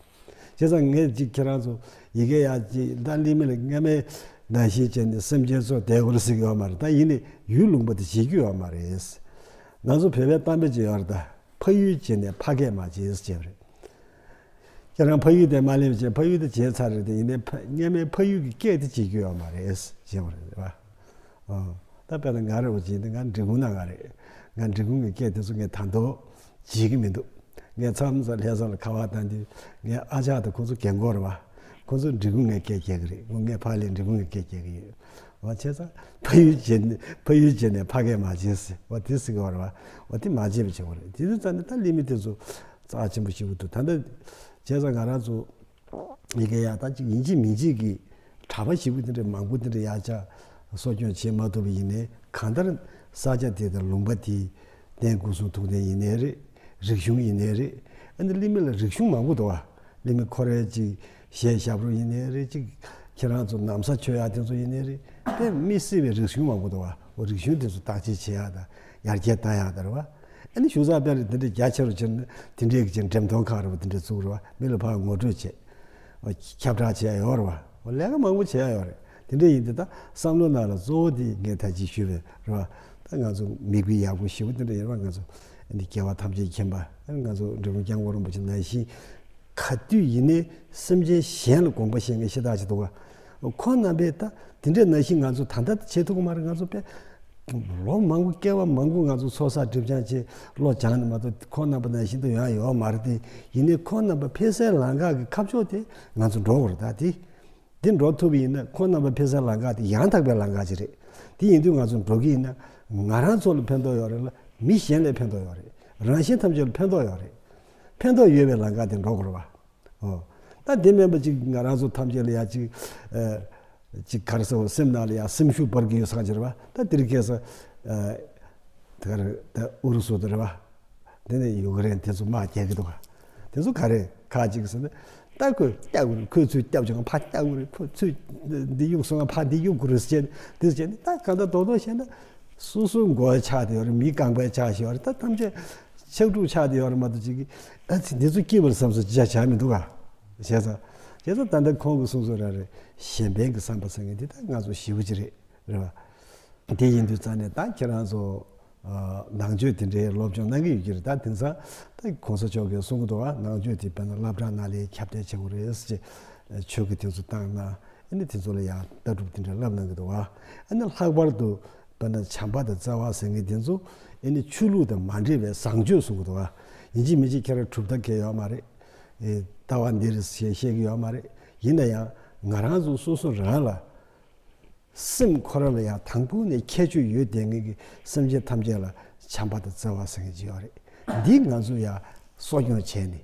བྱས་ཙང་ངས་ཅིག་ཁྱེད་རང་ཚོ་ཡི་གེ་ཡག་ཅིག་ད་གླིང་མི་ལ་སྔས་མའི་ནང་བཞིན་བྱས་ནས་སེམས་ཅན་ཚོ་བསྡད་དགོས་རེད་ཟེར་གྱི་ཡོད་མ་རེད། ད་ཡིན་ནའི་ཡུལ་ལུང་པ་དེ་བརྗེད་རྒྱུ་ཡོད་མ་རེད། ང་ཚོ་བོད་པའི་གཏམ་དཔེ་ཅིག་ཡོད་རེད་ད། ཕ་ཡུལ་བརྗེད་ནས་ཕ་སྐད་མ་བརྗེད་ཟེར་བྱས་པ་རེད། ཁྱེད་རང་ཕ་ཡུལ་དེ་མ་སླེབས་བྱས་ཕ་ཡུལ་དེ་བརྗེད་ཚར་རེད་དེ། ཡིན་ནའི་ཕ་སྔས་མའི་ཕ་ཡུལ་གྱི་སྐད་དེ་བརྗེད་རྒྱུ་ཡོད་མ་རེད་ཟེར་བ་རེད་བ། ཨོ། ད་དཔེར་ན་ང་རེད་བ། བྱས་ཏེ་ང་འབྲི་གུང་ནང་ང་རེད། ང་འབྲི་གུང་གི་སྐད་དེ་ཚོ་ངས་ད་དུང་བརྗེད་ཀྱི་མི་འདུག་ངས་མཚམས་མཚམས་ལྷ་ས་ལ་ཁ་པར་བཏང་དུས་ངའི་ཨ་ཅག་དང་ཁོ་ཚོ་རྒན་གོག་རེད་བ། ཁོ་ཚོ་འབྲི་གུང་ངའི་སྐད་རྒྱག་གི་རེད། ངས་ཕར་ལ་འབྲི་གུང་གི་སྐད་རྒྱག་གི་ཡོད། བ་བྱས་ཙང་ཕ་ཡུལ་བརྗེད་ནས་ཕ་ཡུལ་བརྗེད་ནས་ཕ་སྐད་མ་བརྗེད་ཟེར་བ་དེ་ཟེར་གྱི་ཡོད་རེད་བ། འོ་དེ་མ་བརྗེད་པ་བྱེད་དགོས་རེད། དེ་དུས་ཙང་ནས་ད་གླིང་མི་དེ་ཚོ་རྩ་ཆེན་པོ་ཞེ་པོ་འདུག་ད་ལྟ་བྱས་ཙང་ང་རང་ཚོ་ཡི་གེ་ཡག་ད་ཅིག་ཡིན་གཅིག་མིན་གཅིག་གི་གྲྭ་པ་ཞེ་པོ་དེ་འདྲ་མང་པོ་དེ་འདྲ་ཡར་བཅར་གསོ་སྐྱོང་བྱེད་མ་ཐུབ་པ་ཡིན་ནའི། གང་ལྟར་ས་ཆ་དེ་དང་ལུང་པ་དེའི་རྟེན་སྐུ་གསུང་ཐུགས་རྟེན་ཡིན་ནའི་རེད། རིག་གཞུང་ཡིན་ནའི་རེད། ཨ་ནི་གླིང་མི་ལ་རིག་གཞུང་མང་པོ་འདུག་བ། གླིང་མི་ཁོ་རའི་ཅིག་གཞས་ཞབས་བྲོ་ཡིན་ནའི་རེད། ཅིག་ཁྱེད་རང་ཚོ་ན་བཟའ་མཆོད་ཡག་དེ་ཚོ་ཡིན་ནའི་རེད། དཔེ་མི་སྲིད་པའི་རིག་གཞུང་མང་པོ་འདུག་བ། འོ་རིག་གཞུང་དེ་ཚོ་བརྟག་དཔྱད་བྱེད་ཡག་དང་ཡར་རྒྱས་གཏང་ཡག་དང་རེད་བ། ཨ་ནི་གཞུང་ས་དཔེར་དེ་འདྲ་རྒྱ་ཆེ་རུ་ཕྱིན་ན་དེ་འདྲའི་གི་ཅིག་འགྲེམས་སྟོན་ཁང་རེད་བ། དེ་འདྲ་བཙུགས་རེད་བ། མི་ལ་ཕར་ངོ་སྤྲོད་བྱེད། ཁྱབ་བསྒྲགས་བྱེད་ཡག་ཡོད་རེད་བ། འོ་ལས་ཀ་མང་པོ་བྱེད་ཡག་ཡོད་རེད། དེ་འདྲ་ཡིན་དུས་ད་བསམ་བློ་ནང་ལ་གཙོ་བོ་དེ་ངས་ད་ཅི་ཞུས་པའི་རེད་བ། ད་ང་ཚོ་མིག་དཔེ་ཡག་པོ་ཞེ་པོ་དེ་འདྲ་ཡོད་རེད་བ། ང་ཚོ་འདི་སྐྱེ་བ་ཐམས་ཅད་མཁྱེན་པ། ང་ཚོ་འབྲི་གུང་སྐྱབས་མགོན་རིན་པོ་ཆེ་ནང་བཞིན་ག་དུས་ཡིན་ནའི་སེམས་ཅན་གཞན་ལ་དགོངས་པ་བཞེས་མཁན་ཤ་སྟག་ཅིག་འདུག་བ། ཁོང་རྣམ་པས་ད་དེ་འདྲ་ནང་བཞིན་ང་ཚོ་ད་ལྟ་བྱེད་ཐུབ་ཀྱི་མ་རེད། ང་ཚོ་དཔེ་ལོ་མང་པོ་སྐྱེ་བ་མང་པོ་ང་ཚོ་ཚོགས་བསགས་སྒྲིབ་སྦྱང་བྱས་བློ་སྦྱངས་ནས་མ་གཏོགས་ཁོང་རྣམ་པ་ནང་བཞིན་དུ་ཡོང་ཡག་ཡོད་མ་རེད་དེ། ཡིན་ནའི་ཁོང་རྣམ་པ་ཕེབས་སའི་ལམ་ཁ་གི་ཁ་ཕྱོགས་དེ་ང་ཚོ་འགྲོ་དགོས་རེད། ད་དེ་འདི་འགྲོ་ཐུབ་པ་ཡིན་ན་ཁོང་རྣམ་པ་ཕེབས་སའི་ལམ་ཁ་དེ་ཡང་དག་པའི་ལམ་ཁ་ཅིག་རེད། དེ་ཡིན་དུས་ང་ཚོ་འགྲོ་གི་ཡིན་ན་ང་རང་ཚོ་ལ་ཕན་ཐོགས་ཡོད་རེད་ལ། མི་གཞན་ལ་ཕན་ཐོགས་ཡོད་རེད། རང་གཞན་ཐམས་ཅད་ལ་ཕན་ཐོགས་ཡོད་རེད། ཕན་ཐོགས་ཡོད་པའི་ལམ་ཁ་དེ་འགྲོ་དགོས་རེད་བ། ཨོ། ད་དེ་མིན་པ་ཅིག་ང་རང་ཚོ་ཐམས་ཅད་ལ་ཡ་ཅིག་ཨ་ཅིག་ག་རེ་ཟེར་བ། སེམས་ནང་ལ་ཡ་སེམས་ཤུགས་སྤར་གྱི་ཡོད་ས་ཅིག་རེད་བ། ད་དེ་རིང་ཁ་སང་ཨ་ད་ག་རེ་ད་ཨུ་རུ་སུ་དེ་རེད་བ། དེ་ནས་ཡུ་ཀེ་རེན་དེ་ཚོ་དམག་རྒྱག་གི་འདུག་ག་དེ་ཚོ་ག་རེ་ཁག་ཅིག་ཟེར་ན། ད་ཁོས་སྐྱབས་དགོས་རེད། ཁོས་ཚུར་སྐྱབས་བྱུང་ཕར་སྐྱབས་དགོས་རེད། ཁོས་ཚུར་འདི་གཡུག་སོང་ཕར་འདི་གཡུག་དགོས་རེད་ཟེར་བྱས་ནས། དེ་ཟེར་བྱས་ནས་ད་གང་ལྟར་རྡོག་རྡོག་བཤད་ན་སོ་སོའི་མགོ་ཆག་དེ་ཡོད་རེད། མི་རྐང་པའི་ཆག་ཞིག་ཡོད་རེད། ད་ཐམས་ཅད་ཕྱག་དྲུག་ཆག་དེ་ཡོད་རེད་མ་གཏོགས་ཅིག་གིས་ཨ་ཙི་འདི་ཚོ་སྐྱིད་པར་བསམ་སོང་ཅི་བྱ་བྱ་མི་འདུག་ག་བྱས་ཙང་། བྱས་ཙང་ད་ལྟ་ཁོང་གི་གསུང་གསུང་རེ་རེ་གཞན་ཕན་གྱི་བསམ་པ་ཟེར་མཁན་འདི་ད་ང་ཚོ་ཞེ་པོ་ཅིག་རེད། རེད་བ། དེ་ཡིན་དུས་ཙང་ནས་ད་ཁྱེད་རང་ཚོ་ཨ་ནང་ཆོས་དེ་འདྲའི་སློབ་སྦྱོང་གནང་གི་ཡོད་ཀྱི་རེད། ད་དེང་སང་ད་གོང་ས་མཆོག་གིས་གསུང་གི་འདུག་བ། ནང་ཆོས་དེ་དཔེར་ན་སློབ་གྲྭ་ནང་ལ་ཁྱབ་གདལ་བྱེད་དགོས་རེད་ཟེར། ཆོས་ཀྱི་དེ་ཚོ་བཏང་ན་ཨ་ནི་དེ་ཚོ་ལ་ཡང་ལྟ་གྲུབ་དེ་འདྲ་བསླབ་གནང་གི་འདུག་བ། ཨ་ནི་ལྷག་པར་དུ་དཔེར་ན་བྱམས་པ་དང་བརྩེ་བ་ཟེར་མཁན་དེ་ཚོ་ཨ་ནི་ཆོས་ལུགས་དང་མ་འདྲེས་པའི་བཟང་སྤྱོད་གསུང་གི་འདུག་བ། ཡིན་གཅིག་མིན་གཅིག་ཁྱེད་རང་གྲུབ་མཐའ་གང་ཡང་ཡོད་མ་རེད། ཨེ་ལྟ་བ་འདི་རེད་ཞེས་བཤད་ཀྱི་ཡོད་མ་རེད། ཡིན་ན་ཡང་ ང་རང་ཚོ་སོ་སོ་རང་ལ། སེམས་ཁོ་རང་ལ་ཡང་དང་པོ་ནས་ཁྱད་ཆོས་ཡོད་བསྡད་མཁན་གྱི་སེམས་ཅན་ཐམས་ཅད་ལ་བྱམས་པ་དང་བརྩེ་བ་ཟེར་མཁན་ཅིག་ཡོད་རེད། འདི་ང་ཚོ་ཡང་གསོ་སྐྱོང་བྱས་ནས་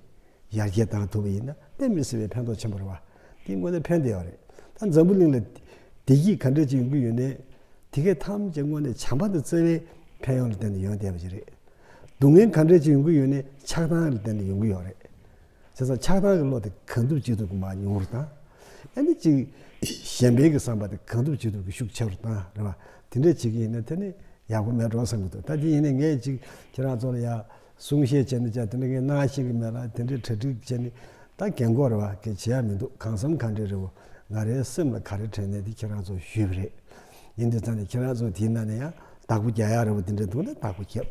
ཡར་རྒྱས་བཏང་ཐུབ་པ་ཡིན་ན་དཔེ་མི་སྲིད་པའི་ཕན་ཐོགས་ཆེན་པོ་རེད་བ། འདི་དངོས་གནས་ཕན་བདེ་བ་རེད། ད་འཛམ་བུ་གླིང་ལ་བདེ་སྐྱིད་ག་འདྲ་ཅིག་ཡོང་གི་ཡོད་ནའི་དེ་གས་ཐམས་ཅད་དངོས་གནས་བྱམས་པ་དང་བརྩེ་བའི་ཕན་ཡོན་ལ་བརྟེན་ནས་ཡོང་བསྡད་པ་ཅིག་རེད། སྡུག་བསྔལ་ག་འདྲ་ཅིག་ཡོང་གི་ཡོད་ནའི་ཆགས་སྡང་ལ་བརྟེན་ནས་ཡོང་གི་ཡོད་རེད། བྱས་ཙང་ཆགས་སྡང་གི་བློ་དེ་གང་ཐུབ་ཅི་ཐུབ་ཀྱིས་མར་ཉུང་རུ་བཏང་། ཨ་ནི་ཅིག་གཞན་ཕན་གྱི་བསམ་པ་དེ་གང་ཐུབ་ཅི་ཐུབ་ཀྱིས་ཤུགས་ཆེ་རུ་བཏང་རེད་བ། དེ་འདྲ་བྱེད་ཀྱི་ཡིན་ན་དེ་ནི་ཡག་པོ་མེད་འགྲོ་བསམ་གྱི་འདུག་ད་དེ་ཡིན་ནའི་ངས་ཅིག་ཁྱེད་རང་ཚོ་ལ་ཡ་གསུང་བཤད་བྱས་ན་ཅག་དེ་འདྲ་ངས་གནང་ཤེས་ཀྱི་མེད་ལ། དེ་འདྲའི་གྲ་སྒྲིག་བྱས་ནས་ད་རྒན་གོག་རེད་བ། གལ་བྱེད་ཡ་མི་འདུག་གང་བསམ་གང་དྲན་རེད་བོ། ང་རའི་སེམས་ལ་ག་རེ་དྲན་ནས་དེ་ཁྱེད་རང་ཚོ་ཞུས་པ་རེད། ཡིན་དུས་ཙང་ནས་ཁྱེད་རང་ཚོ་དེའི་ནང་ནས་ཡང་བདག་པོ་རྒྱག་ཡག་རེད་བ། དེ་འདྲ་འདུག་ན་བདག་པོ་རྒྱབ།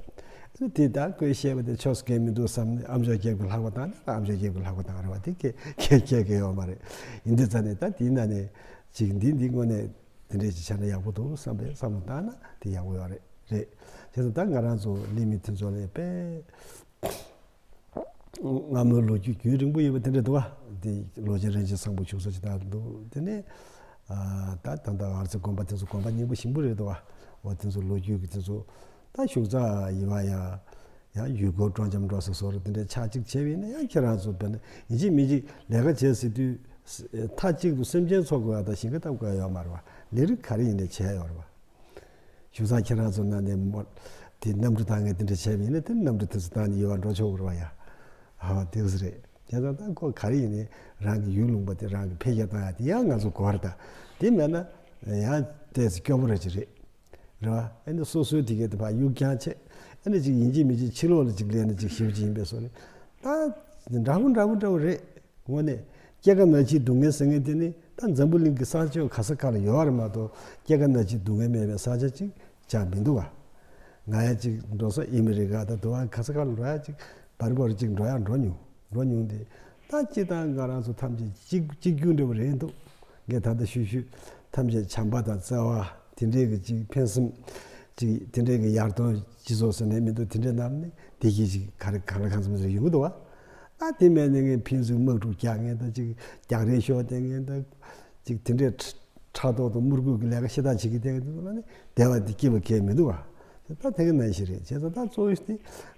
ཨ་ནི་དེ་ད་ཁོས་བཤད་པ་དེ་ཆོས་སུ་གལ་མི་འདུག་བསམ་ནས་ཨམ་ཅོག་རྒྱབ་ཀྱི་ལྷག་པ་བཏང་ན་ཨམ་ཅོག་རྒྱབ་ཀྱི་ལྷག་པ་བཏང་རེད་བ། དེ་ཁྱད་ཁྱད་ཁྱད་ཀྱི་ཡོད་མ་རེད། ཡིན་དུས་ཙང་ནས་ད་དེའི་ནང་ནས་ཅིག་འདི་འདི་དངོས་གནས་དེ་འདྲས་ཅིག་བྱས་ན་ཡག་པོ་འདུག་བསམ་པའི་བསམ་བློ་བཏང་ན་དེ་ཡག་པོ་ཡོད་རེད། རེད། བྱས་ཙང་ད་ང་རང་ཚོ་གླེང་མི་དེ་ཚོ་ལ་དཔེ། སྔ་མོའི་ལོ་རྒྱུས་རྒྱུན་རིང་པོ་ཡོད་པ་དེ་འདྲ་འདུག་བ། དེ་ལོ་ཆེན་རིན་ཆེན་བཟང་པོ་བཞུགས་ས་ཅིག་དང་འདུག་དེ་ནས་ཨ་ད་ད་ལྟ་ཨ་རྩེ་དགོན་པ་དེ་ཚོ་དགོན་པ་རྙིང་པ་ཞིམ་པོ་རེད་འདུག་བ། འོ་དེ་ཚོ་ལོ་རྒྱུས་ཀྱི་དེ་ཚོ་ད་བཞུགས་ས་ཡིན་པ་ཡང་ཡང་ཡུལ་སྐོར་སྤྲོ་འཆམ་འགྲོ་ས་སོགས་རེད། དེ་འདྲའི་ཆ་གཅིག་བྱས་པ་ཡིན་ན་ཡང་ཁྱེད་རང་ཚོ་དཔེར་ན་ཡིན་གཅིག་མིན་གཅིག་ལས་ཀ་བྱས་ཟེར་དུས་མཐའ་གཅིག་ཏུ་སེམས་ཅན་འཚོ་དགོས་པ་དང་ཞིང་ཁ་བཏབ་དགོས་ཡ་ཡོད་མ་རེད་བ། ལས་རིགས་ག་རེ་ཡིན་ནའི་བྱས་ཡོད་རེད་བ། བཞུགས་ས་ཁྱེད་རང་ཚོ་ནང་ནས་མོ་དེ་གནམ་གྲུ་བཏང་མཁན་དེ་འདྲ་བྱས་པ་ཡིན་ན་དེ་གནམ་གྲུ་དེ་ཚོ་བཏང་ནས་ཡོད་པ་འགྲོ་ཆོག་གི་རེད་བ་ཡ། ཨ་དེ་ཚོ་རེད། བྱས་ཙང་ད་ཁོ་ག་རེ་ཡིན་ནའི་རང་གི་ཡུལ་ལུང་པ་དེ་རང་གི་འཕེལ་རྒྱས་བཏང་ཡ་དེ་ཡང་ང་ཚོ་གོ་བ་རེད། ད་དེ་མེད་ན་ཡང་ཏོག་ཙམ་སྐྱོ་པོ་རེད་ཅིག་རེད། རེད་བ། ཨ་ནི་སོ་སོའི་དེ་གའི་དེ་ཕར་གཡུག་རྐྱང་བྱས། ཨ་ནི་ཅིག་ཡིན་གཅིག་མིན་གཅིག་ཕྱི་ལོགས་ལ་ཅིག་སླེབས་ན་ཅིག་ཞེ་པོ་ཅིག་ཡིན་པའི་བཟོ་ནི། ད་འདྲ་པོ་འདྲ་པོ་འདྲ་པོ་རེད། དངོས་གནས་སྐྱེ་རྒ་ན་འཆིའི་སྡུག་བསྔལ་ཟེར་མཁན་དེ་ནི་ད་འཛམ་བུ་གླིང་གི་ས་ཕྱོགས་ག་ས་ག་ལ་ཡོད་རེད་མ་གཏོགས་སྐྱེ་རྒ་ན་འཆིའི་སྡུག་བསྔལ་མེད་པའི་ས་ཆ་ཅིག་ཅང་མི་འདུག་བ། ང་ཡང་ཅིག་འགྲོ་ས་ཨི་མི་རི་ཀ་དང་དུ་བ་ག་ས་ག་ལ་འགྲོ་ཡ་ཅིག་བར་བར་ཅིག་འགྲོ་ཡ་འགྲོ་མྱོང་འགྲོ་མྱོང་སྟེ། ད་སྤྱིར་བཏང་ང་རང་ཚོ་ཐམས་ཅད་གཅིག་གཅིག་གྱུར་འདྲ་བོ་རེད་འདུག་ངས་ད་ལྟ་ཞུས་ཞུས་ཐམས་ཅད་བྱམས་པ་དང་བརྩེ་བ་དེ་འདྲའི་གི་ཅིག་ཕན་སེམས་ཅིག་དེ་འདྲའི་གི་ཡར་ཐོན་སྤྱི་ཚོགས་ཟེར་ནས་མི་འདུག་དེ་འདྲའི་ནང་ནས་བདེ་སྐྱིད་ཅིག་ག་རེ་གང་ལ་གང་འཚམ་ཟེར་ཡོང་གི་འདུག་བ། ད་དེ་མེད་ནས་ངས་ཕན་ཚུན་དམག་འཁྲུག་རྒྱག་མཁན་དང་ཅིག་རྒྱག་རེས་ཤོར་བསྡད་མཁན་དང་ཅིག་དེ་འདྲའི་ཕྲག་དོག་དང་དམུ་རྒོད་ཀྱི་ལས་ཀ་ཤ་སྟག་བྱེད་ཀྱི་བསྡད་མཁན་དེ་ཚོ་ལ་ནི་བདེ་བ་དེ་སྐྱིད་པ་གང་ཡང་མི་འདུག་བ། ད་དེ་ག་ནང་བཞིན་རེད། བྱས་ཙང་ད་གཙོ་བོ་དེ་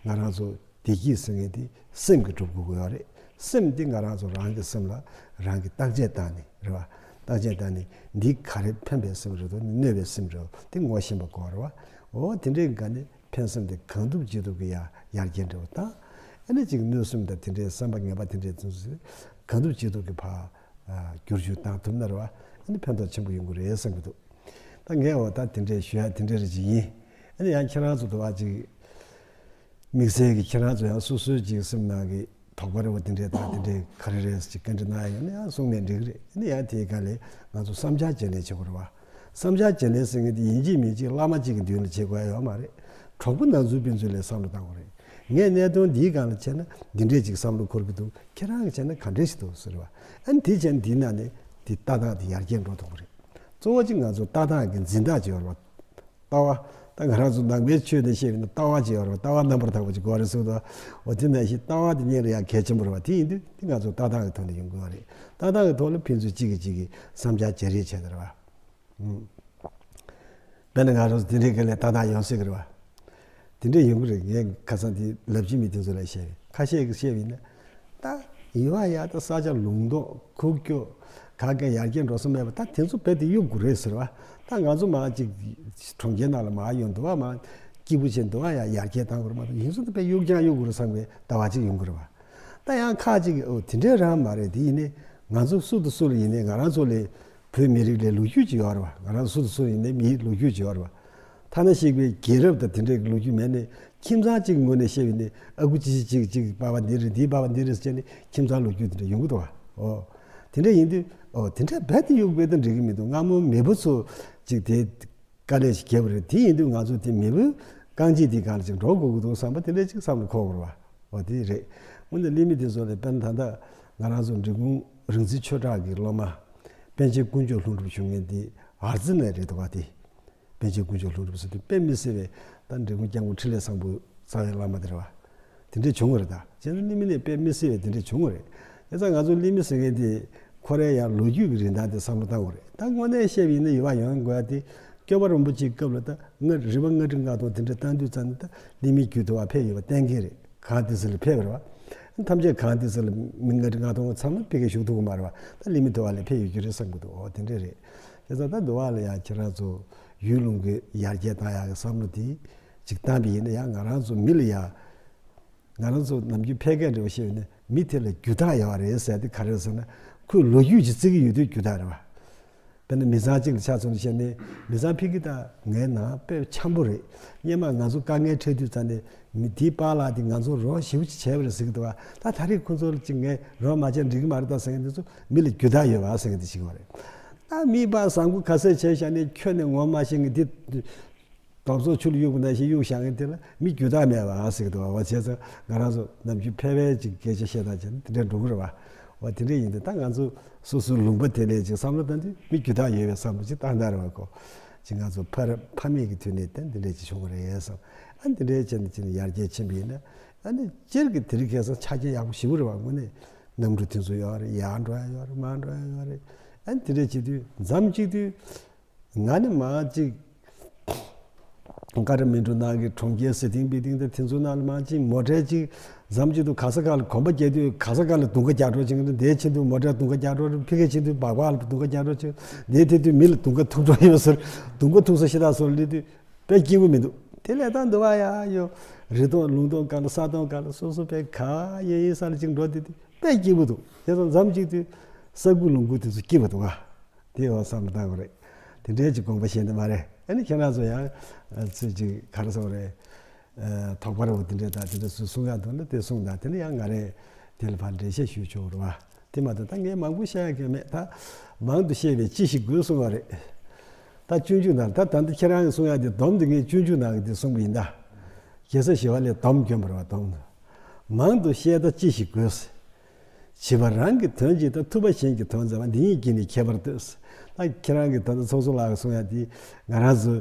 ང་རང་ཚོ་བདེ་སྐྱིད་ཟེར་མཁན་དེ་སེམས་ཀྱིས་སྒྲུབ་དགོས་ཀྱི་ཡོད་རེད། སེམས་དེ་ང་རང་ཚོ་རང་གི་སེམས་ལ་རང་གིས་བརྟག་དཔྱད་བཏང་ནས་རེད་བ། བརྟག་དཔྱད་བཏང་ནས་འདི་ག་རེ་ཕན་པའི་སེམས་རེད་དོ་གནོད་པའི་སེམས་རེད་དོ་དེ་ངོ་ཤེས་པ་དགོས་རེད་བ། འོ་དེ་འདྲའི་སྒང་ནས་ཕན་སེམས་དེ་གང་ཐུབ་ཅི་ཐུབ་ཀྱིས་ཡར་ཡར་རྒྱས་འགྲོ་བ་དང་། ཨ་ནི་ཅིག་གནོད་སེམས་དང་དེ་འདྲའི་བསམ་པ་ངན་པ་དེ་འདྲའི་ཚོ་གང་ཐུབ་ཅི་ཐུབ་ཀྱིས་ཕར་བསྒྱུར་བཅོས་བཏང་ཐུབ་ན་རེད་བ། ཨ་ནི་ཕན་ཐོགས་ཆེན་པོ་ཡོང་གི་རེད་བསམ་གྱི་འདུག་ད་ངས་འོ་ད་དེ་འདྲའི་ཞུ་ཡ་དེ་འདྲ་རེ་ཅིག་ཡིན། ཨ་ནི་ཡང་ཁྱེད་རང་ཚོ་དུ་བ་ཅིག་དམིགས་བསལ་གྱི་ཁྱེད་རང་ཚོ་ཡང་སོ་སོའི་ཅིག་སེམས་ནང་གི་དོགས་པ་རེ་བ་དེ་འདྲའི་དང་དེ་འདྲའི་ག་རེ་རེད་ཅིག་བཀའ་འདྲི་གནང་ཡ་ཡོད་ན་ཡང་གསུངས་ནས་འགྲིག་གི་རེད། ཨ་ནི་ཡང་དེའི་སྒང་ལས་ང་ཚོ་བསམ་འཆར་བརྗེ་ལེན་བྱེད་དགོས་རེད་བ། བསམ་འཆར་བརྗེ་ལེན་ཟེར་མཁན་དེ་ཡིན་གཅིག་མིན་གཅིག་བླ་མ་གཅིག་གི་མདུན་ལ་བྱེད་དགོས་ཡ་ཡོད་མ་རེད། གྲོགས་པོ་ནང་ཚོའི་ཕན་ཚུན་ལ་བསམ་བློ་བཏང་དགོས་རེད། ངས་གནད་དོན་འདིའི་སྒང་ལ་བྱས་ན་འདི་འདྲས་ཅིག་བསམ་བློ་འཁོར་གྱི་འདུག་ཁྱེད་རང་གིས་བྱས་ན་ག་འདྲས་ཞིག་འདུག་ཟེར་བ། ཨ་ནི་དེ་བྱས་ན་འདིའི་ནང་ནས་འདི་ལྟ་སྟངས་དེ་ཡར་རྒྱས་འགྲོ་ཐུབ་ཀྱི་རེད། གཙོ་བོ་གཅིག་ང་ཚོ་ལྟ་སྟངས་ཀྱི་འཛིན་སྟངས་ཅིག་ཡོད་རེད་བ། ལྟ་བ། ད་ང་རང་ཚོ་ནང་པའི་ཆོས་དེ་བཤད་པ་ཡིན་ན་ལྟ་བ་ཅིག་ཡོད་རེད་བ། ལྟ་བ་རྣམ་པར་དག་པ་ཅིག་དགོས་རེད་ཟེར་གྱི་འདུག་འོ་དེ་ནང་བཞིན་ལྟ་བ་དེ་སྔོན་ལ་ཡང་གལ་ཆེན་པོ་རེད་བ། དེ་ཡིན་དུས་དེ་ང་ཚོ་ལྟ་སྟངས་ཀྱི་ཐོག་ནས་ཡོང་དགོས་པ་རེད། ལྟ་སྟངས་ཀྱི་ཐོག་ལ་ཕན་ཚུན་གཅིག་གིས་གཅིག་གི་བསམ་འཆར་བརྗེ་རེས་བྱས་ཏེ་རེད་བ། དཔེར་ན་ང་རང་ཚོ་དེ་འདྲའི་སྒང་ལ་ལྟ་སྟངས་ཡོང་སྲིད་ཀྱི་རེད་བ། དེ་འདྲ་ཡོང་གི་རེད། ངས་ཁ་སང་དེ་ལབ་ཀྱི་མི་དེ་ཚོ་ལ་བཤད་པས་ཁ་ཤས་ཀྱིས་བཤད་པ་ཡིན་ན། ད་ཡིན་བ་ཡ་ད་ས་ཆ་ལུང་རྟོགས་ཁུག་ཀྱོག་ག་ག་ཡར་རྒྱས་འགྲོ་ས་མེད་པ། ད་དེ་ཚོ་རྦད་དེ་གཡུག་དགོས་རེད་ཟེར་བ། ད་ང་ཚོ་མར་ཅིག་གྲོང་ཁྱེར་ནང་ལ་མར་ཡོང་འདུག་བ། མར་སྐྱིད་པོ་བྱས་འདུག་བ། ཡ་ཡར་རྒྱས་བཏང་དགོས་རེད་མ་གཏོགས་ཡིན་ཙང་ད་རྦད་གཡུག་རྐྱང་གཡུག་དགོས་རེད་བསམ་པའི་ལྟ་བ་ཅིག་ཡོང་གི་རེད་བ། ད་ཡང་ཁག་ཅིག་གིས་ཨོ་དེ་འདྲའི་རང་མ་རེད། དེ་ཡིན་ནའི་ང་ཚོ་སུ་དང་སུ་ལ་ཡིན་ནའི་ང་རང་ཚོ་ལས་བོད་མི་རིགས་ལ་ལོ་རྒྱུས་ཅིག་ཡོད་རེད་བ། ང་རང་སུ་དང་སུ་ཡིན་ནའི་མིའི་ལོ་རྒྱུས་ཅིག་ཡོད་རེད་བ། ཐ་ན་གཅིག་པའི་རྒྱལ་རབས་དང་དེ་འདྲའི་ལོ་རྒྱུས་མེད་ནའི་ཁྱིམ་ཚང་གཅིག་གི་ངོས་ནས་བཤད་པ་ཡིན་ནའི་ཨ་ཁུ་ཅི་ཅི་ཅིག་ཅིག་པ་ཕ་འདི་རེད། འདིའི་པ་ཕ་འདི་རེད་ཟེར་ནས་ཁྱིམ་ཚང་ལོ་རྒྱུས་དེ་འདྲ་ཡོང་གི་འདུག་བ། ཨོ། དེ་འདྲ་ཡིན་དུས་ཨོ་དེ་འདྲ་རྦད་དེ་གཡུག་པ་དང་འགྲིག་གི་མི་འདུག་སྔ་མོ་མེས་པོ་ཚོ་ཅིག་དེ་དཀའ་ལས་ཤིག་བརྒྱབ་པ་རེད། དེ་ཡིན་དུས་ང་ཚོ་དེ་མེས་པོའི་རྐང་རྗེས་དེའི་སྒང་ལ་ཅིག་འགྲོ་དགོས་ཀྱི་འདུག་བསམ་པ་དེ་འདྲ་ཅིག་བསམ་བློ་འཁོར་དགོས་རེད་བ། འོ་དེ་རེད། འོ་ན་གླེང་མི་དེ་ཚོ་ལ་དཔེར་ན་ད་ལྟ་ང་རང་ཚོ་འབྲི་གུང་རིག་འཛིན་ཆོས་གྲགས་ཀྱི་སློབ་མ་པཎ་ཆེན་དཀོན་མཆོག་ལྷུན་གྲུབ་བཞུགས་མཁན་དེ་ཨར་ཙི་ནས་རེད་འདུག་བ། དེ་པཎ་ཆེན་དཀོན་མཆོག་ལྷུན་གྲུབ་ཟེར་དུས་དཔེ་མི་སྲིད་པའི་ད་འབྲི་གུང་སྐྱབས་མགོན་འཕྲིན་ལས་བཟང་པོ་རྩ་བའི་བླ་མ་དེ་རེད་བ། དེ་འདྲས་བྱུང་བ་རེད། ད་བྱས་ན་གླེང་མི་ནས་དཔེ་མི་སྲིད་པའི་དེ་འདྲས་བྱུང་བ་རེད། དེ་ཙང་ང་ཚོ་གླེང་མི་ཟེར་མཁན་དེ་ ཁོ་རའི་ཡང་ལོ་རྒྱུས་ཀྱི་རིན་ཐང་དེ་བསམ་བློ་བཏང་དགོས་རེད། ད་དངོས་གནས་བཤད་པ་ཡིན་ན་ཡོད་པ་ཡོང་དགོས་ཡ་དེ། སྐྱོབ་པ་རིན་པོ་ཆེའི་སྐབས་ལ་ད་ལྔ་རིམ་པ་ལྔ་ཁྲི་ལྔ་སྟོང་དེ་འདྲ་བཏང་དུས་ཙམ་ནས་ད་ལི་མི་རྒྱུད་དུ་བ་ཕེབས་ཡོད་པ་གཏན་འཁེལ་རེད། གངས་ཏི་སེ་ལ་ཕེབས་པ་རེད་བ། ཐམས་ཅད་གངས་ཏི་སེ་ལ་མི་ལྔ་ཁྲི་ལྔ་སྟོང་ཚང་མ་ཕ་གིར་བཞུགས་ཐུབ་ཀྱི་མ་རེད་བ། ད་ལི་མི་དུ་བ་ལ་ཕེབས་ཡོད་རྒྱུ་རེད་བསམ་གྱི་འདུག་འོ་དེ་འདྲ་རེད། དེ་ཙང་ད་དུ་བ་ལ་ཡང་ཁྱེད་རང་ཚོ་ཡུལ་ལུང་གི་ཡར་རྒྱས་བཏང་ཡག་གི་བསམ་བློ་དེ་ཅིག་བཏང་པ་ཡིན་ན། ཡང་ང་རང་ཚོ་མི་ལ་ཡང་། ང་རང་ཚོ་ནམ་རྒྱུན་ཕལ་སྐད་འདྲ་བོ་བཤད་ཡོད་ན། མི་དེ་ལ་རྒྱུ་དག་ཡོད་རེད་ཟེར་དེ་ག་རེ་ཟེར་ན། ཁོས་ལོ་རྒྱུས་ཅིག་བརྩི་གི་ཡོད་དུས་རྒྱུ་དག་རེད་བ། དཔེར་ན་མི་ཚང་གཅིག་ལ་ཆ་མཚོན་ནས་བཤད་ན། མི་ཚང་ཕ་གི་ད་ངའི་ནང་དཔེ་འཆམ་པོ་རེད། སྔོན་མ་ང་ཚོ་དཀའ་ངལ་འཕྲད་དུས་ཙམ་ནས་མི་དེའི་པཱ་ལགས་དེ་ང་ཚོ་རོགས་ཞེ་པོ་ཅིག་བྱས་པ་རེད་ཟེར་གི་འདུག་བ། ད་ད་རེས་ཁོ་ཚོ་ལ་ཅིག་ངས་རོགས་མ་བྱས་འགྲིག་གི་མ་རེད་ད་ཟེར་མཁན་དེ་ཚོ་མི་ལ་རྒྱུ་དག་ཡོད་པ་ཟེར་མཁན་དེ་ཞིག་ཡོད་རེད། ད་མིའི་པཱ་བཟང་པོ་ག་ཚད་བྱས་བཞག་ནས་ཁྱོན་ནས་ངོ་མ་ཤེས་མཁན་དེ། རྡོ་བཟོ་ཆུ་ལ་གཡུག་པ་ནང་བཞིན་གཡུག་བཞག་མཁན་དེ་ལ་མི་རྒྱུ་དག་མེད་པ་ཟེར་གི་འདུག་བ། བྱས་ཙང་ང་རང་ཚོ་ནམ་རྒྱུན་ཕལ་པའི་ཅིག་སྐད་ཆ་བཤད་སྟངས་བྱས་ན་དེ་འདྲ་འགྲོ་གི་རེད་བ། འོ་དེ་འདྲ་ཡིན་དུས་ད་ང་ཚོ་སོ་སོའི་ལུང་པ་དེ་ལས་ཅིག་བསམ་བློ་བཏང་དུས་མི་རྒྱུ་དག་ཡོད་པའི་བསམ་བློ་ཅིག་བཏང་སྟངས་རེད་བ་ཁོ། ཅིག་ང་ཚོ་ཕ་ར་ཕ་མེས་ཀྱི་དུས་ནས་དེ་འདི་འདྲ་ཅིག་བྱུང་བ་རེད་བསམ། ཨ་འདི་འདྲ་བྱས་ནས་ཅིག་ཡར་རྒྱས་ཕྱིན་པ་ཡིན་ན། ཨ་ནི་སྤྱིར་གྱི་དེ་རིང་ཁ་སང་ཆ་རྐྱེན་ཡག་པོ་ཞེ་པོ་རེད་བ། དངོས་གནས་གནམ་གྲུ་དེ་ཚོ་ཡོད་རེད། ཡར་འགྲོ་ཡ་ཡོད་རེད། མར་འགྲོ་ཡ་ཡོད་རེད། ཨ་ནི་དེ་འདྲ་བྱེད་དུས་མཚམས་གཅིག་དུས། ང་ནི་མང་གཅིག་ཀ་ཏ་མན་གྲུ་ནང་གི་གྲོང་ཁྱེར་ཟི་ཏིང་བི་ཏིང་དང་དེ་ཚོའི་ནང་ལ་མང་གཅིག་མོ་ཊས་གཅིག་མཚམས་གཅིག་ཏུ་ག་ས་ག་ལ་གོམ་པ་རྒྱག་དུས་ག་ས་ག་ལ་དུང་ཁ་རྒྱག་འགྲོ་ཅིག་རེད། འདིར་ཕྱིན་དུས་མོ་ཊས་དུང་ཁ་རྒྱག་འགྲོ་རེད། ཕ་གིར་ཕྱིན་དུས་སྦག་སྦག་ལ་དུང་ཁ་རྒྱག་འགྲོ་ཅིག་འདིར་ཐེག་དུས་མི་ལ་དུང་ཁ་ཐུག་འགྲོ་ཡོད་ཟེར། དུང་ཁ་ཐུག་ས་ཤ་སྟག་སོགས་ལ་སླེབས་དུས་དཔེ་སྐྱིད་པོ་མི་འདུག་དེ་ལས་ད་འདི་བ་ཡ་ཡོ། རི་སྟོང་ལུང་སྟོང་གང་ལ་ས་སྟོང་གང་ལ་སོ་སོ་དཔེ་ག་ཡེ་ཡེ་ས་ལ་ཅིག་འགྲོ་དུས་དེ་དཔེ་སྐྱིད་པོ་འདུག་དེ་ཚོ་མཚམས་གཅིག་དུས་ས་ཁུག་ལུང་ཁུག་དེ་ཚོ་སྐྱིད་པོ་འདུག་ག་དེ་ཡང་བསམ་བློ་བཏང་དགོས་རེད། དེ་འདྲའི་ཅིག་དགོངས་པ་བཞེས་ནི་མ་རེད། ཨ་ནི་ཁྱེད་རང་ཚོ་ཡང་ཚོད་ཅིག་ག་རེ་ཟེར་དགོས་རེད། དོགས་པ་རེ་བ་དེ་འདྲས་དང་དེ་འདྲས་སུ་གསུང་ཡག་འདུག་ན་དེ་གསུངས་དང་། དེ་ནས་ཡང་ང་རས་དེ་ལ་ཕར་འགྲེལ་བཤད་ཞུས་ཆོག་རེད་བ། དེ་མ་གཏོགས་ད་ངས་མང་པོ་བཤད་ཡག་གི་མེད། ད་མང་དུ་བཤད་པས་ཅི་ཞིག་དགོས་གསུང་བ་རེད། ད་སྤྱོད་འཇུག་ནང་ད་ད་འདི་ཁྱེད་རང་གིས་གསུང་ཡག་དེ་སྡོམ་དེ་ངས་སྤྱོད་འཇུག་ནང་གི་དེ་གསུངས་པ་ཡིན་ད། རྒྱལ་སྲས་ཞི་བ་ལྷས་སྡོམ་བསྐྱོན་པ་རེད་བ། སྡོམ། མང་དུ་བཤད་ད་ཅི་ཞིག་དགོས། བྱིས་པ་རང་གི་དོན་གཅིག་དང་ཐུབ་པ་གཞན་གྱི་དོན་མཛད་པ། འདི་གཉིས་ཀྱིས་ནི་ཁྱད་པར་ལྟོས། ད་ཁྱེད་རང་གིས་ད་ལྟ་ཚོགས་གཙོ་ལགས་ཀྱིས་གསུང་ཡག་དེ་ང་རང་ཚོ་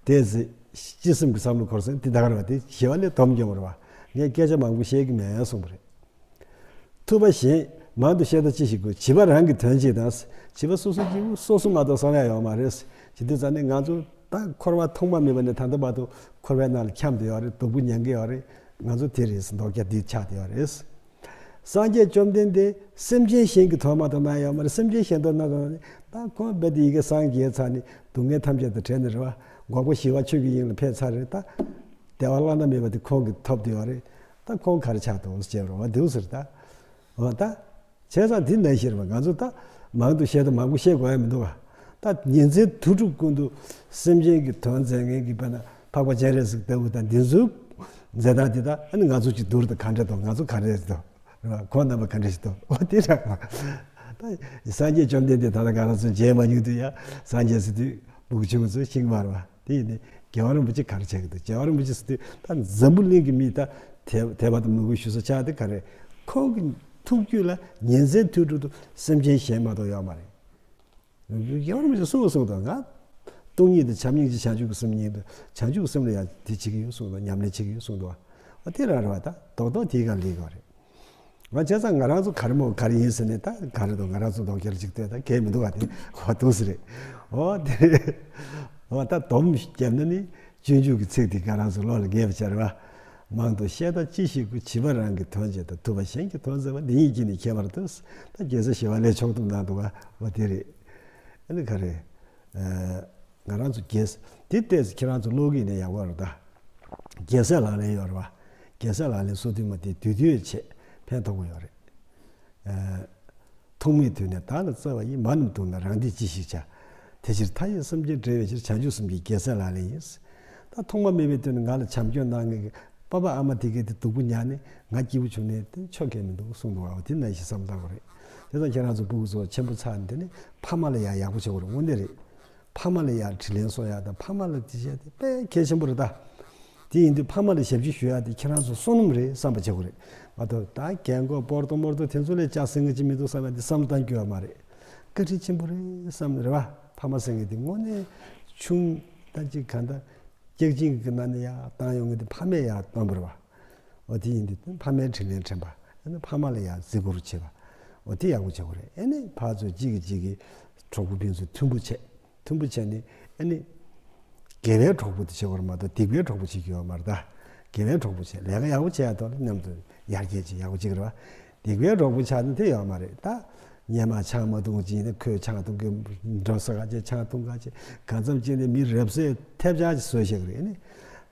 ཏོག་ཙམ་སྤྱི་སེམས་ཀྱི་བསམ་བློ་འཁོར་སོང་། དེ་ད་ག་རེད་བ། དེ་ཞི་བ་ལྷས་སྡོམ་བསྐྱོན་པ་རེད་བ། ངས་སྐད་ཆ་མང་པོ་བཤད་ཀྱི་མེད་གསུངས་པ་རེད། ཐུབ་པ་གཞན། མང་དུ་བཤད་ད་ཅི་ཞིག་དགོས། བྱིས་པ་རང་གི་དོན་གཅིག་དང་། བྱིས་པ་སོ་སོ་སྐྱིད་པོ་སོ་སོ་མ་གཏོགས་བསམ་ཡག་ཡོད་མ་རེད། བྱེད་དུས་ཙམ་ནས་ང་ཚོ་ད་འཁོར་བ་ཐོག་མ་མེད་པ་ནས་ད་ལྟ་བར་དུ་འཁོར་བའི་ནང་ལ་འཁྱམས་བསྡད་ཡོད་རེད། སྡུག་པོ་མྱང་གི་ཡོད་རེད། ང་ཚོ་དེ་རེད། ལྡོག་རྒྱ་འདི་ཆགས་བསྡད་ཡོད་རེད། སངས་རྒྱས་བཅོམ་ལྡན་འདས་སེམས་ཅན་གཞན་གྱི་དོན་མ་གཏོགས་གནང་ཡོད་མ་རེད། སེམས་ཅན་གཞན་དོན་གནང་དང་ནི་ད་ཁོང་རྦད་དེ་ཡི་གེ་སངས་རྒྱས་ཚར་ནས་སྡུག་བསྔལ་ཐམས་ཅད་དང་བྲལ་ནས་རེད་བ། འགོག་པ་ཞི་བ་ཆོས་ཀྱི་དབྱིངས་ལ་ཕེབས་ཚར་རེད། ད་བདེ་བ་བླ་ན་མེད་པ་དེ་ཁོང་གིས་ཐོབ་བསྡད་ཡོད་རེད། ད་ཁོང་ག་རེ་ཆགས་འདུག་ཟེར་བ་འདུག་ཟེར། ད་འོ་ད། བྱས་ཙང་འདི་ནང་བཞིན་རེད་བ། ང་ཚོ་ད་མང་དུ་བཤད་ད་མང་པོ་བཤད་དགོས་ཡ་མི་འདུག་བ། ད་ཉིན་མཚན་དུས་དྲུག་ཀུན་ཏུ་སེམས་ཅན་གྱི་དོན་མཛད་མཁན་གྱི་དཔེར་ན་འཕགས་པ་སྤྱན་རས་གཟིགས་ལྟ་བུ་དང་འདི་ཚོའི་མཛད་སྟངས་འདི་ད་ཨ་ནི་ང་ཚོ་ཅིག་བསྡུར་ད་ག་འདྲ་འདུག་ང་ཚོ་ག་རེ་འདུག་རེད་བ། ཁོང་རྣམ་པ་ག་འདྲ་ཞིག་འདུག་འོ་དེ་རེད་བ། ད་སངས་རྒྱས་བཅོམ་ལྡན་འདས་ད་ལྟ་ང་རང་ཚོ་མཇལ་མ་མྱོང་དུས་ཡ། སངས་རྒྱས་ཟེར་དུས་སྤུ་གུ་ཆུང་ངུ་ཚོས་ཤེས་ཀྱི་མ་རེད་བ། དེ་ཡིན་ནའི་རྒྱལ་བ་རིན་པོ་ཆེ་ག་རེ་བྱེད་ཀྱི་འདུག་རྒྱལ་བ་རིན་པོ་ཆེ་ཟེར་དུས་ད་འཛམ་བུ་གླིང་གི་མི་ད་དད་དད་པ་དང་མོས་གུས་ཞུ་ས་ཆགས་དེ་ག་རེ། ཁོང་གི་ཐུགས་རྒྱུད་ལ་ཉིན་མཚན་དུས་དྲུག་ཏུ་སེམས་ཅན་གཞན་མ་གཏོགས་ཡོད་མ་རེད། རྒྱལ་བ་རིན་པོ་ཆེས་གསུངས་གསུངས་དང་། ང་སྟོང་ཉིད་དང་ཆ་མཉམ་གྱི་བྱང་ཆུབ་ཀྱི་སེམས་ཉིད་དུ་བྱང་ཆུབ་ཀྱི་སེམས་ལ་ཡང་དེ་བྱེད་ཀྱི་ཡོད་གསུངས་དང་། ཉམས་ལེན་བྱེད་ཀྱི་ཡོད་གསུངས་དང་། འོ་དེ་རང་རེད་བ། ད་རྡོག་རྡོག་དེའི་སྒང་ལས་དགོས་རེད། ང་བྱས་ཙང་ང་རང་ཚོ་ག་རེ་མོ་ག་རེ་ཡིན་ཟེར་ནས་ད་ག་རེ་དང་ང་རང་ཚོ་ལྡོག་ཁྱེར་ཅིག་ལྟོས་ད་གལ་མི་འདུག་ག་དེ་གོ་འདུག་ཟེར་རེད། འོ་དེ་རེད། འོ་ད་སྡོམ་བརྒྱབ་ན་ནི་སྤྱོད་འཇུག་གི་ཚིག་དེ་ང་རང་ཚོ་བློ་ལ་འགེལ་བ་ཆགས་རེད་བ། མང་དུ་བཤད་ད་ཅི་ཞིག་དགོས། བྱིས་པ་རང་གི་དོན་བྱེད་དང་། ཐུབ་པ་གཞན་གྱི་དོན་མཛད་པ། འདི་གཉིས་ཀྱིས་ནི་ཁྱད་པར་ལྟོས། ད་རྒྱལ་སྲས་ཞི་བ་ལྷས་ཕྱོགས་བསྡོམས་གནང་འདུག་ག་འོ་དེ་རེད། ཨ་ནི་ག་རེ། ང་རང་ཚོ་རྒྱལ་སྲས་དེ་ལྟས་སུ་ཁྱེད་རང་ཚོ་ཀློག་གི་ཡིན་ན་ཡག་པོ་རེད་ད། རྒྱལ་སྲས་ལག་ལེན་ཡོད་རེད་བ། རྒྱལ་སྲས་ལག་ལེན་སོ་བདུན་མ་དེ་དུས་དུས་ཆེད་ཕན་ཐོགས་པོ་ཡོད་རེད། ཐུགས་མེད་དུས་ནས་བདག་ལ་བརྩེ་བ་ཡིས། མ་རྣམས་དུངས་ན་རང་བདེས་ཅི་ཞིག་བྱ། དེ་ཕྱིར་མཐའ་ཡས་སེམས་ཅན་བསྒྲལ་བའི་ཕྱིར། བྱང་ཆུབ་སེམས་ཀྱི་རྒྱལ་སྲས་ལག་ལེན་ཡིན། ད་ཐོག་མ་མེད་པའི་དུས་ནས་ང་ལ་བྱམས་སྐྱོང་གནང་མཁན་གྱི་པ་ཕ་ཨ་མ་དེ་གས་དེ་སྡུག་པོ་མྱངས་ནས་ང་སྐྱིད་པོ་བྱུང་ནས་དེ་ཆོ་གས་མི་འདུག་གསུངས་འདུག་བ། དེ་ནང་བཞིན་བསམ་བློ་བཏང་དགོས་རེད། དེ་ཙང་ཁྱེད་རང་ཚོ་སྤུ་གུ་ཚོ་ཆེན་པོ་ཚར་ནས་དེ་ནས་ཕ་མ་ལ་ཡང་ཡག་པོ་བྱེད་དགོས་རེད། དངོས་གནས་རེད། ཕ་མ་ལ་ཡང་དྲིན་ལན་གསོ་ཡག་དང་ཕ་མ་ལ་དེ་བྱས་དེ་དཔེ་གལ་ཆེན་པོ་རེད་ད། དེ་ཡིན་དུས་ཕ་མ་ལ་ཞབས་ཕྱི་ཞུ་ཡག་དེ་ཁྱེད་རང་ཚོ་བསོད་ནམས་རེད་བསམ་པ་བྱེད་དགོས་རེད། མ་གཏོགས་ད་རྒན་གོག་སྤོར་ཏོ་མོར་ཏོ་དེ་ཚོ་ལས་ལྕགས་ཟིན་གི་ཅི་མི་འདུག་བསམ་ཡག་དེ་བསམ་བློ་བཏང་རྒྱུ་ཡོད་མ་རེད། བཀའ་དྲིན་ཆེན་པོ་རེད་བསམ་རེད་བ། ཕ་མ་ཟེར་མཁན་དེ་དངོས་གནས་ཆུང་ད་ཅིག་གང་ལྟར་སྐྱག་གཅིན་གི་ནང་ནས་ཡར་བཏང་ཡོང་མཁན་དེ་ཕ་མས་ཡར་བཏང་བ་རེད་བ། འོ་དེ་ཡིན་དུས་ཕ་མའི་དྲིན་ལན་དྲན་པ། ཨ་ནི་ཕ་མ་ལ་ཡང་བརྩི་བཀུར་བྱེད་པ། འོ་དེ་ཡག་པོ་བྱེད་དགོས་རེད། ཨ་ནི་ཕར་ཚུར་གཅིག་གིས་གཅིག་གི་གྲོགས་པོ་ཕན་ཚུན་མཐུན་པོ་བྱས། མཐུན་པོ་བྱས་ནས་ཨ་ནི་དགེ་བའི་གྲོགས་པོ་དེ་བྱེད་དགོས་རེད་མ་གཏོགས་སྡིག་པའི་གྲོགས་པོ་བྱེད་རྒྱུ་ཡོད་མ་རེད་ད། དགེ་བའི་གྲོགས་པོ་བྱས། ལས་ཀ་ཡག་པོ་བྱས་ཡ་ཐོག་ལ་མཉམ་དུ་ཡར་རྒྱས་བྱེད་ཡག་པོ་བྱེད་ཀྱི་རེད་བ། སྡིག་པའི་གྲོགས་པོ་ཆགས་ན་དེ་ཡོད་མ་རེད་ད། སྔོན་མ་ཆང་མ་འཐུང་བྱས་ནས་ཁོས་ཆང་འཐུང་གི་འགྲོ་ས་ག་ཅེ་ཆང་འཐུང་ག་ཅེ་གང་འཚམ་ཅིག་ནས་མི་རབས་གསལ་ཐེབས་ཆག་ཅིག་བཟོས་བཞག་གི་རེད་ནི།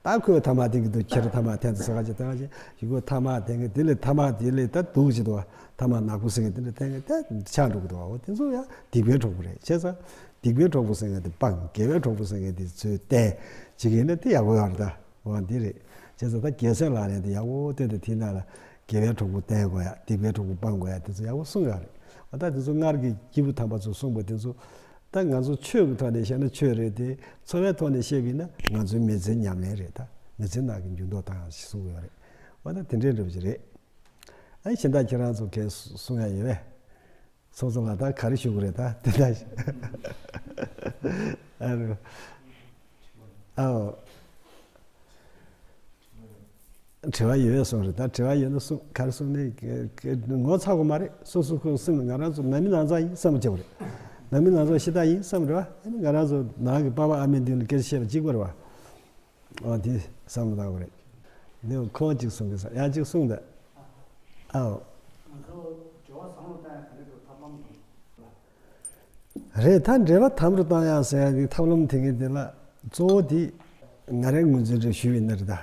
ད་ཁོས་ཐ་མག་འཐེན་གྱི་འདུག་ཁྱེད་རང་ཐ་མག་འཐེན་ཚར་ས་ག་ཅེ་ད་ག་ཅེ་ཡི་གོ་ཐ་མག་འཐེན་གྱི་དེ་ལས་ཐ་མག་དེ་ལས་ད་སྡུག་ཅིག་འདུག་བ། ཐ་མག་ནག་པོ་ཟེར་གྱི་དེ་འདྲ་འཐེན་གྱི་ད་ཆག་འགྲོ་གི་འདུག་བ། འོ་དེ་ཚོ་ཡང་སྡིག་པའི་གྲོགས་པོ་རེད། བྱས་ཙང་སྡིག་པའི་གྲོགས་པོ་ཟེར་མཁན་དེ་སྤང་། དགེ་བའི་གྲོགས་པོ་ཟེར་མཁན་དེ་ཚོས་བསྟེན་བྱེད་ཀྱི་ཡིན་ན་དེ་ཡག་པོ་ཡོད་རེད་ད། འོ་འདི་རེད། བྱས་ཙང་ད་རྒྱལ་སྲས་ལག་ལེན་དེ་ཡག་པོ་བསྟན་ཏེ་དེའི་ནང་ལ་དགེ་བའི་གྲོགས་པོ་བསྟེན་དགོས་ཡ། སྡིག་པའི་གྲོགས་པོ་སྤང་དགོས་ཡ་དེ་ཚོ་ཡག་པོ་གསུངས་ཡོད་རེད། འོ་ད་དེ་ཚོ་སྔར་གྱི་སྐྱེས་བུ་དམ་པ་ཚོས་གསུངས་པ་དེ་ཚོ་ད་ང་ཚོ་ཆོས་ཀྱི་ཐོག་ནས་བཤད་ན་ཆོས་རེད་དེ། འཚོ་བའི་ཐོག་ནས་བཤད་པ་ཡིན་ན་ང་ཚོའི་མི་ཚེའི་ཉམས་ལེན་རེད་ད། མི་ཚེ་ནང་གི་འགྱུར་ལྡོག་བཏང་ཡ་ཞིག་གསུང་གི་ཡོད་རེད། འོ་ད་དེ་འདྲའི་འདྲ་པོ་ཞིག་རེད། ཨ་གཞན་དག་ཁྱེད་རང་ཚོ་གས་གསུང་ཡ་ཡོད་པས། ཚོགས་གཙོ་ལགས་ད་ག་རེ་ཞུ་དགོས་རེད་ད་དེ་ལྟ་ཞིག་ཨ་རོ། ཨའོ། དྲི་བ་ཡོད་པས་གསུངས་རེད་ད། དྲི་བ་ཡོད་ན་གསུང་། ག་རེ་གསུང་ནས་ངོ་ཚ་དགོས་མ་རེད། སོ་སོ་ཁོ་སེམས་ལ་ང་རང་ཚོ་ནང་མི་ནང་ཚ་ཡིན་བསམ་བྱེད་དགོས་རེད། ནང་མི་ནང་ཚ་ཤི་ད་ཡིན་བསམ་རེད་བ། ཨ་ནི་ང་རང་ཚོ་ནང་གི་པ་ཕ་ཨ་མའི་མདུན་ལ་སྐད་ཆ་བཤད་པ་གཅིག་པ་རེད་བ། འོ་དེ་བསམ་བློ་བཏང་དགོས་རེད། འདི་ཁོང་གཅིག་གསུང་གི་ས་ཡང་གཅིག་གསུང་ད། ཨའོ། ང་ཚོ་འབྲེལ་བ་དམ་རུ་བཏང་ཡ་ག་རེ་འདུག་ཐབས་ལམ་གྱི། རེད་ད། འབྲེལ་བ་དམ་རུ་བཏང་ཡ་ཟེར་ཡ་གི་ཐབས་ལམ་དེ་གི་དེ་ལ་གཙོ་བོ་དེ་ང་རའི་ངོས་འཛིན་རེ་ཞུས་པ་ཡིན་ན་རེད་ད།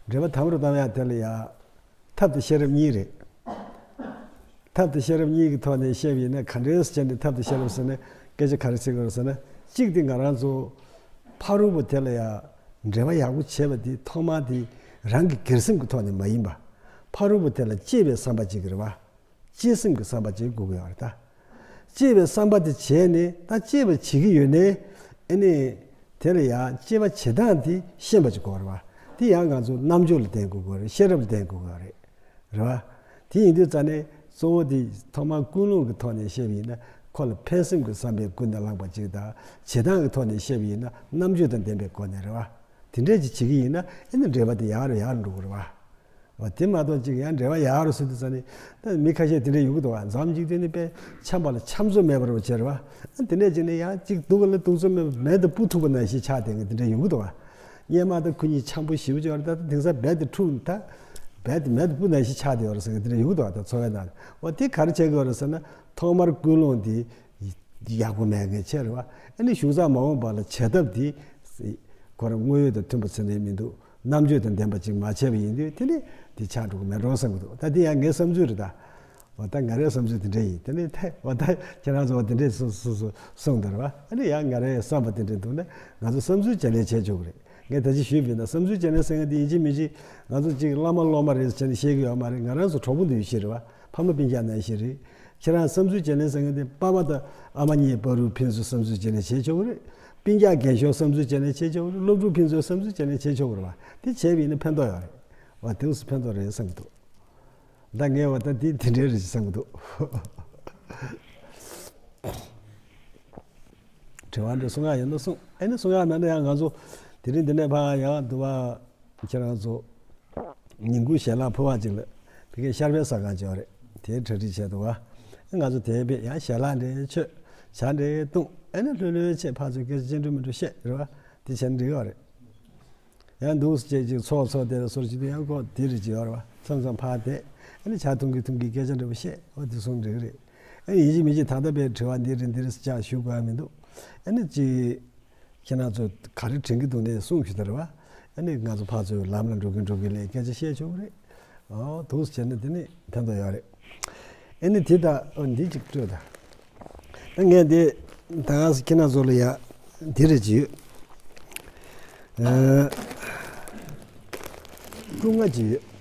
འབྲེལ་བ་དམ་རུ་བཏང་ཡ་དེ་ལ་ཡ། ཐབས་དང་ཤེས་རབ་གཉིས་རེད། ཐབས་དང་ཤེས་རབ་གཉིས་ཀྱི་ཐོག་ནས་བཤད་པ་ཡིན་ན་ག་འདྲས་སེ་བྱས་ནས་ཐབས་དང་ཤེས་རབ་ཟེར་ན་སྐད་ཆ་ག་རེ་ཟེར་དགོས་རེད་ཟེར་ན། གཅིག་དེ་ང་རང་ཚོ་ཕ་རོལ་པོ་དེ་ལ་ཡང་འབྲེལ་བ་ཡག་པོ་བྱེད་པ་དེ་ཐོག་མར་དེ་རང་གི་སྒེར་སེམས་ཀྱི་ཐོག་ནས་མ་ཡིན་པ། ཕ་རོལ་པོ་དེ་ལ་གཅེས་པའི་བསམ་པ་ཅིག་རེད་བ། གཅེས་སེམས་ཀྱི་བསམ་པ་ཅིག་དགོས་ཀྱི་ཡོད་རེད་ད། གཅེས་པའི་བསམ་པ་དེ་བྱས་ནས་ད་གཅེས་པ་བྱེད་ཀྱི་ཡོད་ནའི་ཨ་ནི་དེ་ལ་ཡང་གཅེས་པ་བྱེད་སྟངས་དེ་ཤེས་པ་ཅིག་དགོས་རེད་བ། དེ་ཡང་ང་ཚོ་རྣམ་དཔྱོད་ལ་བརྟེན་དགོས་ཀྱི་ཡོད་རེད། ཤེས་རབ་ལ་བརྟེན་དགོས་ཀྱི་ཡོད་རེད། རེད་བ། དེ་ཡིན་དུས་ཙ་ནས་གཙོ་བོ་དེ་ཐོག་མར་ཀུན་སློང་གི་ཐོག་ནས་བཤད་པ་ཡིན་ན་ཁོ་ལ་ཕན་སེམས་ཀྱི་བསམ་པས་ཀུན་ནས་བསླངས་པ་ཅིག་དང་། བྱེད་སྟངས་ཀྱི་ཐོག་ནས་བཤད་པ་ཡིན་ན་རྣམ་དཔྱོད་དང་ལྡན་པའི་སྒོ་ནས་རེད་བ། དེ་འདྲས་ཅིག་བྱེད་ཀྱི་ཡིན་ན་ཨ་ནི་འབྲེལ་བ་དེ་ཡག་རུ་ཡག་རུ་འགྲོ་གི་རེད་བ། འོ་དེ་མ་གཏོགས་ཅིག་ཡང་འབྲེལ་བ་ཡག་རུ་སོང་དུས་ཙ་ནས་ད་མི་ཁ་ཤས་དེ་འདྲས་ཡོང་གི་འདུག་བ། འཛམ་གླིང་སྟེང་ནས་དཔེ་འཆམ་པ་ལ་འཆམ་ཚོད་མེད་པ་རུ་བྱས་རེད་བ། དེ་འདྲས་ཅིག་ནས་ཡང་ཅིག་སྡུག་ག་ལ་སྡུག་ཚོད་མེད་པ་མེ་དང་སྤུ་ཐུག་པ་ནང་བཞིན་ཆགས་བསྡད་མཁན་དེ་འདྲས་ཡོང་གི་འདུག་བ། སྔོན་མ་ད་ཁོ་གཉིས་འཆམ་པོ་ཞེ་པོ་ཅིག་ཡོད་རེད། ད་ལྟ་དེང་སང་རྦད་དེ་འཁྲུག་ད། རྦད་དེ་མེ་དང་སྤུ་ནང་བཞིན་ཆགས་བསྡད་ཡོད་རེད་ཟེར་མཁན་དེ་འདྲས་ཡོང་གི་འདུག་བ། ད་འཚོ་བའི་ནང་ལ་འོ་དེ་ག་རེ་བྱེད་དགོས་རེད་ཟེར་ན་ཐོག་མར་ཀུན་སློང་དེ་ཡག་པོ་མེད་མཁན་བྱས་རེད་བ། ཨ་ནི་གཞུག་ཙམ་མ་འོངས་པ་ལ་བྱ་ཐབས་དེ་ཁོ་རང་དངོས་ཡོད་དང་མཐུན་པ་ཚོད་ནས་མི་འདུག་རྣམ་དཔྱོད་དང་ལྡན་པ་ཅིག་མ་བྱས་པ་ཡིན་དུས་དེ་ནི་དེ་ཆགས་འགྲོ་གི་མེད་འགྲོ་བསམ་གྱི་འདུག་ད་དེ་ཡང་ངའི་བསམ་ཚུལ་རེད་ད། འོ་ད་ང་རའི་བསམ་ཚུལ་དེ་འདྲ་ཡིན། དེ་ནི་ཐད་འོ་ད་ཁྱེད་རང་ཚོ་འོ་དེ་འདྲས་སུ་སུ་སུ་གསུངས་འདུག་རེད་བ། ཨ་ནི་ཡང་ང་རའི་བསམ་པ་དེ་འདྲས་འདུག་ན་ང་ཚོ་བསམ་ཚུལ་བརྗེ་ལེན་བྱེད་ཆོག་གི་རེད། ངས་ད་ཅི་ཞུས་པ་ཡིན་ན་བསམ་ཚུལ་བརྗེ་ལེན་ཟེར་མཁན་དེ་ཡིན་གཅིག་མིན་གཅིག་ང་ཚོ་གཅིག་བླ་མ་སློབ་མ་རེད་ཟེར་ནས་བཤད་ཀྱི་ཡོད་མ་རེད། ང་རང་ཚོ་གྲོགས་པོ་འདུས་ཤིག་རེད་བ། ཕ་མ་སྤུན་ཀྱག་ནང་བཞིན་རེད། ཁྱེད་རང་བསམ་ཚུལ་བརྗེ་ལེན་ཟེར་མཁན་དེ་པ་ཕ་དང་ཨ་མ་གཉིས་བར་དུ་ཕན་ཚུན་བསམ་ཚུལ་བརྗེ་ལེན་བྱེད་ཆོག་གི་རེད། སྤུན་ཀྱག་རྒན་ཤོས་བསམ་ཚུལ་བརྗེ་ལེན་བྱེད་ཆོག་གི་རེད། སློབ་ཕྲུག་ཕན་ཚུན་བསམ་ཚུལ་བརྗེ་ལེན་བྱེད་ཆོག་གི་རེད་བ། དེ་བྱས་པ་ཡིན་ན་ཕན་ཐོགས་ཡོད་རེད་བ། དེ་ཚོ་ཕན་ཐོགས་རེད་བསམ་གྱི་འདུག་ད་ངས་བ་ད་དེ་དེ་འདྲའི་རེད་བསམ་གྱི་འདུག་དྲི་བ་འདྲ་གསུང་ཡག་ཡོད་ན་གསུང་། ཨ་ནི་གསུང་ཡག་མེད་ན་ཡང་ང་ཚོ་དེ་རིང་འདི་ནས་ཕར་ཡང་འདུག་བ། ཁྱེད་རང་ཚོ་ཉིན་གུང་ཞལ་ལག་ཕུལ་བ་ཅིག་ལ་ཕ་གིའི་ཤར་པའི་ཟ་ཁང་ཅིག་ཡོད་རེད། དེའི་གྲ་སྒྲིག་བྱས་འདུག་བ། ང་ཚོ་དེའི་ཕེབས་ཡང་ཞལ་ལག་འདྲ་མཆོད། ཇ་འདྲ་བཏུང་། ཨ་ནི་ལྷོད་ལྷོད་བྱས་ཕར་ཚུར་སྐད་ཆ་ཅི་འདྲ་མི་འདྲ་བཤད་རེད་བ། དེ་བྱས་ན་འགྲིག་ཡོད་རེད། ཡང་འདུག་སེ་བྱས་ཅིག་ཚོགས་ཚོགས་དེ་ལ་སོར་ཅིག་ཏུ་ཡང་ཁོ་དེ་རེད་ཅིག་ཡོད་རེད་བ། མཚམས་མཚམས་ཕར་བསྡད། ཨ་ནི་ཇ་འཐུང་གི་འཐུང་གི་སྐད་ཆ་འདྲ་པོ་བཤད། འོ་དེ་གསུང་འགྲིག་གི་རེད། ཨ་ནི་ཡིན་གཅིག་མིན་གཅིག་ད་ལྟ་པའི་དྲི་བ་འདི་རེད་འདི་རེད་ཟེར་ཅིག་ཞུ་དགོས་ཡ་མི་འདུག་ཨ་ནི་ཅིག་ཁྱེད་རང་ཚོ་ག་རེ་དྲན་གྱི་འདུག་ནས་གསུངས་ཞུ་དར་བ། ཨ་ནི་ང་ཚོ་ཕར་ཚུར་ལམ་ལ་འགྲོ་གིན་འགྲོ་གིན་ལས་སྐད་ཆ་བཤད་ཆོག་གི་རེད། ཨོ་འདུག་སེ་བྱས་ན་དེ་ནི་ཕན་ཐོགས་ཡོད་རེད། ཨ་ནི་དེ་ད་ཨོ་འདི་ཅིག་སྤྲོད་ད། ཨ་ངས་འདི་ད་ང་ཁྱེད་རང་ཚོ་ལ་ཡ་འདི་རེ་ཅིག་ཡོད། ཨ་སྐུ་ལྔ་ཅིག་ཡོད།